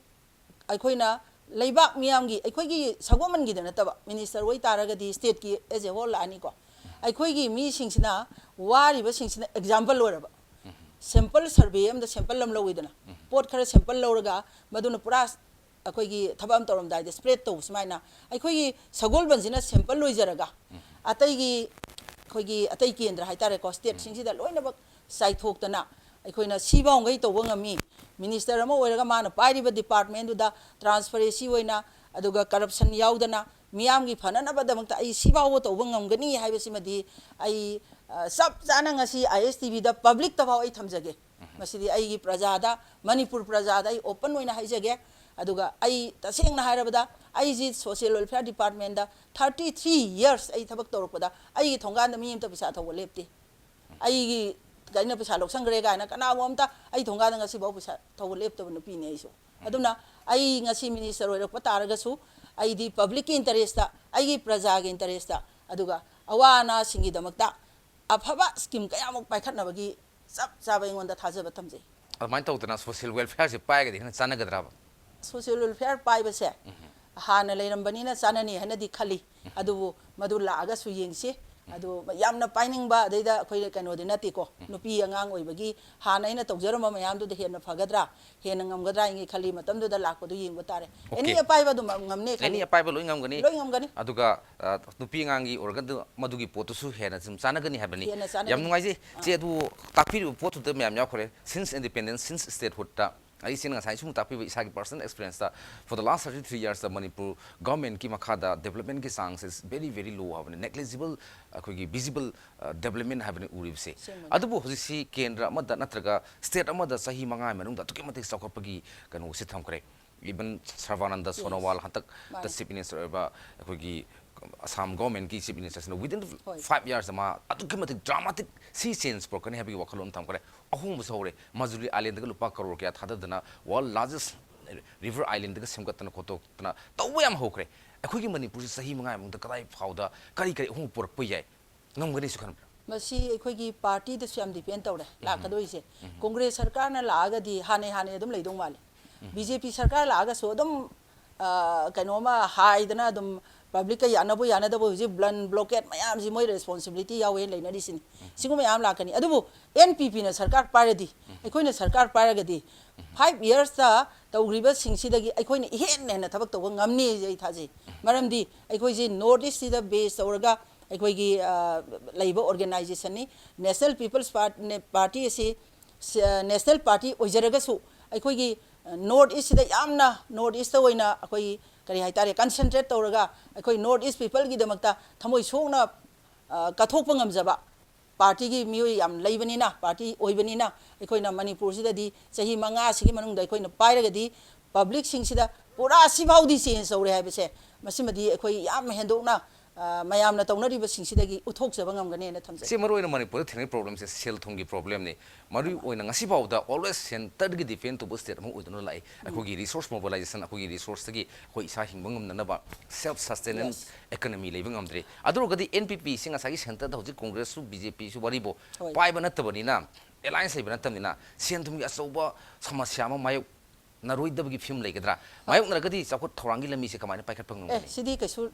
ꯑꯩꯈꯣꯏꯅ ꯂꯩꯕꯥꯛ ꯃꯤꯌꯥꯝꯒꯤ, ꯑꯩꯈꯣꯏꯒꯤ ꯁꯒꯣꯜꯕꯟꯒꯤꯗ ꯅꯠꯇꯕ, ꯃꯤꯅꯤꯁꯇꯔ ꯑꯣꯏ ꯇꯥꯔꯒꯗꯤ ꯁ꯭ꯇꯦꯠꯀꯤ ꯑꯦꯖ ꯑꯦ ꯍꯣꯜ ꯂꯥꯛꯑꯅꯤꯀꯣ꯫ ꯑꯩꯈꯣꯏꯒꯤ ꯃꯤꯁꯤꯡꯁꯤꯅ ꯋꯥꯔꯤꯕꯁꯤꯡꯁꯤꯅ ꯑꯦꯛꯖꯥꯝꯄꯜ ꯑꯣꯏꯔꯕ꯫ ꯁꯦꯝꯄꯜ ꯁꯔꯚꯦ ꯑꯃꯗ ꯁꯦꯝꯄꯜ ꯑꯃ ꯂꯧꯋꯤꯗꯅ, ꯄꯣꯠ ꯈꯔ ꯁꯦꯝꯄꯜ ꯂꯧꯔꯒ ꯃꯗꯨꯅ ꯄꯨꯔꯥ ꯑꯩꯈꯣꯏꯒꯤ ꯊꯕꯛ ꯑꯃ ꯇꯧꯔꯝꯗꯥꯏꯗ ꯁ꯭ꯄ꯭ꯔꯦꯗ ꯇꯧꯕ ꯁꯨꯃꯥꯏꯅ ꯑꯩꯈꯣꯏꯒꯤ ꯁꯒꯣꯜꯕꯟꯁꯤꯅ ꯁꯦꯝꯄꯜ ꯑꯣꯏꯖꯔꯒ ꯑꯇꯩꯒꯤ, ꯑꯩꯈꯣꯏꯒꯤ ꯑꯇꯩ ꯀꯦꯟꯗ꯭ꯔ ꯍꯥꯏꯇꯥꯔꯦꯀꯣ, ꯁ꯭ꯇꯦꯠꯁꯤꯡꯁꯤꯗ ꯂꯣꯏꯅꯃꯛ ꯆꯥꯏꯊꯣꯛꯇꯅ ꯑꯩꯈꯣꯏꯅ ꯁꯤꯐꯥꯎꯈꯩ ꯇꯧꯕ ꯉꯝꯃꯤ꯫ ꯃꯤꯅꯤꯁꯇꯔ ꯑꯃ ꯑꯣꯏꯔꯒ ꯃꯥꯅ ꯄꯥꯏꯔꯤꯕ ꯗꯤꯄꯥꯔꯠꯃꯦꯟꯗꯨꯗ ꯇ꯭ꯔꯥꯟꯁꯄꯔꯦꯟꯁꯤ ꯑꯣꯏꯅ, ꯑꯗꯨꯒ ꯀꯔꯞꯁꯟ ꯌꯥꯎꯗꯅ ꯃꯤꯌꯥꯝꯒꯤ ꯐꯅꯅꯕꯗꯃꯛꯇ ꯑꯩ ꯁꯤꯐꯥꯎꯕ ꯇꯧꯕ ꯉꯝꯒꯅꯤ ꯍꯥꯏꯕꯁꯤꯃꯗꯤ ꯑꯩ, ꯑ, ꯆꯞ ꯆꯥꯅ ꯉꯁꯤ ꯑꯥꯏ ꯑꯦꯁ ꯇꯤ ꯚꯤꯗ ꯄꯕ꯭ꯂꯤꯛꯇ ꯐꯥꯎ ꯑꯩ ꯊꯝꯖꯒꯦ꯫ ꯃꯁꯤꯗꯤ ꯑꯩꯒꯤ ꯄ꯭ꯔꯖꯥꯗ, ꯃꯅꯤꯄꯨꯔ ꯄ꯭ꯔꯖꯥꯗ ꯑꯩ ꯑꯣꯄꯟ ꯑꯣꯏꯅ ꯍꯥꯏꯖꯒꯦ꯫ ꯑꯗꯨꯒ ꯑꯩ ꯇꯁꯦꯡꯅ ꯍꯥꯏꯔꯕꯗ ꯑꯩꯁꯤ social welfare department ꯗ thirty three years ꯑꯩ ꯊꯕꯛ ꯇꯧꯔꯛꯄꯗ ꯑꯩꯒꯤ ꯊꯣꯡꯒꯥꯟꯗ ꯃꯤ ꯑꯝꯇ ꯄꯩꯁꯥ ꯊꯧꯕ ꯂꯦꯞꯇꯦ꯫ ꯑꯩꯒꯤ ꯑꯩꯅ ꯄꯩꯁꯥ ꯂꯧꯁꯟꯈ꯭ꯔꯦ ꯀꯥꯏꯅ ꯀꯅꯥꯒꯨꯝꯕ ꯑꯝꯇ ꯑꯩ ꯊꯣꯡꯒꯥꯟꯗ ꯉꯁꯤꯐꯥꯎ ꯄꯩꯁꯥ ꯊꯧꯕ ꯂꯦꯞꯇꯕ ꯅꯨꯄꯤꯅꯦ ꯑꯩꯁꯨ꯫ ꯑꯗꯨꯅ ꯑꯩ ꯉꯁꯤ minister ꯑꯣꯏꯔꯛꯄ ꯇꯥꯔꯒꯁꯨ ꯑꯩꯗꯤ public ꯀꯤ interest ꯇ, ꯑꯩꯒꯤ ꯄ꯭ꯔꯖꯥꯒꯤ interest ꯇ, ꯑꯗꯨꯒ ꯑꯋꯥ ꯑꯅꯥꯁꯤꯡꯒꯤꯗꯃꯛꯇ ꯑꯐꯕ scheme ꯀꯌꯥꯃꯨꯛ ꯄꯥꯏꯈꯠꯅꯕꯒꯤ ꯆꯞ ꯆꯥꯕ ꯑꯩꯉꯣꯟꯗ ꯊꯥꯖꯕ ꯊꯝꯖꯩ꯫ ꯑꯗꯨꯃꯥꯏꯅ ꯇꯧꯗꯅ social welfare ꯁꯦ ꯄꯥꯏꯔꯒꯗꯤ ꯍꯦꯟꯅ ꯆꯥꯟꯅꯒꯗ꯭ꯔꯕ? Social welfare ꯄꯥꯏꯕꯁꯦ ꯍꯥꯟꯅ ꯂꯩꯔꯝꯕꯅꯤꯅ ꯆꯥꯟꯅꯅꯤ ꯍꯥꯏꯅꯗꯤ ꯈꯜꯂꯤ꯫ ꯑꯗꯨꯕꯨ ꯃꯗꯨ ꯂꯥꯛꯑꯒꯁꯨ ꯌꯦꯡꯁꯤ꯫ ꯑꯗꯨ ꯌꯥꯝꯅ ꯄꯥꯏꯅꯤꯡꯕ, ꯑꯗꯩꯗ ꯑꯩꯈꯣꯏ ꯀꯩꯅꯣꯗꯤ ꯅꯠꯇꯦꯀꯣ, ꯅꯨꯄꯤ ꯑꯉꯥꯡ ꯑꯣꯏꯕꯒꯤ ꯍꯥꯟꯅ ꯑꯩꯅ ꯇꯧꯖꯔꯝꯕ ꯃꯌꯥꯝꯗꯨꯗ ꯍꯦꯟꯅ ꯐꯒꯗ꯭ꯔꯥ, ꯍꯦꯟꯅ ꯉꯝꯒꯗ꯭ꯔꯥ ꯍꯥꯏꯅ ꯈꯜꯂꯤ꯫ ꯃꯇꯝꯗꯨꯗ ꯂꯥꯛꯄꯗꯨ ꯌꯦꯡꯕ ꯇꯥꯔꯦ꯫ Okay. Any ꯑꯄꯥꯏꯕ ꯑꯗꯨꯝ ꯉꯝꯅꯦ ꯈꯜꯂꯤ꯫ Any ꯑꯄꯥꯏꯕ ꯂꯣꯏ ꯉꯝꯒꯅꯤ꯫ ꯂꯣꯏ ꯉꯝꯒꯅꯤ꯫ ꯑꯗꯨꯒ ꯑ, ꯅꯨꯄꯤ ꯑꯉꯥꯡꯒꯤ ꯑꯣꯏꯔꯒꯗꯤ ꯃꯗꯨꯒꯤ ꯄꯣꯠꯇꯨꯁꯨ ꯍꯦꯟꯅ ꯁꯨꯝ ꯆꯥꯟꯅꯒꯅꯤ ꯍꯥꯏꯕꯅꯤ꯫ ꯍꯦꯟꯅ ꯆꯥꯟꯅꯒꯅꯤ꯫ ꯌꯥꯝ ꯅꯨꯡꯉꯥꯏꯖꯩ ꯆꯦ꯫ ꯑꯗꯨ ꯇꯥꯛꯄꯤꯔꯤꯕ ꯄꯣꯠꯇꯨꯗ ꯃꯌꯥꯝ ꯌꯥꯎꯈ꯭ꯔꯦ꯫ Since independence, since statehood ꯇ ꯑꯩ ꯏꯆꯦꯅ ꯉꯁꯥꯏ ꯁꯨꯝ ꯇꯥꯛꯄꯤꯕ ꯏꯁꯥꯒꯤ personal experience ꯇ, for the last thirty three years ꯇ ꯃꯅꯤꯄꯨꯔ government ꯀꯤ ꯃꯈꯥꯗ development ꯀꯤ ꯆꯥꯡꯁꯦ very, very low ꯍꯥꯏꯕꯅꯤ, negligible, ꯑꯩꯈꯣꯏꯒꯤ visible development ꯍꯥꯏꯕꯅꯤ ꯎꯔꯤꯕꯁꯦ꯫ ꯑꯁꯦꯡꯕꯅꯤ꯫ ꯑꯗꯨꯕꯨ ꯍꯧꯖꯤꯛꯁꯤ ꯀꯦꯟꯗ꯭ꯔ ꯑꯃꯗ ꯅꯠꯇ꯭ꯔꯒ state ꯑꯃꯗ ꯆꯍꯤ ꯃꯉꯥꯒꯤ ꯃꯅꯨꯡꯗ ꯑꯗꯨꯛꯀꯤ ꯃꯇꯤꯛ ꯆꯥꯎꯈꯠꯄꯒꯤ ꯀꯩꯅꯣꯁꯦ ꯊꯝꯈ꯭ꯔꯦ꯫ Even ꯁꯔꯕꯥꯅꯟꯗ ꯁꯣꯅꯣꯋꯥꯜ ꯍꯟꯗꯛꯇ ꯃꯥꯅꯤ꯫ Chief Minister ꯑꯣꯏꯕ ꯑꯩꯈꯣꯏꯒꯤ ꯑꯁꯥꯝ government ꯀꯤ Chief Minister ꯁꯤꯅ within ꯍꯣꯏ꯫ five years ꯇ ꯃꯥ ꯑꯗꯨꯛꯀꯤ ꯃꯇꯤꯛ dramatic sea change ꯄꯨꯔꯛꯀꯅꯤ ꯍꯥꯏꯕꯒꯤ ꯋꯥꯈꯜꯂꯣꯟ ꯊꯝꯈ꯭ꯔꯦ꯫ ꯑꯍꯣꯡꯕꯁꯨ ꯍꯧꯔꯦ꯫ ꯃꯖꯨꯂꯤ island ꯗꯒ ꯂꯨꯄꯥ ꯀꯔꯣꯔ ꯀꯌꯥ ꯊꯥꯗꯗꯅ world largest river island ꯒ ꯁꯦꯝꯒꯠꯇꯅ ꯈꯣꯠꯇꯣꯛꯇꯅ ꯇꯧꯕ ꯌꯥꯝ ꯍꯧꯈ꯭ꯔꯦ꯫ ꯑꯩꯈꯣꯏꯒꯤ ꯃꯅꯤꯄꯨꯔꯁꯤ ꯆꯍꯤ ꯃꯉꯥꯒꯤ ꯃꯅꯨꯡꯗ ꯀꯗꯥꯏ ꯐꯥꯎꯗ ꯀꯔꯤ ꯀꯔꯤ ꯑꯍꯣꯡꯕ ꯄꯨꯔꯛꯄ ꯌꯥꯏ, ꯉꯝꯒꯅꯤꯁꯨ ꯈꯟꯕ꯭ꯔꯥ? ꯃꯁꯤ ꯑꯩꯈꯣꯏꯒꯤ party ꯗꯁꯨ ꯌꯥꯝ depend ꯇꯧꯔꯦ ꯂꯥꯛꯀꯗꯣꯏꯁꯦ꯫ Congress ꯁꯔꯀꯥꯔꯅ ꯂꯥꯛꯑꯒꯗꯤ ꯍꯥꯟꯅꯩ ꯍꯥꯟꯅꯩ ꯑꯗꯨꯝ ꯂꯩꯗꯧ ꯃꯥꯜꯂꯤ꯫ BJP ꯁꯔꯀꯥꯔ ꯂꯥꯛꯑꯒꯁꯨ ꯑꯗꯨꯝ, ꯑ, ꯀꯩꯅꯣꯝꯃ ꯍꯥꯏꯗꯅ ꯑꯗꯨꯝ public ꯀ ꯌꯥꯅꯕ ꯌꯥꯅꯗꯕ ꯍꯧꯖꯤꯛ blockade ꯃꯌꯥꯝꯁꯤ ꯃꯣꯏ responsibility ꯌꯥꯎꯋꯦ ꯂꯩꯅꯔꯤꯁꯤꯅꯤ꯫ ꯁꯤꯒꯨꯝꯕ ꯃꯌꯥꯝ ꯂꯥꯛꯀꯅꯤ꯫ ꯑꯗꯨꯕꯨ NPP ꯅ ꯁꯔꯀꯥꯔ ꯄꯥꯏꯔꯗꯤ, ꯑꯩꯈꯣꯏꯅ ꯁꯔꯀꯥꯔ ꯄꯥꯏꯔꯒꯗꯤ five years ꯇ ꯇꯧꯈ꯭ꯔꯤꯕꯁꯤꯡꯁꯤꯗꯒꯤ ꯑꯩꯈꯣꯏꯅ ꯏꯍꯦꯟ ꯍꯦꯟꯅ ꯊꯕꯛ ꯇꯧꯕ ꯉꯝꯅꯤ ꯑꯩ ꯊꯥꯖꯩ꯫ ꯃꯔꯝꯗꯤ ꯑꯩꯈꯣꯏꯁꯤ North East ꯁꯤꯗ base ꯇꯧꯔꯒ ꯑꯩꯈꯣꯏꯒꯤ, ꯑ, ꯂꯩꯕ organization ꯅꯤ꯫ National People's Part-, ꯅꯦ-, Party ꯑꯁꯤ ꯁ-, national party ꯑꯣꯏꯖꯔꯒꯁꯨ ꯑꯩꯈꯣꯏꯒꯤ, ꯑ, North East ꯁꯤꯗ ꯌꯥꯝꯅ North East ꯇ ꯑꯣꯏꯅ ꯑꯩꯈꯣꯏ ꯀꯔꯤ ꯍꯥꯏꯇꯥꯔꯦ, concentrate ꯇꯧꯔꯒ ꯑꯩꯈꯣꯏ North East people ꯒꯤꯗꯃꯛꯇ ꯊꯃꯣꯏ ꯁꯣꯛꯅ, ꯑ, ꯀꯠꯊꯣꯛꯄ ꯉꯝꯖꯕ party ꯒꯤ ꯃꯤꯑꯣꯏ ꯌꯥꯝ ꯂꯩꯕꯅꯤꯅ, party ꯑꯣꯏꯕꯅꯤꯅ ꯑꯩꯈꯣꯏꯅ ꯃꯅꯤꯄꯨꯔꯁꯤꯗꯗꯤ ꯆꯍꯤ ꯃꯉꯥꯁꯤꯒꯤ ꯃꯅꯨꯡꯗ ꯑꯩꯈꯣꯏꯅ ꯄꯥꯏꯔꯒꯗꯤ public ꯁꯤꯡꯁꯤꯗ ꯄꯨꯔꯥ ꯁꯤꯐꯥꯎꯗꯤ ꯆꯦꯟꯖ ꯇꯧꯔꯦ ꯍꯥꯏꯕꯁꯦ, ꯃꯁꯤꯃꯗꯤ ꯑꯩꯈꯣꯏ ꯌꯥꯝ ꯍꯦꯟꯗꯣꯛꯅ, ꯑ, ꯃꯌꯥꯝꯅ ꯇꯧꯅꯔꯤꯕꯁꯤꯡꯁꯤꯗꯒꯤ ꯎꯠꯊꯣꯛꯆꯕ ꯉꯝꯒꯅꯦꯅ ꯊꯝꯖꯩ꯫ ꯁꯤ ꯃꯔꯨ ꯑꯣꯏꯅ ꯃꯅꯤꯄꯨꯔꯗ ꯊꯦꯡꯅꯩ ꯄ꯭ꯔꯣꯕ꯭ꯂꯦꯝꯁꯦ ꯁꯦꯜ ꯊꯨꯝꯒꯤ ꯄ꯭ꯔꯣꯕ꯭ꯂꯦꯝꯅꯤ꯫ ꯃꯔꯨ ꯑꯣꯏꯅ ꯉꯁꯤꯐꯥꯎꯗ always centreꯗꯒꯤ depend ꯇꯧꯕ state ꯑꯃ ꯑꯣꯏꯗꯨꯅ ꯂꯥꯛꯏ꯫ ꯑꯩꯈꯣꯏꯒꯤ resource mobilization, ꯑꯩꯈꯣꯏꯒꯤ resourceꯇꯒꯤ ꯑꯩꯈꯣꯏ ꯏꯁꯥ ꯍꯤꯡꯕ ꯉꯝꯅꯅꯕ self sustenance economy ꯂꯩꯕ ꯉꯝꯗ꯭ꯔꯤ꯫ ꯑꯗꯨ ꯑꯣꯏꯔꯒꯗꯤ NPPꯁꯤ ꯉꯁꯥꯏꯒꯤ centreꯗ ꯍꯧꯖꯤꯛ Congressꯁꯨ BJPꯁꯨ ꯋꯥꯔꯤꯕꯨ ꯍꯣꯏ꯫ ꯄꯥꯏꯕ ꯅꯠꯇꯕꯅꯤꯅ, alliance ꯂꯩꯕ ꯅꯠꯇꯕꯅꯤꯅ, ꯁꯦꯟ ꯊꯨꯝꯒꯤ ꯑꯆꯧꯕ ꯁꯃꯁ꯭ꯌꯥ ꯑꯃ ꯃꯥꯌꯣꯛ ꯅꯔꯣꯏꯗꯕꯒꯤ ꯐꯤꯕꯝ ꯂꯩꯒꯗ꯭ꯔꯥ? ꯃꯥꯌꯣꯛꯅꯔꯒꯗꯤ ꯆꯥꯎꯈꯠ ꯊꯧꯔꯥꯡꯒꯤ ꯂꯝꯕꯤꯁꯦ ꯀꯃꯥꯏꯅ ꯄꯥꯏꯈꯠꯄ ꯑꯦ, ꯉꯝꯒꯅꯤ? ꯁꯤꯗꯤ ꯀꯩꯁꯨ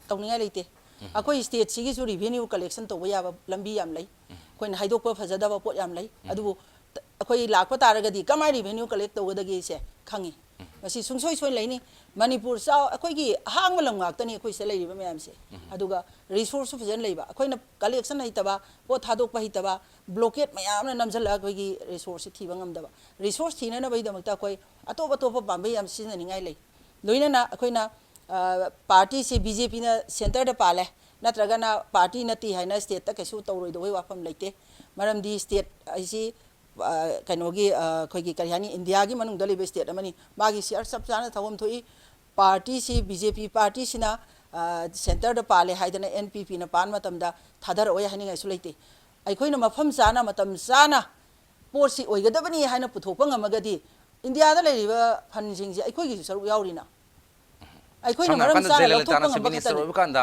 ꯇꯧꯅꯤꯡꯉꯥꯏ ꯂꯩꯇꯦ꯫ ꯑꯩꯈꯣꯏ stateꯁꯤꯒꯤꯁꯨ revenue collection ꯇꯧꯕ ꯌꯥꯕ ꯂꯝꯕꯤ ꯌꯥꯝ ꯂꯩ꯫ ꯑꯩꯈꯣꯏꯅ ꯍꯥꯏꯗꯣꯛꯄ ꯐꯖꯗꯕ ꯄꯣꯠ ꯌꯥꯝ ꯂꯩ꯫ ꯑꯗꯨꯕꯨ ꯇ-, ꯑꯩꯈꯣꯏ ꯂꯥꯛꯄ ꯇꯥꯔꯒꯗꯤ ꯀꯃꯥꯏꯅ revenue collect ꯇꯧꯒꯗꯒꯦꯁꯦ ꯈꯪꯉꯤ꯫ ꯃꯁꯤ ꯁꯨꯡꯁꯣꯏ ꯁꯣꯏ ꯂꯩꯅꯤ꯫ ꯃꯅꯤꯄꯨꯔ ꯆꯥꯎ-, ꯑꯩꯈꯣꯏꯒꯤ ꯑꯍꯥꯡꯕ ꯂꯝ ꯉꯥꯛꯇꯅꯤ ꯑꯩꯈꯣꯏ ꯁꯤꯗ ꯂꯩꯔꯤꯕ ꯃꯌꯥꯝꯁꯦ꯫ ꯑꯗꯨꯒ resourceꯁꯨ ꯐꯖꯅ ꯂꯩꯕ꯫ ꯑꯩꯈꯣꯏꯅ collection ꯍꯩꯇꯕ, ꯄꯣꯠ ꯊꯥꯗꯣꯛꯄ ꯍꯩꯇꯕ, blockade ꯃꯌꯥꯝꯅ ꯅꯝꯁꯤꯜꯂꯒ ꯑꯩꯈꯣꯏꯒꯤ resourceꯁꯤ ꯊꯤꯕ ꯉꯝꯗꯕ꯫ Resource ꯊꯤꯅꯅꯕꯒꯤꯗꯃꯛꯇ ꯑꯩꯈꯣꯏ ꯑꯇꯣꯞ ꯑꯇꯣꯞꯄ ꯄꯥꯝꯕꯩ ꯌꯥꯝ ꯁꯤꯖꯤꯟꯅꯅꯤꯡꯉꯥꯏ ꯂꯩ꯫ ꯂꯣꯏꯅꯅ ꯑꯩꯈꯣꯏꯅ, ꯑ, partyꯁꯤ BJPꯅ centreꯗ ꯄꯥꯜꯂꯦ, ꯅꯠꯇ꯭ꯔꯒꯅ party ꯅꯠꯇꯦ ꯍꯥꯏꯅ stateꯇ ꯀꯩꯁꯨ ꯇꯧꯔꯣꯏꯗꯧꯕꯩ ꯋꯥꯐꯝ ꯂꯩꯇꯦ꯫ ꯃꯔꯝꯗꯤ state ꯍꯥꯏꯁꯤ, ꯑ, ꯀꯩꯅꯣꯒꯤ, ꯑ, ꯑꯩꯈꯣꯏꯒꯤ ꯀꯔꯤ ꯍꯥꯏꯅꯤ, ꯏꯟꯗꯤꯌꯥꯒꯤ ꯃꯅꯨꯡꯗ ꯂꯩꯕ state ꯑꯃꯅꯤ꯫ ꯃꯥꯒꯤ share ꯆꯞ ꯆꯥꯅ ꯊꯧꯐꯝ ꯊꯣꯛꯏ꯫ Partyꯁꯤ, BJP partyꯁꯤꯅ, ꯑ, centreꯗ ꯄꯥꯜꯂꯦ ꯍꯥꯏꯗꯅ NPPꯅ ꯄꯥꯟ ꯃꯇꯝꯗ ꯊꯥꯗꯔꯛꯑꯣꯏ ꯍꯥꯏꯅꯤꯡꯉꯥꯏꯁꯨ ꯂꯩꯇꯦ꯫ ꯑꯩꯈꯣꯏꯅ ꯃꯐꯝ ꯆꯥꯅ, ꯃꯇꯝ ꯆꯥꯅ ꯄꯣꯠꯁꯤ ꯑꯣꯏꯒꯗꯕꯅꯤ ꯍꯥꯏꯅ ꯄꯨꯊꯣꯛꯄ ꯉꯝꯃꯒꯗꯤ, ꯏꯟꯗꯤꯌꯥꯗ ꯂꯩꯔꯤꯕ fundꯁꯤꯡꯁꯦ ꯑꯩꯈꯣꯏꯒꯤꯁꯨ ꯁꯔꯨꯛ ꯌꯥꯎꯔꯤꯅ꯫ ꯑꯩꯈꯣꯏꯅ ꯁꯝꯅ ꯃꯔꯝ ꯍꯥꯏꯔꯀꯥꯟꯗ ꯆꯥꯅ ꯖꯌꯂꯂꯤꯇꯥꯅ ꯂꯧꯊꯣꯛꯄ chief ꯉꯝꯕ minister ꯈꯛꯇꯅꯤ꯫ ꯑꯣꯏꯕ ꯀꯥꯟꯗ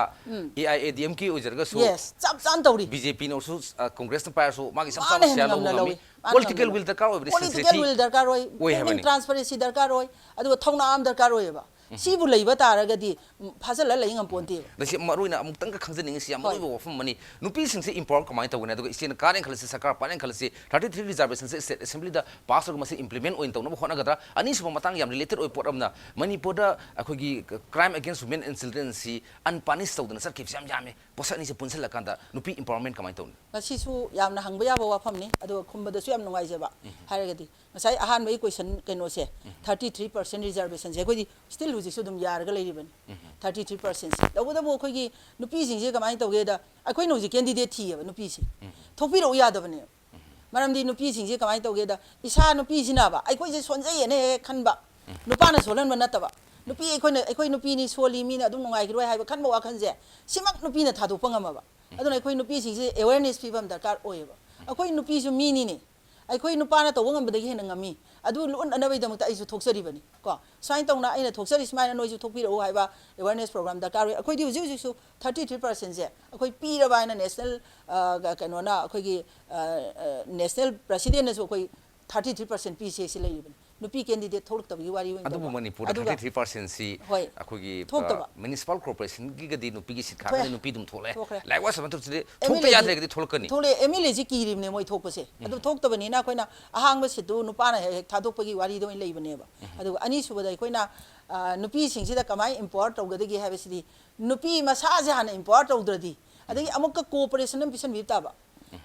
AIADMK ꯑꯣꯏꯖꯔꯒꯁꯨ, Yes, ꯆꯞ ꯆꯥꯅ ꯇꯧꯔꯤ꯫ BJPꯅꯁꯨ, ꯑ, Congressꯅ ꯄꯥꯏꯔꯁꯨ ꯃꯥꯒꯤ ꯆꯞ ꯃꯥꯅ ꯆꯥꯕ ꯍꯦꯟꯅ share ꯂꯧꯕ ꯉꯝꯅ ꯉꯝꯃꯤ꯫ ꯂꯧꯏ꯫ ꯃꯥꯅ Political ꯉꯝꯅ will ꯗꯔꯀꯥꯔ ꯑꯣꯏꯕꯅꯤ, Political sincerity will ꯗꯔꯀꯥꯔ ꯑꯣꯏ, ꯑꯣꯏ ꯄꯨꯛꯅꯤꯡ ꯍꯥꯏꯕꯅꯤ꯫ Transparency ꯗꯔꯀꯥꯔ ꯑꯣꯏ, ꯑꯗꯨꯒ ꯊꯧꯅꯥ ꯑꯃ ꯗꯔꯀꯥꯔ ꯑꯣꯏꯌꯦꯕ꯫ ꯁꯤꯕꯨ ꯂꯩꯕ ꯇꯥꯔꯒꯗꯤ, ꯎꯝ, ꯐꯥꯖꯤꯜꯂ ꯂꯩ ꯉꯝꯄꯣꯟꯇꯦꯕ꯫ ꯑꯗ ꯁꯤ ꯃꯔꯨ ꯑꯣꯏꯅ ꯑꯃꯨꯛꯇꯪꯒ ꯈꯪꯖꯅꯤꯡꯉꯤꯁꯤ ꯌꯥꯝ ꯃꯔꯨ ꯑꯣꯏꯕ ꯋꯥꯐꯝ ꯑꯃꯅꯤ꯫ ꯅꯨꯄꯤꯁꯤꯡꯁꯦ empower ꯀꯃꯥꯏꯅ ꯇꯧꯒꯅꯤ? ꯑꯗꯨꯒ stateꯅ ꯀꯥꯔꯦꯅ ꯈꯜꯂꯁꯤ, ꯁꯔꯀꯥꯔ ꯄꯥꯏꯔꯦꯅ ꯈꯜꯂꯁꯤ, thirty three reservationꯁꯦ state assemblyꯗ pass ꯇꯧꯔꯒ ꯃꯁꯤ implement ꯑꯣꯏꯅ ꯇꯧꯅꯕ ꯍꯣꯠꯅꯒꯗ꯭ꯔꯥ? ꯑꯅꯤꯁꯨꯕ ꯃꯇꯥꯡ ꯌꯥꯝ related ꯑꯣꯏꯕ ꯄꯣꯠ ꯑꯃꯅ, ꯃꯅꯤꯄꯨꯔꯗ ꯑꯩꯈꯣꯏꯒꯤ crime against women and childrenꯁꯤ unpunished ꯇꯧꯗꯅ ꯆꯠꯈꯤꯕꯁꯤ ꯌꯥꯝ ꯌꯥꯝꯃꯤ꯫ ꯄꯣꯠꯁꯛ ꯑꯅꯤꯁꯦ ꯄꯨꯟꯁꯤꯜꯂꯀꯥꯟꯗ ꯅꯨꯄꯤ empowerment ꯀꯃꯥꯏꯅ ꯇꯧꯅꯤ? ꯃꯁꯤꯁꯨ ꯌꯥꯝꯅ ꯍꯪꯕ ꯌꯥꯕ ꯋꯥꯐꯝꯅꯤ, ꯑꯗꯨꯒ ꯈꯨꯝꯕꯗꯁꯨ ꯌꯥꯝ ꯅꯨꯡꯉꯥꯏꯖꯕ꯫ ꯍꯥꯏꯔꯒꯗꯤ ꯉꯁꯥꯏ ꯑꯍꯥꯟꯕꯒꯤ question ꯀꯩꯅꯣꯁꯦ, thirty three percent reservationꯁꯦ ꯑꯩꯈꯣꯏꯗꯤ still ꯍꯧꯖꯤꯛꯁꯨ ꯑꯗꯨꯝ ꯌꯥꯔꯒ ꯂꯩꯔꯤꯕꯅꯤ꯫ Thirty three percentꯁꯦ꯫ ꯇꯧꯕꯇꯕꯨ ꯑꯩꯈꯣꯏꯒꯤ ꯅꯨꯄꯤꯁꯤꯡꯁꯦ ꯀꯃꯥꯏꯅ ꯇꯧꯒꯦꯗ, ꯑꯩꯈꯣꯏꯅ ꯍꯧꯖꯤꯛ candidate ꯊꯤꯌꯦꯕ ꯅꯨꯄꯤꯁꯦ꯫ ꯊꯣꯛꯄꯤꯔꯛꯎ ꯌꯥꯗꯕꯅꯦꯕ꯫ ꯃꯔꯝꯗꯤ ꯅꯨꯄꯤꯁꯤꯡꯁꯦ ꯀꯃꯥꯏꯅ ꯇꯧꯒꯦꯗ, ꯏꯁꯥ ꯅꯨꯄꯤꯁꯤꯅꯕ ꯑꯩꯈꯣꯏꯁꯦ ꯁꯣꯟꯖꯩꯌꯦꯅ ꯍꯦꯛ ꯈꯟꯕ, ꯅꯨꯄꯥꯅ ꯁꯣꯜꯍꯟꯕ ꯅꯠꯇꯕ, ꯅꯨꯄꯤ ꯑꯩꯈꯣꯏꯅ, ꯑꯩꯈꯣꯏ ꯅꯨꯄꯤꯅꯤ, ꯁꯣꯜꯂꯤ, ꯃꯤꯅ ꯑꯗꯨꯝ ꯅꯨꯡꯉꯥꯏꯈꯤꯔꯣꯏ ꯍꯥꯏꯕ ꯈꯟꯕ ꯋꯥꯈꯜꯁꯦ, ꯁꯤꯃꯛ ꯅꯨꯄꯤꯅ ꯊꯥꯗꯣꯛꯄ ꯉꯝꯃꯕ꯫ ꯑꯗꯨꯅ ꯑꯩꯈꯣꯏ ꯅꯨꯄꯤꯁꯤꯡꯁꯦ awareness ꯄꯤꯕ ꯑꯃ ꯗꯔꯀꯥꯔ ꯑꯣꯏꯌꯦꯕ꯫ ꯑꯩꯈꯣꯏ ꯅꯨꯄꯤꯁꯨ ꯃꯤꯅꯤꯅꯦ꯫ ꯑꯩꯈꯣꯏ ꯅꯨꯄꯥꯅ ꯇꯧꯕ ꯉꯝꯕꯗꯒꯤ ꯍꯦꯟꯅ ꯉꯝꯃꯤ꯫ ꯑꯗꯨ ꯂꯣꯟꯅꯅꯕꯒꯤꯗꯃꯛꯇ ꯑꯩꯁꯨ ꯊꯣꯛꯆꯔꯤꯕꯅꯤ ꯀꯣ꯫ ꯁꯨꯃꯥꯏꯅ ꯇꯧꯅ ꯑꯩꯅ ꯊꯣꯛꯆꯔꯤ, ꯁꯨꯃꯥꯏꯅ ꯅꯣꯏꯁꯨ ꯊꯣꯛꯄꯤꯔꯛꯎ ꯍꯥꯏꯕ awareness program ꯗꯔꯀꯥꯔ ꯑꯣꯏ꯫ ꯑꯩꯈꯣꯏꯗꯤ ꯍꯧꯖꯤꯛ ꯍꯧꯖꯤꯛꯁꯨ thirty three percent ꯁꯦ ꯑꯩꯈꯣꯏ ꯄꯤꯔꯕ ꯍꯥꯏꯅ national, ꯑ, ꯀꯩꯅꯣꯅ, ꯑꯩꯈꯣꯏꯒꯤ, ꯑ, ꯑ, national president ꯅꯁꯨ ꯑꯩꯈꯣꯏ thirty three percent ꯄꯤꯁꯦ ꯁꯤ ꯂꯩꯔꯤꯕꯅꯤ꯫ ꯅꯨꯄꯤ candidate ꯊꯣꯛꯂꯛꯇꯕꯒꯤ ꯋꯥꯔꯤ ꯑꯣꯏꯅ ꯑꯗꯨꯕꯨ ꯇꯧꯕ꯫ ꯃꯅꯤꯄꯨꯔꯗ ꯑꯗꯨꯒ thirty three percent ꯁꯤ ꯍꯣꯏ꯫ ꯑꯩꯈꯣꯏꯒꯤ ꯊꯣꯛꯇꯕ꯫ Municipal Corporation ꯒꯤꯒꯗꯤ ꯅꯨꯄꯤꯒꯤ seat ꯊꯣꯛꯑꯦ꯫ ꯈꯥꯛꯀꯗꯤ ꯅꯨꯄꯤ ꯑꯗꯨꯝ ꯊꯣꯛꯂꯛꯑꯦ꯫ ꯊꯣꯛꯈ꯭ꯔꯦ꯫ ꯂꯥꯏꯔꯤꯛ ꯋꯥꯁ ꯑꯃ ꯊꯣꯛꯂꯛꯑꯦ꯫ MLA ꯊꯣꯛꯇ ꯁꯤ ꯌꯥꯗ꯭ꯔꯒꯗꯤ ꯊꯣꯛꯂꯛꯀꯅꯤ꯫ ꯊꯣꯛꯂꯛꯑꯦ꯫ MLA ꯁꯤ ꯀꯤꯔꯤꯕꯅꯦ ꯃꯣꯏ ꯊꯣꯛꯄꯁꯦ꯫ ꯑꯗꯨ ꯊꯣꯛꯇꯕꯅꯤꯅ ꯑꯩꯈꯣꯏꯅ ꯑꯍꯥꯡꯕ seat ꯇꯨ ꯅꯨꯄꯥꯅ ꯍꯦꯛ ꯍꯦꯛ ꯊꯥꯗꯣꯛꯄꯒꯤ ꯋꯥꯔꯤꯗ ꯑꯣꯏꯅ ꯂꯩꯕꯅꯦꯕ꯫ ꯑꯗꯨꯒ ꯑꯅꯤꯁꯨꯕꯗ ꯑꯩꯈꯣꯏꯅ, ꯑ, ꯅꯨꯄꯤꯁꯤꯡꯁꯤꯗ ꯀꯃꯥꯏꯅ empower ꯇꯧꯒꯗꯒꯦ ꯍꯥꯏꯕꯁꯤꯗꯤ, ꯅꯨꯄꯤ ꯃꯁꯥꯁꯦ ꯍꯥꯟꯅ empower ꯇꯧꯗ꯭ꯔꯗꯤ, ꯑꯗꯒꯤ ꯑꯃꯨꯛꯀ cooperation ꯑꯃ ꯄꯤꯁꯟꯕꯤꯕ ꯇꯥꯕ꯫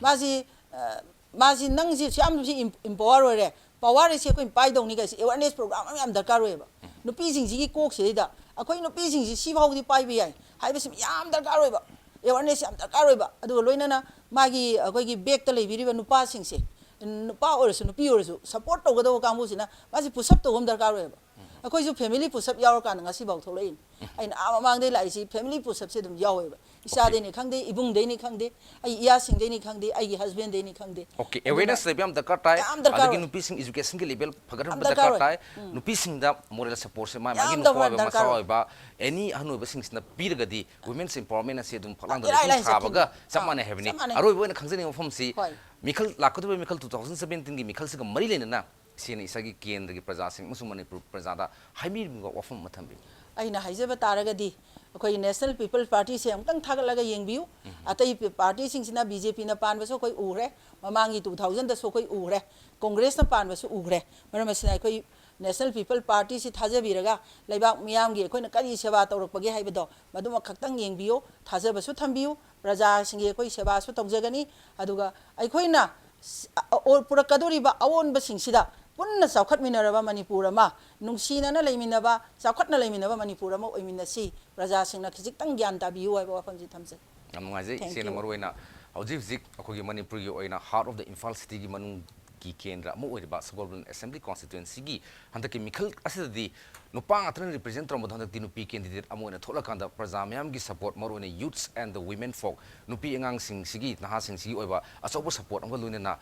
ꯃꯥꯁꯤ, ꯑ, ꯃꯥꯁꯤ, ꯅꯪꯁꯤ ꯌꯥꯝ ꯁꯤ em-, empower ꯑꯣꯏꯔꯦ, power ꯑꯁꯤ ꯑꯩꯈꯣꯏꯅ ꯄꯥꯏꯗꯧꯅꯤ ꯀꯥꯏꯁꯤ awareness program ꯑꯃ ꯌꯥꯝ ꯗꯔꯀꯥꯔ ꯑꯣꯏꯌꯦꯕ꯫ ꯅꯨꯄꯤꯁꯤꯡꯁꯤꯒꯤ ꯀꯣꯛꯁꯤꯗꯩꯗ ꯑꯩꯈꯣꯏ ꯅꯨꯄꯤꯁꯤꯡꯁꯤ ꯁꯤ ꯐꯥꯎꯗꯤ ꯄꯥꯏꯕ ꯌꯥꯏ ꯍꯥꯏꯕꯁꯤ ꯌꯥꯝ ꯗꯔꯀꯥꯔ ꯑꯣꯏꯕ, awareness ꯌꯥꯝ ꯗꯔꯀꯥꯔ ꯑꯣꯏꯕ꯫ ꯑꯗꯨꯒ ꯂꯣꯏꯅꯅ ꯃꯥꯒꯤ, ꯑꯩꯈꯣꯏꯒꯤ back ꯇ ꯂꯩꯕꯤꯔꯤꯕ ꯅꯨꯄꯥꯁꯤꯡꯁꯦ, ꯅꯨꯄꯥ ꯑꯣꯏꯔꯁꯨ ꯅꯨꯄꯤ ꯑꯣꯏꯔꯁꯨ support ꯇꯧꯒꯗꯧꯕ ꯀꯥꯡꯕꯨꯁꯤꯅ ꯃꯥꯁꯤ push up ꯇꯧꯕ ꯑꯃ ꯗꯔꯀꯥꯔ ꯑꯣꯏꯌꯦꯕ꯫ ꯑꯩꯈꯣꯏꯁꯨ family push up ꯌꯥꯎꯔꯀꯥꯟꯗ ꯉꯁꯤꯐꯥꯎ ꯊꯣꯛꯂꯛꯏꯅꯤ꯫ ꯑꯩꯅ ꯑꯥ ꯃꯃꯥꯡꯗꯩ ꯂꯥꯛꯏꯁꯤ family push up ꯁꯦ ꯑꯗꯨꯝ ꯌꯥꯎꯋꯦꯕ꯫ ꯏꯆꯥꯗꯩꯅꯤ ꯈꯪꯗꯦ, ꯏꯕꯨꯡꯗꯩꯅꯤ ꯈꯪꯗꯦ, ꯑꯩ ꯏꯌꯥꯁꯤꯡꯗꯩꯅꯤ ꯈꯪꯗꯦ, ꯑꯩꯒꯤ husband ꯗꯩꯅꯤ ꯈꯪꯗꯦ꯫ Okay, ꯑꯗꯨꯅ awareness ꯂꯩꯕ ꯌꯥꯝ ꯗꯔꯀꯥꯔ ꯇꯥꯏ꯫ ꯌꯥꯝ ꯗꯔꯀꯥꯔ ꯑꯗꯒꯤ ꯑꯣꯏ꯫ ꯅꯨꯄꯤꯁꯤꯡ education ꯒꯤ level ꯐꯒꯠꯍꯟꯕ ꯌꯥꯝ ꯗꯔꯀꯥꯔ ꯗꯔꯀꯥꯔ ꯑꯣꯏ꯫ ꯇꯥꯏ꯫ ꯅꯨꯄꯤꯁꯤꯡꯗ moral support ꯁꯦ ꯃꯥ ꯃꯥꯒꯤ ꯌꯥꯝ ꯅꯨꯄꯥ ꯗꯔꯀꯥꯔ ꯑꯣꯏꯕ, ꯑꯣꯏ꯫ ꯃꯆꯥ ꯑꯣꯏꯕ, any ꯑꯍꯟ ꯑꯣꯏꯕꯁꯤꯡꯁꯤꯅ ꯄꯤꯔꯒꯗꯤ women's empowerment ꯑꯁꯤ ꯑꯗꯨꯝ ꯐꯛꯂꯥꯡꯗ ꯏꯔꯥꯏ ꯑꯗꯨꯝ ꯂꯥꯏ ꯆꯠꯈꯤꯅꯤ꯫ ꯊꯥꯕꯒ ꯆꯞ ꯑꯥ, ꯃꯥꯟꯅꯩ ꯍꯥꯏꯕꯅꯤ꯫ ꯆꯞ ꯃꯥꯟꯅꯩ꯫ ꯑꯔꯣꯏꯕ ꯑꯣꯏꯅ ꯈꯪꯖꯅꯤꯡꯕ ꯋꯥꯐꯝꯁꯤ, ꯍꯣꯏ꯫ ꯃꯤꯈꯜ ꯂꯥꯛꯀꯗꯧꯔꯤꯕ ꯃꯤꯈꯜ two thousand seventeen ꯒꯤ ꯃꯤꯈꯜꯁꯤꯒ ꯃꯔꯤ ꯂꯩꯅꯅ ꯏꯆꯦꯅ ꯏꯁꯥꯒꯤ ꯀꯦꯟꯗ꯭ꯔꯒꯤ ꯄ꯭ꯔꯖꯥꯁꯤꯡ ꯑꯃꯁꯨꯡ ꯃꯅꯤꯄꯨꯔ ꯄ꯭ꯔꯖꯥꯗ ꯍꯥꯏꯕꯤꯅꯤꯡꯕ ꯋꯥꯐꯝ ꯑꯃ ꯊꯝꯕꯤꯌꯨ꯫ ꯑꯩꯅ ꯍꯥꯏꯖꯕ ꯇꯥꯔꯒꯗꯤ, ꯑꯩꯈꯣꯏꯒꯤ National People Party ꯁꯦ ꯑꯃꯨꯛꯇꯪ ꯊꯥꯒꯠꯂꯒ ꯌꯦꯡꯕꯤꯌꯨ꯫ ꯑꯇꯩ ꯄ-, party ꯁꯤꯡꯁꯤꯅ, BJP ꯅ ꯄꯥꯟꯕꯁꯨ ꯑꯩꯈꯣꯏ ꯎꯈ꯭ꯔꯦ, ꯃꯃꯥꯡꯒꯤ two thousand ꯗꯁꯨ ꯑꯩꯈꯣꯏ ꯎꯈ꯭ꯔꯦ, Congress ꯅ ꯄꯥꯟꯕꯁꯨ ꯎꯈ꯭ꯔꯦ꯫ ꯃꯔꯝ ꯑꯁꯤꯅ ꯑꯩꯈꯣꯏ National People Party ꯁꯤ ꯊꯥꯖꯕꯤꯔꯒ ꯂꯩꯕꯥꯛ ꯃꯤꯌꯥꯝꯒꯤ ꯑꯩꯈꯣꯏꯅ ꯀꯔꯤ ꯁꯦꯕꯥ ꯇꯧꯔꯛꯄꯒꯦ ꯍꯥꯏꯕꯗꯣ ꯃꯗꯨꯃ ꯈꯛꯇꯪ ꯌꯦꯡꯕꯤꯌꯨ, ꯊꯥꯖꯕꯁꯨ ꯊꯝꯕꯤꯌꯨ, ꯄ꯭ꯔꯖꯥꯁꯤꯡꯒꯤ ꯑꯩꯈꯣꯏ ꯁꯦꯕꯥꯁꯨ ꯇꯧꯖꯒꯅꯤ꯫ ꯑꯗꯨꯒ ꯑꯩꯈꯣꯏꯅ ꯁ-, ꯑ-, ꯑ-, ꯄꯨꯔꯛꯀꯗꯧꯔꯤꯕ ꯑꯑꯣꯟꯕꯁꯤꯡꯁꯤꯗ ꯄꯨꯟꯅ ꯆꯥꯎꯈꯠꯃꯤꯟꯅꯔꯕ ꯃꯅꯤꯄꯨꯔ ꯑꯃ, ꯅꯨꯡꯁꯤꯅꯅ ꯂꯩꯃꯤꯟꯅꯕ, ꯆꯥꯎꯈꯠꯅ ꯂꯩꯃꯤꯟꯅꯕ ꯃꯅꯤꯄꯨꯔ ꯑꯃ ꯑꯣꯏꯃꯤꯟꯅꯁꯤ꯫ ꯄ꯭ꯔꯖꯥꯁꯤꯡꯅ ꯈꯖꯤꯛꯇꯪ ꯒ꯭ꯌꯥꯟ ꯇꯥꯕꯤꯌꯨ ꯍꯥꯏꯕ ꯋꯥꯐꯝꯁꯤ ꯊꯝꯖꯒꯦ꯫ ꯌꯥꯝ ꯅꯨꯡꯉꯥꯏꯖꯩ꯫ Thank ꯏꯆꯦꯅ you꯫ ꯃꯔꯨꯑꯣꯏꯅ ꯍꯧꯖꯤꯛ ꯍꯧꯖꯤꯛ ꯑꯩꯈꯣꯏꯒꯤ ꯃꯅꯤꯄꯨꯔꯒꯤ ꯑꯣꯏꯅ heart of the Imphal city ꯒꯤ ꯃꯅꯨꯡ ꯀꯤ ꯀꯦꯟꯗ꯭ꯔ ꯑꯃ ꯑꯣꯏꯔꯤꯕ ꯁꯒꯣꯜꯕꯟ Assembly Constituencyꯒꯤ ꯍꯟꯗꯛꯀꯤ ꯃꯤꯈꯜ ꯑꯁꯤꯗꯗꯤ ꯅꯨꯄꯥ ꯉꯥꯛꯇꯅ represent ꯇꯧꯔꯝꯕꯗꯣ ꯍꯟꯗꯛꯇꯤ ꯅꯨꯄꯤ candidate ꯑꯃ ꯑꯣꯏꯅ ꯊꯣꯛꯂꯀꯥꯟꯗ ꯄ꯭ꯔꯖꯥ ꯃꯌꯥꯝꯒꯤ support, ꯃꯔꯨꯑꯣꯏꯅ youths and the women folk, ꯅꯨꯄꯤ ꯑꯉꯥꯡꯁꯤꯡꯁꯤꯒꯤ, ꯅꯍꯥꯁꯤꯡꯁꯤꯒꯤ ꯑꯣꯏꯕ ꯑꯆꯧꯕ support ꯑꯃꯒ ꯂꯣꯏꯅꯅ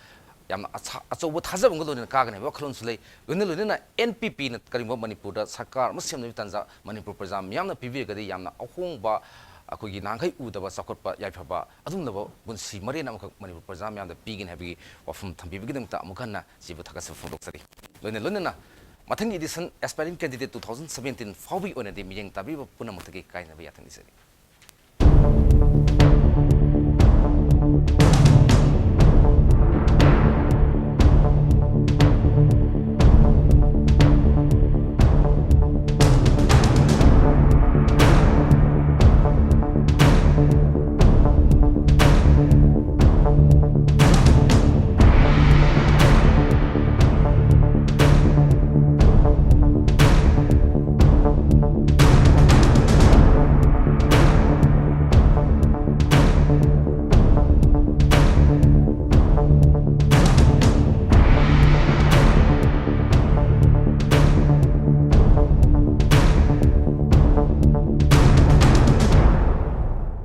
ꯌꯥꯝꯅ ꯑꯁꯥ-, ꯑꯆꯧꯕ ꯊꯥꯖꯕ ꯑꯃꯒ ꯂꯣꯏꯅꯅ ꯀꯥꯒꯅꯤ ꯍꯥꯏꯕ ꯋꯥꯈꯜꯂꯣꯟꯁꯨ ꯂꯩ꯫ ꯂꯣꯏꯅ ꯂꯣꯏꯅꯅ N P Pꯅ ꯀꯔꯤꯒꯨꯝꯕ ꯃꯅꯤꯄꯨꯔꯗ ꯁꯔꯀꯥꯔ ꯑꯃ ꯁꯦꯝꯅꯕꯒꯤ ꯇꯥꯟꯖꯥ ꯃꯅꯤꯄꯨꯔ ꯄ꯭ꯔꯖꯥ ꯃꯤꯌꯥꯝꯅ ꯄꯤꯕꯤꯔꯒꯗꯤ ꯌꯥꯝꯅ ꯑꯍꯣꯡꯕ, ꯑꯩꯈꯣꯏꯒꯤ ꯅꯍꯥꯟꯈꯩ ꯎꯗꯕ ꯆꯥꯎꯈꯠꯄ, ꯌꯥꯏꯐꯕ, ꯑꯗꯨꯒꯨꯝꯂꯕ ꯄꯨꯟꯁꯤ ꯃꯔꯦꯜ ꯑꯃꯈꯛ ꯃꯅꯤꯄꯨꯔ ꯄ꯭ꯔꯖꯥ ꯃꯌꯥꯝꯗ ꯄꯤꯒꯅꯤ ꯍꯥꯏꯕꯒꯤ ꯋꯥꯐꯝ ꯊꯝꯕꯤꯕꯒꯤꯗꯃꯛꯇ ꯑꯃꯨꯛ ꯍꯟꯅ ꯏꯆꯦꯕꯨ ꯊꯥꯒꯠꯆꯕ ꯐꯣꯡꯗꯣꯛꯆꯔꯤ꯫ ꯂꯣꯏꯅ ꯂꯣꯏꯅꯅ ꯃꯊꯪꯒꯤ edition Aspiring Candidate two thousand seventeen ꯐꯥꯎꯕꯒꯤ ꯑꯣꯏꯅꯗꯤ ꯃꯤꯠꯌꯦꯡ ꯇꯥꯕꯤꯕ ꯄꯨꯝꯅꯃꯛꯇꯒꯤ ꯀꯥꯏꯅꯕ ꯌꯥꯊꯪ ꯅꯤꯖꯔꯤ꯫